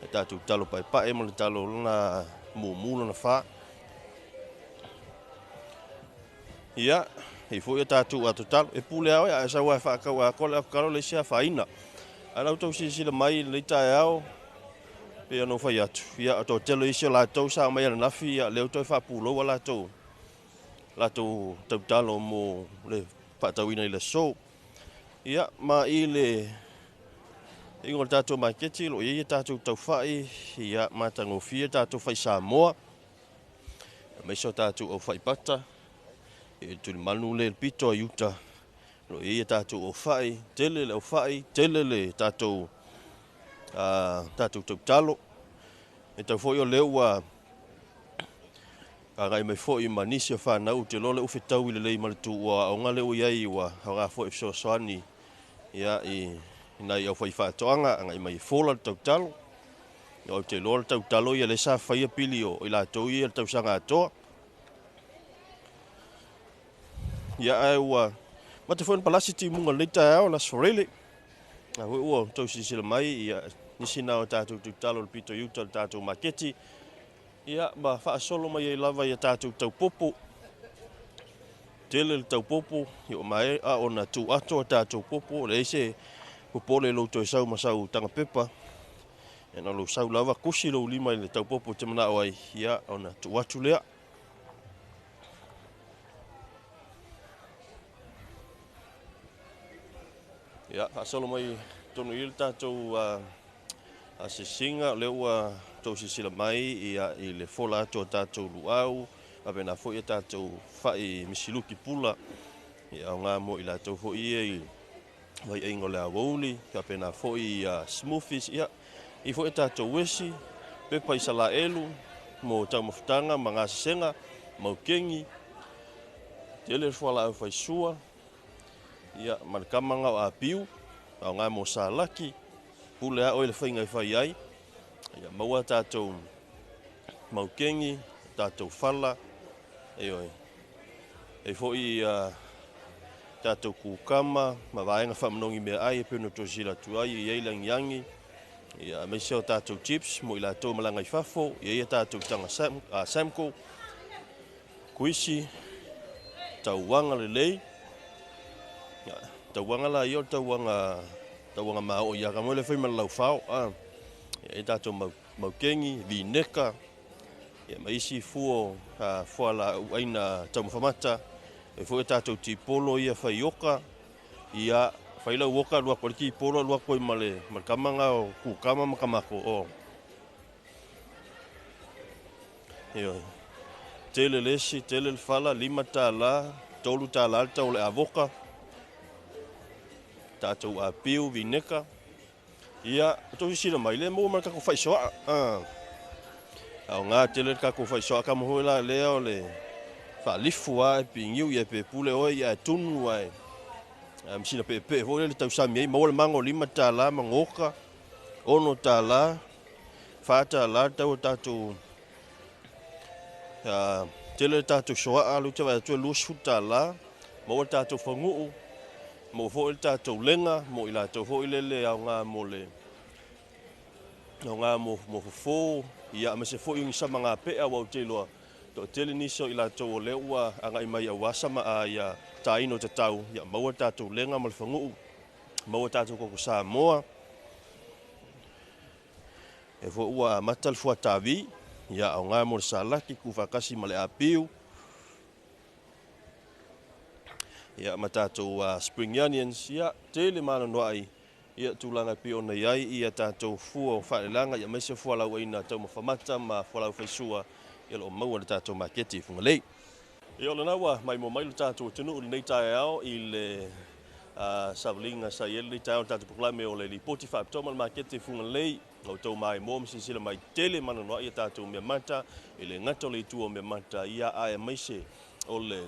e tatou talo paepae ma le talo lona mumu lona fa. Ia, e foi a tatou ato talo. E pule lava oe, a e sau lava e faatau atoa le ato talo, e leai se afaina. Ae la outou silasila mai i lenei taeao, pei ona ou fai atu, ia, o toatele o isi o latou sa aumai ananafi, ia, lea ua toe faapulou a latou, latou tautalo mo le faatauina i le aso. Ia, ma i le iuga o le tatou maketi, o lo o i ai a tatou taufai, ia, matagofie tatou fai Samoa, aemaise o tatou aufai pata, i le tulimanu lea i le pito a Iuta, o lo o i ai a tatou aufai, tele le aufai, tele le tatou, tatou tautalo. E tau foi o lea ua agai mai foi ma nisi o fanau, ou te iloa o lea ua fetaui lelei ma le tuua aoga lea ua i ai, ua aoga foi e fesoasoani ia, i nai aufaifaatoaga, agai mai e fola le tautalo. Ou te iloa o le tautalo ia lea sa faia pili o i latou ia i le tausaga atoa. Ia, ae ua mate foi ona palasi timuga o lenei taeao, le Aso Faraile. A foi ua outou silasila mai, ia, nisi na o tatou tautalo i le pito i uta o le tatou maketi, ia, ma faasolo mai ai lava i a tatou taupopo. Tele le taupopo, ia ua maea ona tuu ato a tatou popo, leai se popole i lou toe sau ma sau tagapepa. Ia, na o lou sau lava, kusi lou lima i le taupopo e te manao ai, ia, ona tuu atu lea. Ia, faasolo mai tonu i le tatou asiasiga, o lea ua outou silasila mai ia, i le fola atu o tatou luau, faapena foi a tatou fai misiluki pula, ia aoga mo i latou foi ia i vaiaiga o le aoauli, faapena foi ia smoothies, ia, i foi a tatou uesi, pepa i salaelu, mo taumafataga ma gasesega, maukeni, tele le fualaau faisua, ia, ma le kamaga o apiu, aoga mo salaki, pule a oe le faiga e fai ai, ia maua tatou maukeni, tatou fala, ioe. E foi ia tatou kukama ma vaega faamanogi meaai e pei ona toe silasila atu ai, e i ai le agiagi, ia, aemaise o tatou chips mo i latou malaga i fafo, e i ai a tatou taga Samco, kuisi, tauaga lelei. Ia, tauaga la ia o le tauaga, tauaga maoo ia ka mo le fai ma le laufao, a. Ia, e tatou maukeni, vineka, ia, ma isi fuo, fualaau aina taumafa mata. E foi tatou tipolo ia fai oka, ia, fai lau oka alu atu ai le tipolo alu atu ai ma le kama o kukama ma kamako o. Ioe. Tele le esi, tele le fala, $5, $3 le tau o le avoka, tatou apiu, vineka. Ia, outou silasila mai, lea e maua ma le tatou faisoaa. Aoga tele le tatou faisoaa kama foi la lea o le faalifu lava e piniu, ia pe pule oe, ia e tunu ae ma sina peepee foi lea le tausami ai, maua le mago $5 ma goka, $6, $4 le tau o tatou tele le tatou soaa, lea ou te vaai atu e $20, maua le tatou faguu, maua foi le tatou lega, mo i latou foi lele aoga mo le aoga mo fofo, ia aemaise foi o ni sama gapea, ua ou te iloa toatele nisi o i latou o lea ua agai mai aua sama ia taina o tatau, ia maua le tatou lega ma le faguu, maua tatou koko Samoa. E foi ua amata le fuatavi, ia aoga mo le salaki, tuufaatasi ma le apiu. ia ma tatou spring onions, ia tele ma anoanoai ia tulaga e pei ona i ai ia tatou fua o faaleleaga, ia aemaise fualaauaina taumafa mata ma fualaau faisua ia o lo o maua i le tatou maketi i Fugalei. Ia o lena ua maimoa mai lo tatou atunuu i lenei taeao i le savaliga sa i ai lenei taeao i le tatou polokalame o le Lipoti Faapitoa ma le Maketi i Fugalei. La outou maimoa ma silasila mai tele ma anoanoai ia tatou meamata, e le gata o le itu o meamata, ia ae aemaise o le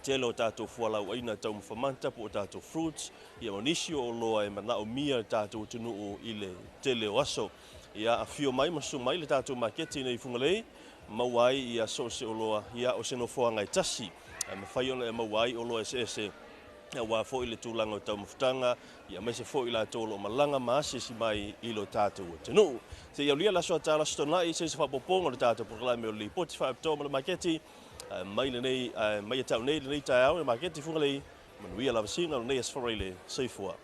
tele o tatou fualaauaina taumafa mata po o tatou fruits, ia ma nisi o oloa e manaomia e le tatou atunuu i le tele o aso. Ia afio mai ma susu mai le tatou maketi nei i Fugalei, maua ai ia so o se oloa, ia o se nofoaga e tasi e mafai ona e maua ai oloa eseese, aua foi le tulaga o taumafataga, ia aemaise foi i latou o lo o malaga ma asiasi mai i lo tatou atunuu. Se i aulia le aso ata le Aso Toonai se isi faaopoopoga o le tatou polokalame o le Lipoti Faapitoa ma le Maketi mai lenei mai ia te au nei lenei taeao i le Maketi Fugalei. Manuia lavasiga o lenei Aso Faraile. Soifua.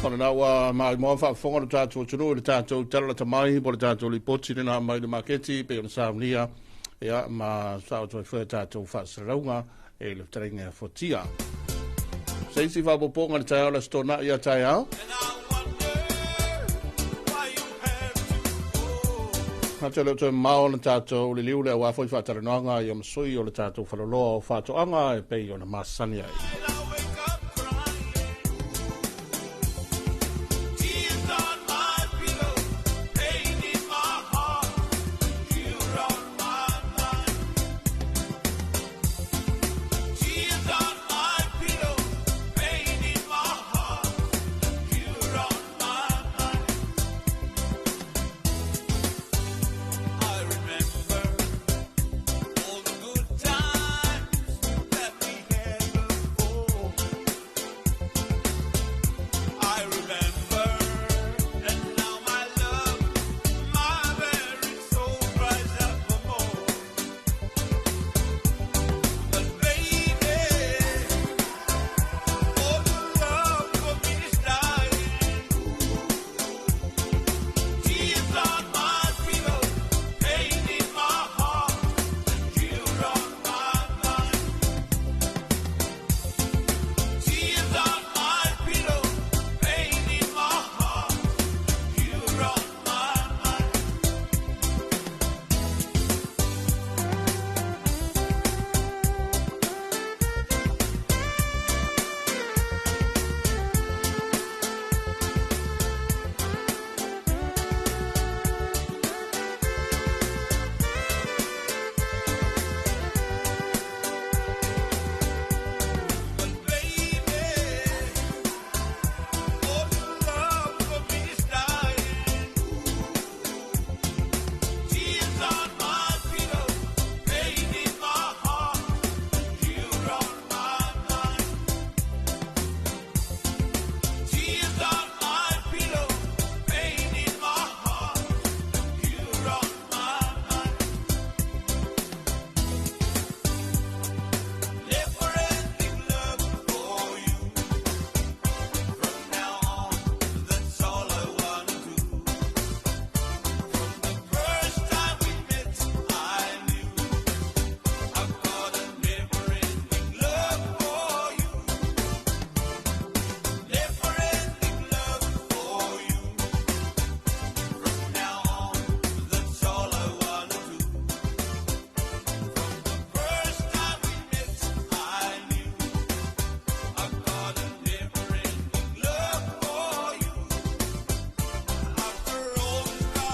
O lena ua maimoa faafofoga le tatou atunuu i le tatou tala lata mai po o le tatou lipoti lena mai le maketi pei ona saunia ia ma saoto ai foi a tatou faasalalauga e le fetalaiga ia Fuatia. Se isi faaopoopoga i le taeao o le Aso Toonai ia taeao. Atu e le o toe mamao ona tatou liliu le aua foi faatalanoaga ia ma sui o le tatou faloloa o faatoaga e pei ona masani ai.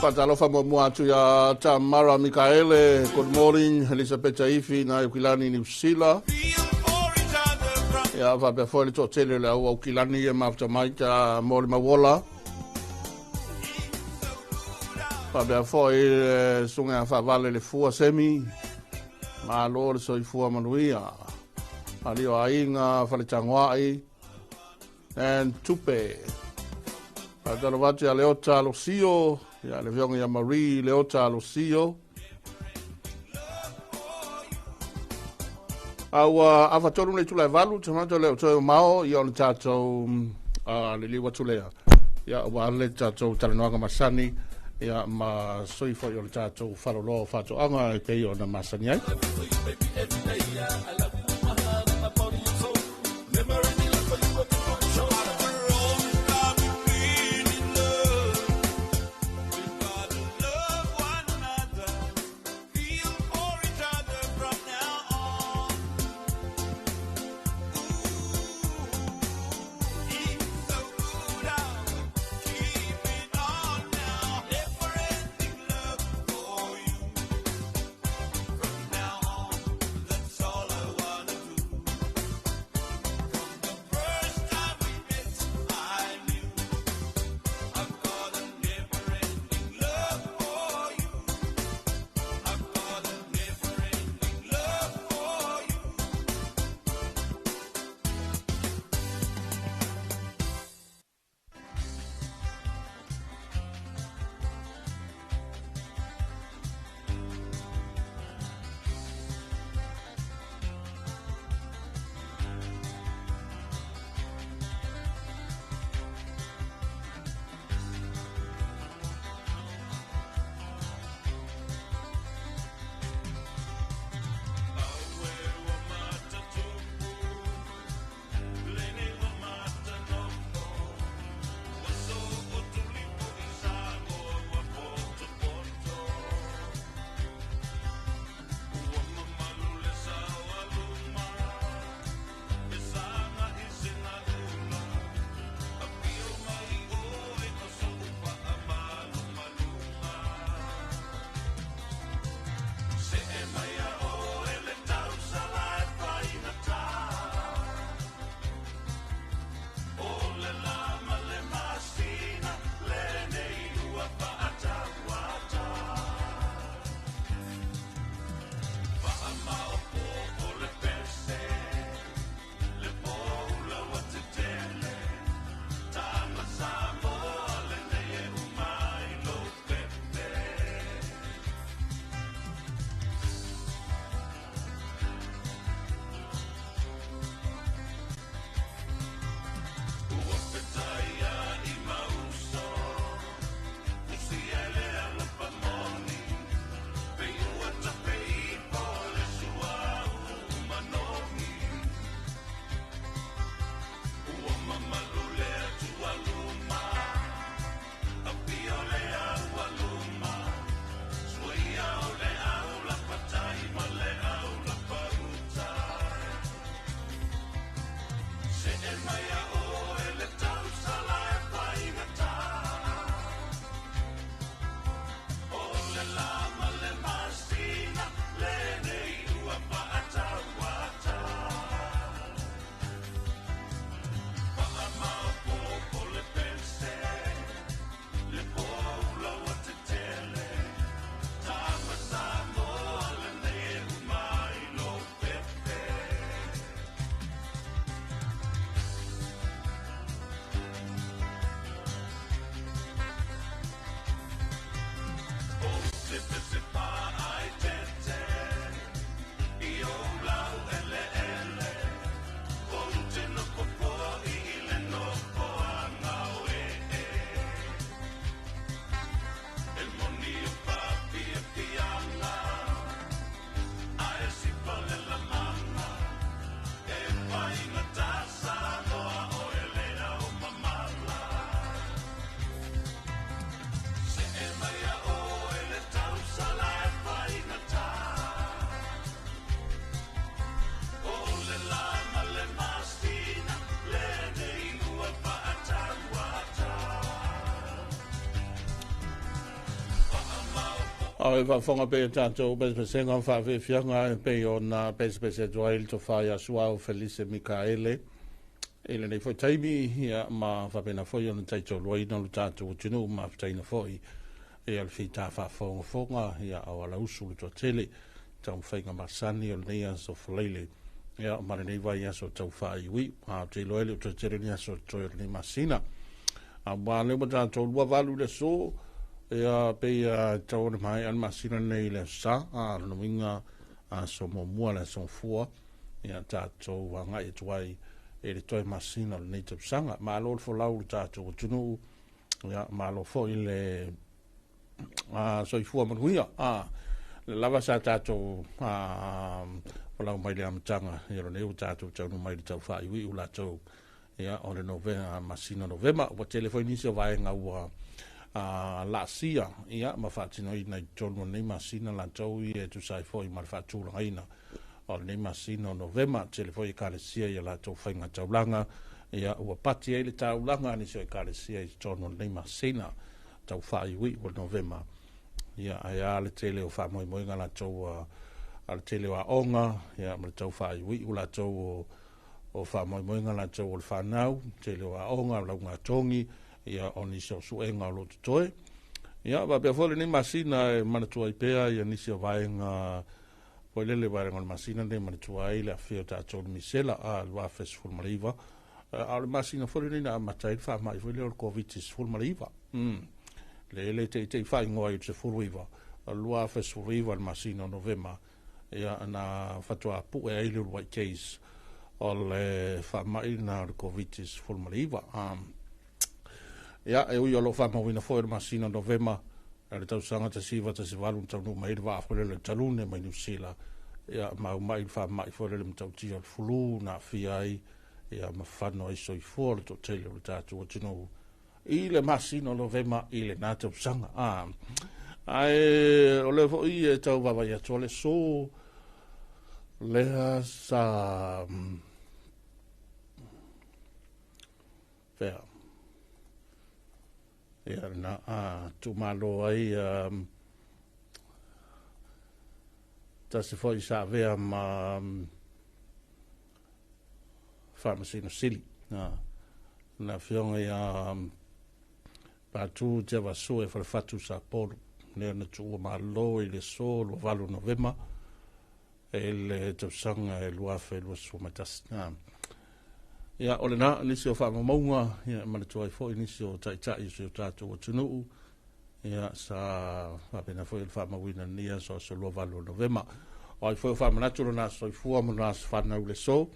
Faatalofa muamua atu ia Tamara Mikaele, good morning, Elisabeta Ifi na Aukilani Niu Sila. Ia faapea foi le toatele o le au Aukilani e mafuta mai ta mo le mauola. Faapea foi le susuga ia Faavale le Fua Semi, malo le soifua manuia. Alii o Aiga, Faletagoai and Tupe. Faatalofa atu ia Leota Alosio, ia le afioga ia Marie Leota Alosio. A ua afatolu le itula e 8, te manatu e le o toe mamao, ia ona tatou liliu atu lea. Ia ua le tatou talanoaga masani, ia ma sui foi o le tatou faloloa o faatoaga e pei ona masani ai. A o e faafofoga pea i a tatou pesepesega ma faafiafiaga e pei ona pesepese atu ai le tofa ia Suao Felise Mikaele i lenei foi taimi, ia, ma faapena foi ona taitoluaina lo tatou atunuu, mafutaina foi Ia le fita faafogafoga ia o ala usu le toatele taumafaiga masani o lenei aso Faraile ia ma lenei vaiaso tau faaiuiu. A ou te iloa e le o toe tele ni aso totoe o lenei masina. Aua lea ua tatou 28 i le aso, ia pei e tatau ona maea le masina lenei i le aso Sa, a o lona uiga aso muamua le aso Gafua, ia tatou agai atu ai i le toe masina o lenei tausaga. Malo le folau i le tatou atunuu, ia malo foi le soifua manuia. Le lava sa tatou folau mai le amataga, ia o lenei ua tatou taunuu mai i le tau faaiuiu latou ia o le Novema, masina Novema. Ua tele foi nisi o vaega ua laasia ia ma faatinoina i totonu o lenei masina latou ia e tusa ai foi ma le faatulagaina o lenei masina o Novema. Tele foi ekalesia ia latou faiga taulaga ia ua pati ai le taulaga a nisi o ekalesia i totonu o lenei masina tau faaiuiu o Novema. Ia ae a le tele o faamoemoega latou a le tele o aoga ia ma le tau faaiuiu latou o faamoemoega latou o le fanau, tele o aoga, o laugatogi, ia o nisi o suega o lo o totoe. Ia faapea foi lenei masina e manatua ai pea ia nisi o vaega foi lele vaega o le masina lenei manatua ai le afifio o tatou le misela a 2019. A o le masina foi lenei na amata ai le faamai foi lea o le Covid-19. Le le teitei faaigoa i le 19, 2019 le masina o Novema, ia na faatoa pue ai le uluai case o le faamai na o le Covid-19. Ia, e ui o lo o faamauina foi le masina o Novema le tausaga 1918 na taunuu mai ai le vaa foi lele o le Talune mai Niu Sila, ia ma aumai le faamai foi lele matautia o le flu na aafia ai ia ma fano ai soifua o le toatele o le tatou atunuu i le masina o Novema i lena tausaga. Ae o lea foi e tau vaavaai atu o le aso lea sa fea ia na tuumalo ai tasi foi sa avea ma Faamasino Sili na afioga ia Patu Tiavaasue Falefatu Sapolu, lea na tuua malo i le aso 28 Novema e le tausaga e 2021. Ia, o lena nisi o faamaumauga, ia, manatua ai foi nisi o taitai o si o tatou atunuu, ia, sa faapena foi le faamauina lenei aso aso 28 Novema. O ai foi o faamanatu lona aso soifua ma lona aso fanau le aso,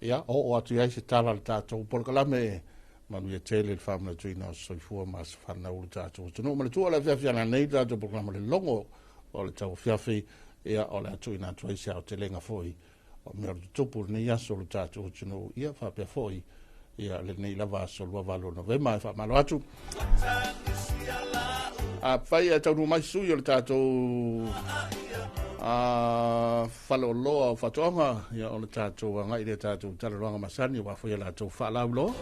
ia, oo atu i ai se tala le tatou polokalame. Manuia tele le faamanatuina o soifua ma aso fanau le tatou atunuu. Manatua le afiafi nei le tatou polokalame le logo o le tauafiafi, ia, o le atuina atu ai se aotelega foi o mea o le tutupu lenei aso le tatou atunuu, ia faapea foi ia lenei lava aso 28 Novema. E faamalo atu. A fai e taunuu mai sui o le tatou faleoloa o faatoaga, ia o le tatou agai le tatou talanoaga masani aua foi a latou faalauiloa.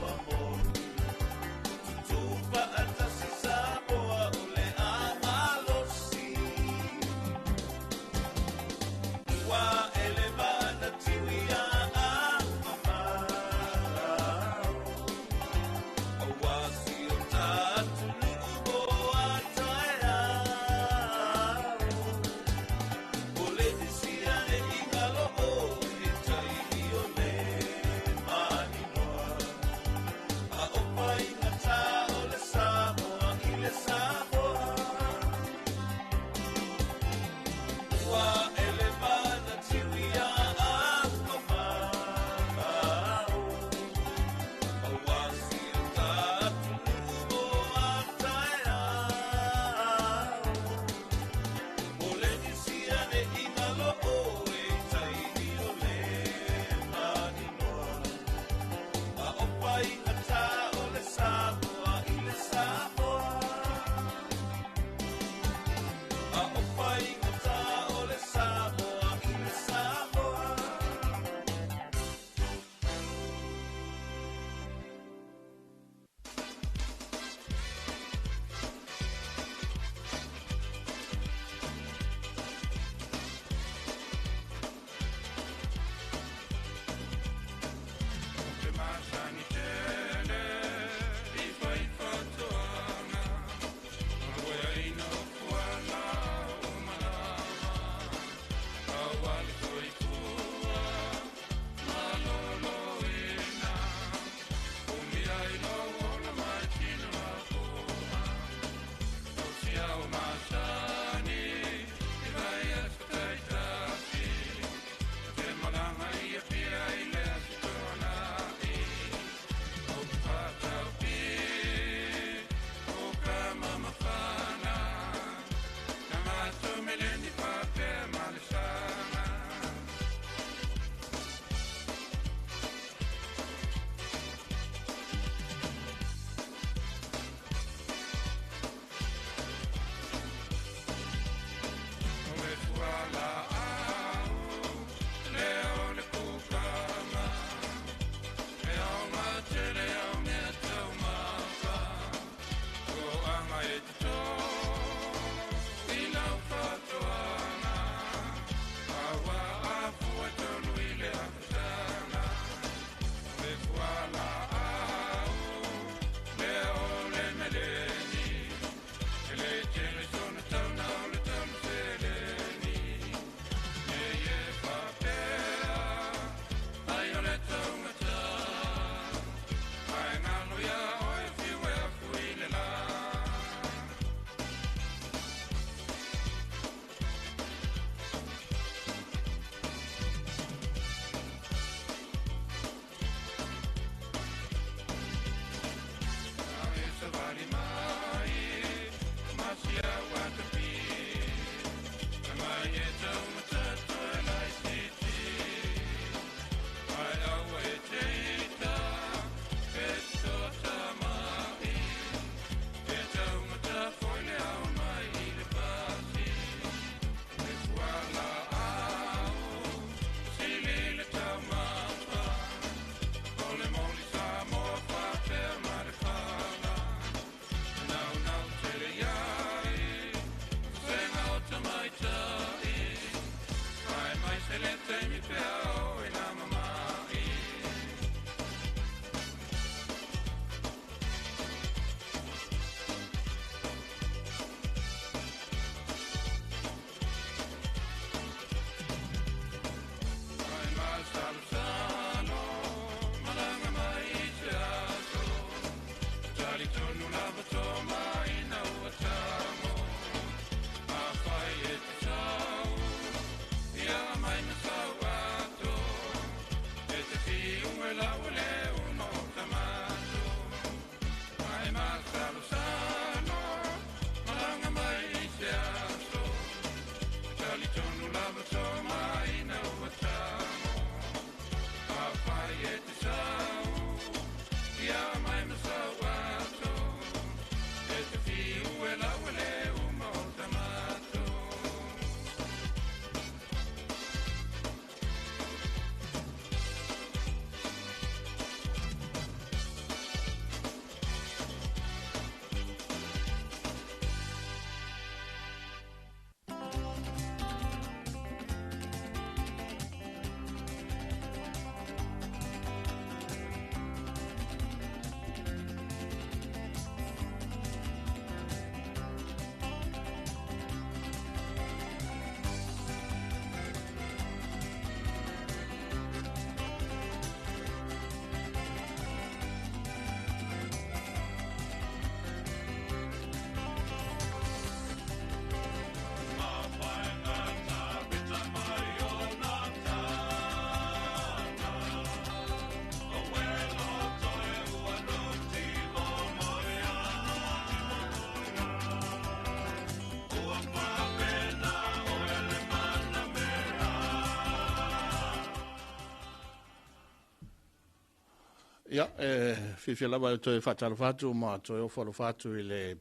Ia, e fiafia lava e toe faatalofa atu ma toe ofo alofa atu i le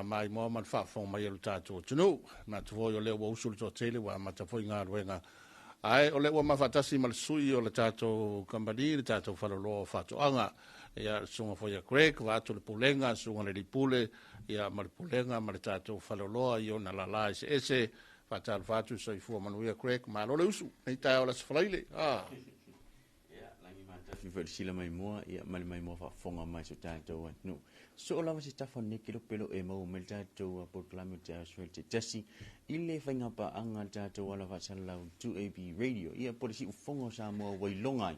maimoa ma le faafofoga mai o le tatou atunuu. Manatu foi o lea ua usu le toatele ua amata foi galuega. Ae o lea ua mafaatasi ma le sui o le tatou kamupani, le tatou faleoloa o faatoaga. Ia, le susuga foi ia Greg, vaeatu le Pulega, le susuga i le Alii Pule, ia ma le Pulega ma le tatou faleoloa i ona lala eseese. Faatalofa atu, soifua manuia Greg, malo le usu, nei taeao le Aso Faraile. Ah. Ia, lagi matafi foi le sila mai mua, ia, ma le maimoa faafofoga mai so tatou atunuu. Soo lava se tafa nei kelo pelo e maua mai le tatou polokalame o te aso te tasi i le faigapaaga a le tatou ala faasalalau 2AB Radio, ia, po o le siufofoga o Samoa ua iloga ai,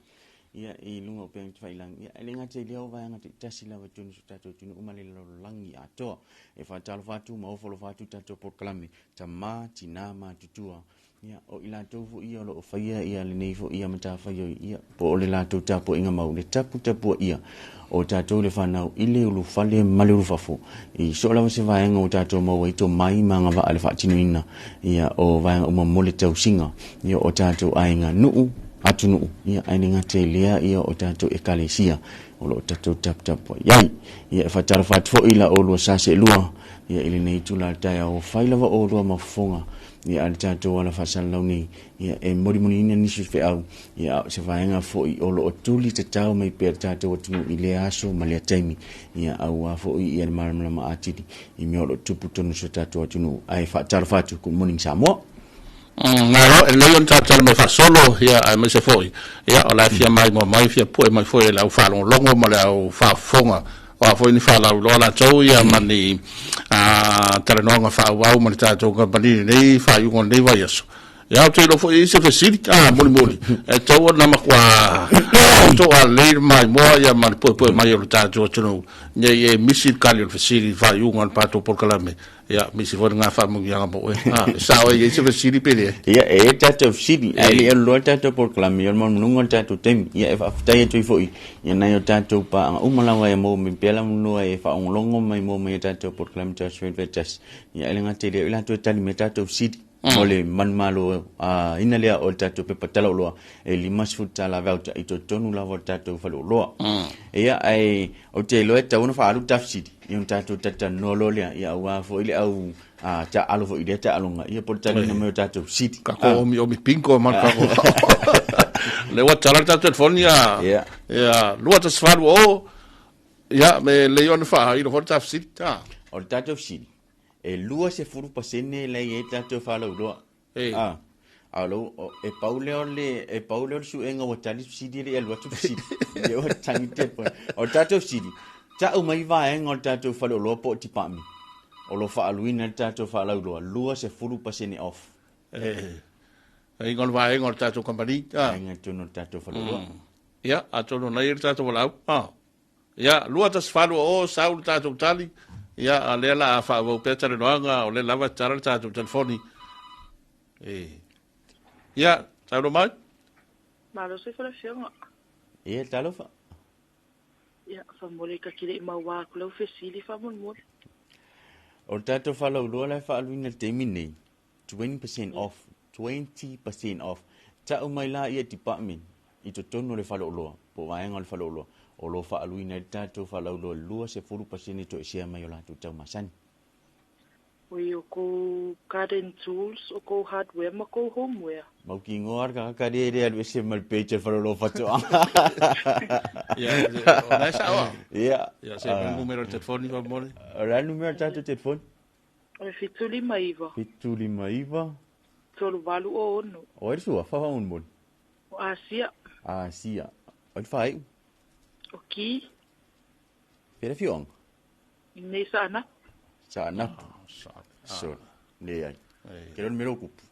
ia, i luga o upega tafailagi, ia, e le gata i lea o vaega taitasi lava i totonu o so tatou atunuu ma le lalolagi atoa. E faatalofa atu ma ofo alofa atu tatou polokalame, tama, tinā matutua, ia, o i latou foi ia o lo o faia ia lenei foi ia matafaioi, ia, po o le latou tapuaiga mau, le taputapuaia o tatou le fanau i le ulufale ma le ulufafo, i so o lava se vaega ua tatou maua ai tomai ma agavaa le faatinoina, ia, o vaega uma mo le tausiga, ia, o tatou aiga nuu, atunuu, ia, ae le gata i lea, ia, o tatou ekalesia o lo o tatou taputapuai ai. Ia, e faatalofa atu foi i la oulua sa seelua, ia, i lenei itula o le taeao, ua fai lava oulua ma fofoga, ia, a le tatou ala faasalalau nei, ia, e molimoliina nisi o feau, ia, a o se vaega foi o lo o tuli tatao mai pea le tatou atunuu i lea aso ma lea taimi, ia, auā foi ia le malamalama atili i mea o lo o tupu tonu i so tatou atunuu. Ae faatalofa atu, good morning Samoa. Malo, e lelei ona tatou mai faasolo, ia, aemaise foi, ia, o la e fia maimoa mai, fia pue mai foi e le au faalogologo ma le au faafofoga, o a foi ni faalauiloa latou, ia, ma ni talanoaga faaauau ma le tatou kamupani i lenei faaiuga o lenei vaiaso. Ia, ou te iloa foi e i ai se fesili, mulimuli, e tatau ona matua toa lelei le maimoa, ia, ma le puepue mai o le tatou atunuu, ne i e misi le tali o le fesili i le faaiuga o le matou polokalame. Ia, misi foi lena faamanuiaga mo oe. Ah, e sao e i ai se fesili pe leai? Ia, e i ai tatou fesili, ae le i alu loa le tatou polokalame, ia o le manumanuga o le tatou taimi. Ia, e faafetai atu ai foi ia nai o tatou paaga uma lava e maua mai pea le avanoa e faalogologo mai moa mai a tatou polokalame tau Australia Faitasi. Ia, e le gata i lea, o i latou e tali mai a tatou fesili mo le manumalo ina lea o le tatou pepa talaoloa e $50 voucher i totonu lava o le tatou faleoloa. Ia, ae ou te iloa e tatau ona faaalu ta fesili, ia ona tatou talatalanoa loa lea, ia aua foi le au taaalo foi i lea taaloga, ia po o le taliina mai o tatou fesili. Kako omiomi bingo ma le kako. Le ua tala le tatou telefoni ia, ia, 2 1 8 o, ia, me le ona faailo foi le ta fesili. O le tatou fesili, e 20% la e i ai le tatou faalauiloa. A o lou, e pau lea o le, e pau lea o le suega ua tali fesili e le i alu atu le fesili. Lea ua tagi le telefoni. O le tatou fesili, tau mai vaega o le tatou faleoloa po o department o lo o faaaluina ai le tatou faalauiloa 20% off. E iga o le vaega o le tatou kamupani. Vaega i totonu o le tatou faleoloa. Ia, atonu o na e i ai le tatou valaau. Ia, 2 1 8 o, sau le tatou tali. Ia, a lea la a faaauau pea talanoaga, o lea lava e tatala le tatou telefoni. E. Ia, saunoa mai. Malo soifua le afioga. Ia, talofa. Ia, faamolemole ta te le i maua atu lau fesili faamolemole. O le tatou faalauiloa la e faaaluina i le taimi lenei, 20% off, 20% off. Tau mai la ia department i totonu o le faleoloa, po o vaega o le faleoloa, o lo o faaaluina ai le tatou faalauiloa 20% toesea mai o latou tau masani. Oi, o kou garden tools, o kou hardware ma kou homeware. Mau ki ingoa le tagata lea e le alu ese ma le page a le faleoloa faatoaga. Ia, o lena e sao a. Ia. Ia, se mai numera o le telefoni faamolemole. O le a le numera o le tatou telefoni? O le 759. 759. 386. O ai le suafa faamolemole? O Asia. Asia. O ai le faaiu? O Ki. Fea le afioaga? Nei Saanapu. Saanapu. So, leai. Ke lona mea lea ua tupu.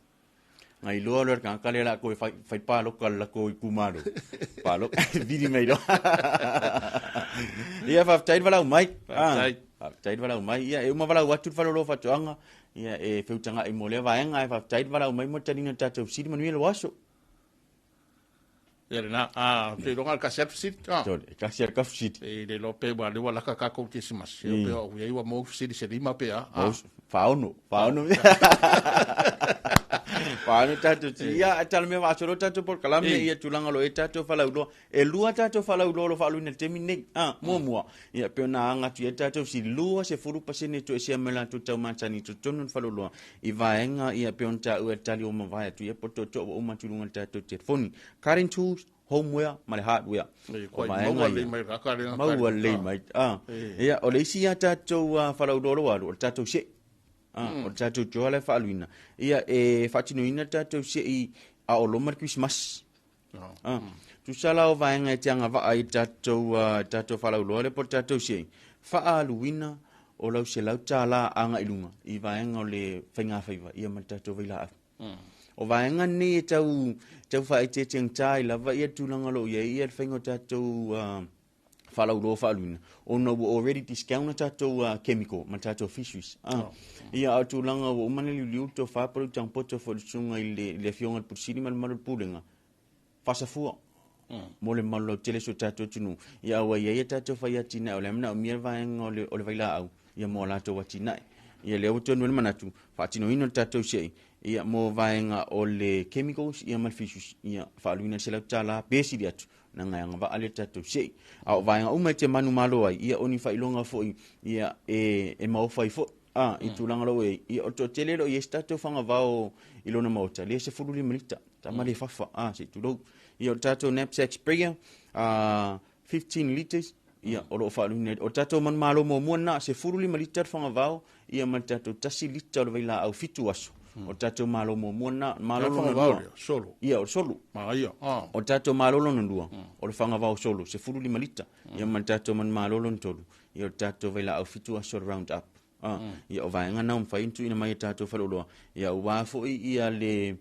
Ngai loa loa le tagata lea la toe fai, fai paloka le latou itumalo. Paloka, vili mai loa. Ia, faafetai le valaau mai. Faafetai. Faafetai le valaau mai. Ia, e uma valaau atu le faleoloa faatoaga. Ia, e feutaga'i mo lea vaega, ae faafetai le valaau mai mo le taliga o le tatou fesili. Manuia lou aso. Ia lena, a, ou te iloa na o le tasi lava le fesili. Ah. Tole, e tasi lava le fesili. E le iloa pe ua lea ua laka tatou i Kerisimasi. E pe o i ai ua maua fesili se lima pe a. Ah. 46, 46. Paano tatou ti ia tala mea vaasolo tatou polokalame ia tulaga o lo o i ai tatou falauloa. E lua tatou falauloa o lo o faaluina i le taimi lenei. Ah, muamua, ia pei ona aga atu i ai tatou si 20% e toesea mai latou tau masani i totonu o le faleoloa i vaega ia pei ona taua e le tali ua mavae atu ia po o tootoo ua uma atu i luga o le tatou telefoni. Current tools, homeware ma le hardware. O vaega ia. Maua lelei mai. Ah, ia o le isi ia tatou falauloa o lo o alu, o le tatou se'i. Ah, o le tatou joa la e faaluina. Ia e faatinoina le tatou se'i a o loma le Kerisimasi. Ah, tusa la o vaega e te agavaa i tatou, tatou falauloa lea po o le tatou se'i, faaaluina o lau $100 agai i luga i vaega o le faigafaiva ia ma le tatou vailaau. O vaega nei e tau, tau faaeteetegata ai lava ia tulaga o lo o i ai ia le faiga o tatou faalauiloa faaluina ona ua already discount a tatou chemical ma tatou fisheries. Ah. Ia a o tulaga ua uma ona liuliu le tofa po o le utaga poto foi i le susuga i le, le afioga i le Pule Sili ma le mamalu o le Pulega, faasafua mo le mamalu lautele o si o tatou atunuu. Ia a ua i ai a tatou fai atinae o le a manaomia le vaega o le, o le vailaau ia mo a latou atinae. Ia lea ua tonu ai le manatu, faatinoina le tatou se'i ia mo vaega o le chemicals ia ma le fisheries ia faaluina i le $100 pe sili atu na ngai agavaa lea tatou se'i. A o vaega uma e te manumalo ai, ia o ni faailoga foi ia e maofa ai foi. A, i tulaga o lo o i ai, ia o le toatele e le o i ai se tatou fagavao i lona maota, lea e 15 lita, tama le fafa, a, se i tulou. Ia o le tatou knapsack sprayer, a, 15 litres, ia o lo o faaluina, o le tatou manumalo muamua lena, 15 lita le fagavao, ia ma le tatou 1 lita o le vailaau 7 aso. O le tatou malo muamua lena, malo lona lua. Solo. Ia, o le solo. Ia. O le tatou malo lona lua, o le fagavao solo, 15 lita. Ia ma le tatou manumalo lona tolu, ia o le tatou vailaau 7 aso o le round up. Ia o vaega na ua mafai ona tuuina mai e tatou faleoloa, ia aua foi ia le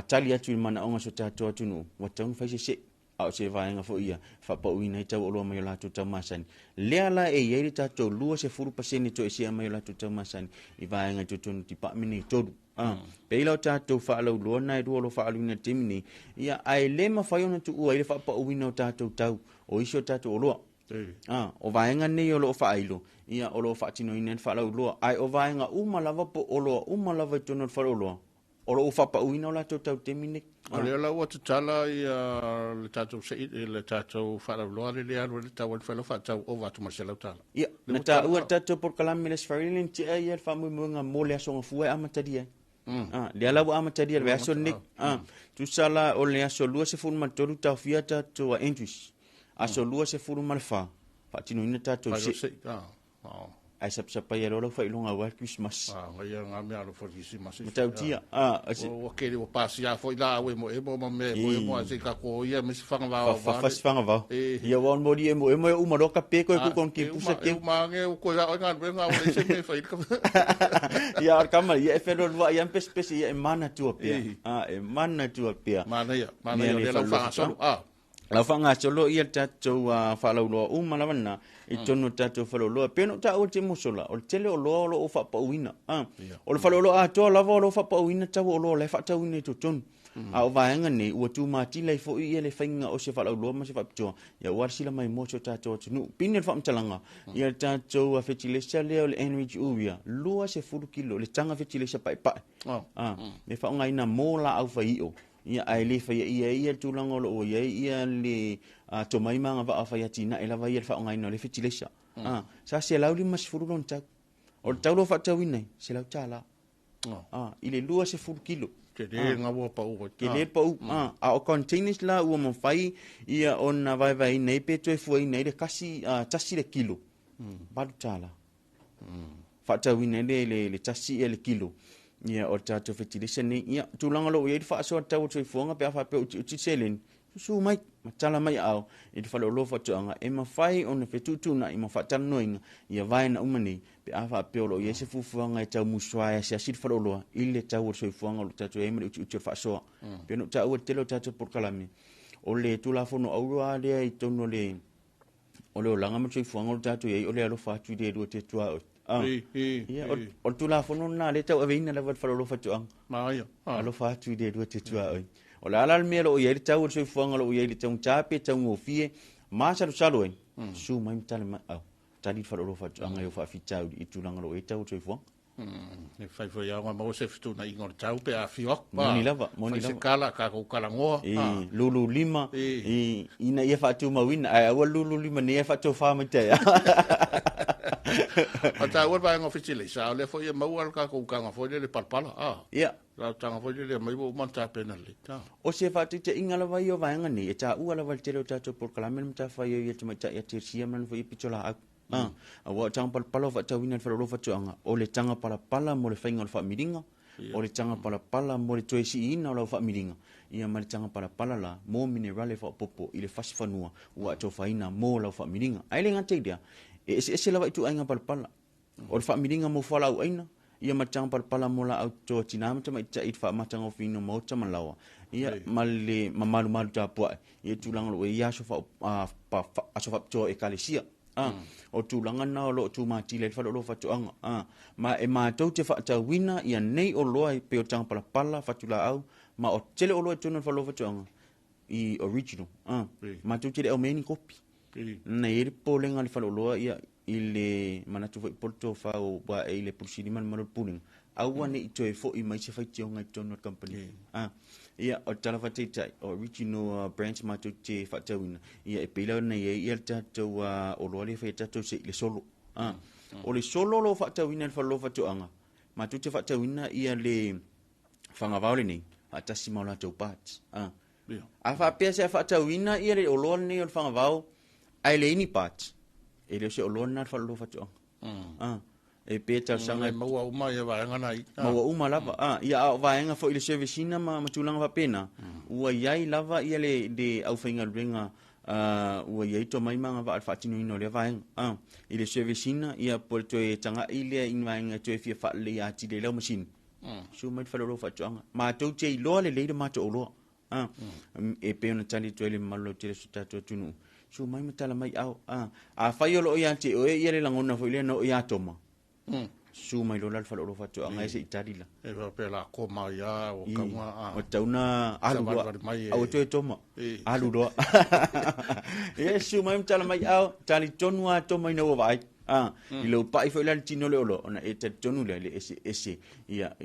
tali atu i manaoga o si o tatou atunuu, ua tatau ona fai se se'i. A o se vaega foi ia faapauina ai tau oloa mai o latou tau masani. Lea la e i ai le tatou 20% toesea mai o latou tau masani i vaega i totonu o tipamene e tolu. Pei la o tatou faalauiloa na e lua o lo o faaaluina i le taimi nei, ia ae le mafai ona tuua ai le faapauina o tatou tau o isi o tatou oloa. O vaega nei o lo o faailo, ia o lo o faatinoina ai le faalauiloa. Ae o vaega uma lava po o oloa uma lava i totonu o le faleoloa, o lo o faapauina o latou tau i le taimi nei. O lea la ua tatala ia le tatou se'i, le tatou faalauiloa lea e alu ai le tau ai le fai faatau ova atu ma le $100. Ia, na taua le tatou polokalame le Aso Faraile na tea ia le faamoemoega mo le Aso Gafua e amatalia ai. Lea la ua amatalia le vaiaso lenei. Tusa la o le aso 23 taofia tatou entries. Aso 24 faatinoina tatou se'i. Ae sapasapai ai loa lau faailoga aua le Kerisimasi. Ah, ia ngā mea alofa le Kerisimasi. Matautia. Ua kele ua pasia foi la au emo emo ma mea emo emo a se ka ko ia me se whangawao. Fa se whangawao. Ia ua mori emo emo e uma loa ka pe koe ku kon ki pusa ke. E uma ange o koe a ngā ngā o le se me whai. Ia ar kama ia e whelo lua ia pesi pesi ia e mana tua pea. E mana tua pea. Mana ia, mana ia le lau whangasolo. Lau faagasolo ia le tatou faalauiloa uma lava lena i totonu o le tatou faleoloa. E pei ona ou taua i le taimi ua sola, o le tele o oloa o lo o faapauina. O le faleoloa atoa lava o lo o faapauina tau o oloa o la e faatauina i totonu. A o vaega nei, ua tumatila ai foi ia le faiga o se faalauiloa ma se faapitoa, ia ua alasila mai mo si o tatou atunuu. Pine le faamatalaga, ia le tatou fetilesa lea o le Enrich Urea, 20 kilo, le taga fetilesa paepae. E faaaogaina mo laau faiio. Ia, ae le faia ia e ia le tulaga o lo o i ai ia le tomai ma agavaa fai atinae lava ia le faaaogaina o le fetileisa. Sa $150 lona tau. O le tau o lo o faatauina ai, $100. I le 20 kilo. Tele gaua pau ai. Tele pau. A o containers la ua mafai ia ona vaevaeina ai pe toe fuaina ai le kasi, tasi le kilo. $8. Faatauina ai le tasi le kilo. Ia, o le tatou fetilisa nei. Ia, tulaga o lo o i ai le faasoa tau o le soifuaga pe a faapea o utiuti le seleni, susu mai, ma tala mai aao i le faleoloa faatoaga e mafai ona fetuutuunai ma faatalanoaina ia vaega uma nei pe a faapea o lo o i ai se fuafuaga e tau musuae asiasi le faleoloa i le tau o le soifuaga o lo o tatou i ai ma le utiuti o le faasoa. Pei ona ou taua i le tele o tatou polokalame, o le Tulafono Auroa lea i totonu o le o le olaga ma le soifuaga o lo tatou i ai, o le alofa atu i le Atua te tuaoi. Ia, o le Tulafono lena lea e tauaveina lava e le Faleoloa Faatoaga. Alofa atu i le Atua te tuaoi. O le a la le mea o lo o i ai le tau o le soifuaga o lo o i ai le taugata pe taugofie, masalosalo ai, susu mai ma tali mai, au, tali le Faleoloa Faatoaga i ou faafitauli i tulaga o lo o i ai le tau o le soifuaga. E fai foi ao maua se fetuunaiga o le tau pe a afio aku. Moni lava, moni Fai se lava. kala, tatou talanoa. I lulu lima, i ina ia faatumauina, ae aua lulu lima nei e faatofa mai taeao. O taua le vaega o fetileisa, a o lea foi e maua le tatou utaga foi lele palapala. Ia. La utaga foi lele mai ua uma ona tapena lelei. O se faataitaiga lava ia o vaega nei, e taua lava le tele o tatou polokalame le matafaioi ia tamaitai a Terisia ma lana foi pitolaau. Aua o taga palapala o faatauina i le faleoloa faatoaga, o le taga palapala mo le faiga o le faamiliga, o le taga palapala mo le toe siiina o lau faamiliga, ia ma le taga palapala la mo minerale faaopoopo i le fasi fanua ua atofaina mo lau faamiliga. Ae le gata i lea, e eseese lava ituaiga palapala. O le faamiliga mo fualaauaina, ia ma le taga palapala mo laau totoa tinā ma tamaitai i le faamatagofieina o maota ma laoa, ia ma le mamalumalu tapuae, ia tulaga o lo o i ai ia aso aso faapitoa o ekalesia. O tulaga na o lo o tumatila i le faleoloa faatoaga. Ma e matou te faatauina ia nei oloa e pei o taga palapala, fatulaau, ma o tele oloa i totonu o le faleoloa faatoaga i original. Matou te le aumai ni kopi. Na i ai le popolega a le faleoloa ia i le manatu foi po o le tofa ua ae i le Pule Sili ma le mamalu o le Pulega, aua ne i toe foi mai se faitioga i totonu o le kamupani. Ia, o le tala faataitai, o original brands matou te faatauina, ia e pei la ona i ai ia le tatou oloa lea e fai ai tatou se i le solo. O le solo o lo o faatauina e le faleoloa faatoaga, matou te faatauina ia le fagavao lenei faatasi ma o latou parts. A faapea se a faatauina ia le oloa lenei o le fagavao ae leai ni parts, e le o se oloa lena a le faleoloa faatoaga. E pe talosaga E maua uma ia vaega na i. Maua uma lava. Ia a o vaega foi i le service ina ma tulaga faapena, ua i ai lava ia le aufaigaluega ua i ai tomai ma agavaa i le faatinoina o lea vaega. I le service ina, ia po o le toe tagai lea i ni vaega e toe fia faaleleia atili ai lau masini. Susu mai le faleoloa faatoaga. Matou te iloa lelei le matou oloa. E pei ona tali atu ai le mamalu lautele o si o tatou atunuu. Susu mai ma tala mai ao. Afai o lo o ia te oe ia le lagona foi lea na oo ia Toma. Susu mai loa la le faleoloa faatoaga e se i tali la. E faapea la koma ia o tauga a. O tauna alu loa. Aua toe Toma. Alu loa. Ia susu mai ma tala mai ao. Tali tonu a Toma ina ua vaai. I lou pai foi la le tino o le oloa, ona e talitonu lea le eseese ia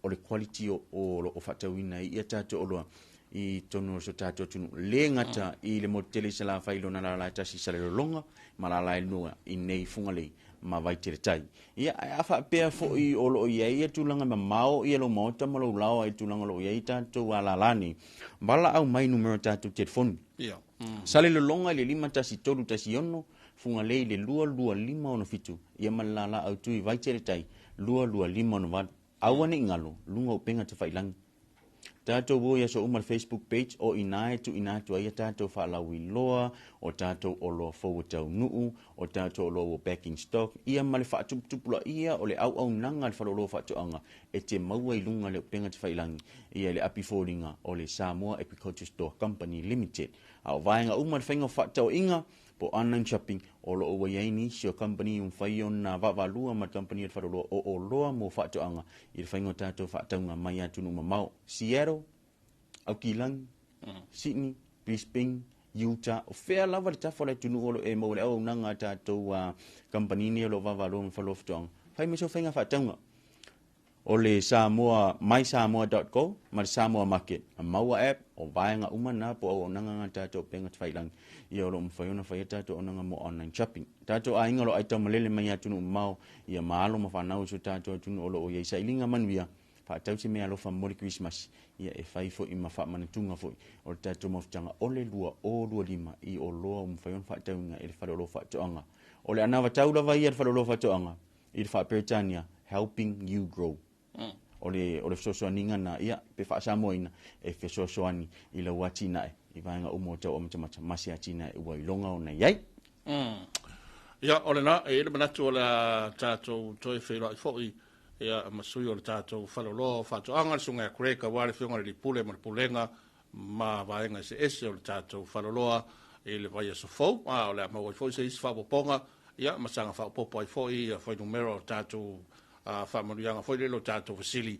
o le quality o lo o faatauina ai ia tatou oloa i totonu o so tatou atunuu. Le gata i le motu tele i Salafai i lona lala e tasi i Salelologa ma lala e lua i nei Fugalei ma Vaiteletai. Ia, ae a faapea foi o lo o i ai ia tulaga mamao ia lou maota ma lou laoa i tulaga o lo o i ai tatou alala nei, valaau mai numera o tatou telefoni. Salelologa i le 51316, Fugalei i le 22567, ia ma le lala autu i Vaiteletai 22568. Aua ne i galo, luga o upega tafailagi. Tatou o i aso uma le Facebook page o i ina e tuuina atu ai a tatou faalauiloa, o tatou oloa fou e taunuu, o tatou oloa ua back in stock, ia ma le faatuputupulaia o le auaunaga a le Faleoloa Faatoaga e te maua i luga le upega tafailagi, ia i le api foliga o le Samoa Agriculture Store Company Limited. A o vaega uma le faiga o fefaatauaiga, po o online shopping, o lo o ua i ai nisi o kamupani ua mafai ona vaavaalua ma le kamupani a le Faleoloa o Oloa mo Faatoaga i le faiga o tatou faatauga mai atunuu mamao, Seattle, Aukilani, Sydney, Brisbane, Utah, o fea lava le tafa o le atunuu o lo o e maua le auaunaga a tatou kamupani nei o lo o vaavaalua ma le Faleoloa o Faatoaga, fai mai sau faiga faatauga. O le Samoa, mysamoa.co ma le Samoa Market, Maua App, o vaega uma na po o auaunaga na tatou upega tafailagi, ia o lo o mafai ona fai a tatou auaunaga mo online shopping. Tatou aiga o lo o aitaumalele mai i atunuu mamao, ia ma alo ma fanau i so tatou atunuu o lo o i ai sailiga manuia, faatau se meaalofa mo le Kerisimasi, ia e fai foi ma faamanatuga foi o le tatou mafutaga o le 2025 i oloa ua mafai ona faatauina e le Faleoloa Faatoaga. O le anavatau lava ia a le Faleoloa Faatoaga, i le faa-Peretania, Helping You Grow. O le, o le fesoasoaniga na, ia, pe faa-Samoaina, e fesoasoani i lau atinae i vaega uma o tau amatamata ma se atinae ua iloga ona i ai. Ia, o lena, e i ai le manatu o le a tatou toe feiloai foi ia, ma sui o le tatou faleoloa o faatoaga, le Susuga ia Craig, aua le Afioga i le Alii Pule ma le Pulega ma vaega eseese o le tatou faleoloa i le vaiaso fou. A o le a maua ai foi se isi faaopoopoga, ia, ma saga faaopoopo ai foi ia fuainumera o tatou faamanuiaga foi lele o tatou fesili.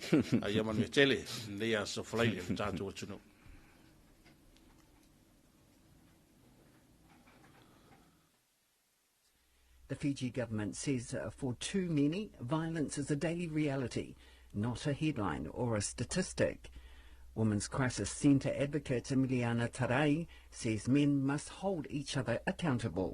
Ia manuia tele lenei aso Falaile i le tatou atunuu. The Fiji government says for too many, violence is a daily reality, not a headline or a statistic. Women's Crisis Centre advocate Emiliana Tarai says men must hold each other accountable.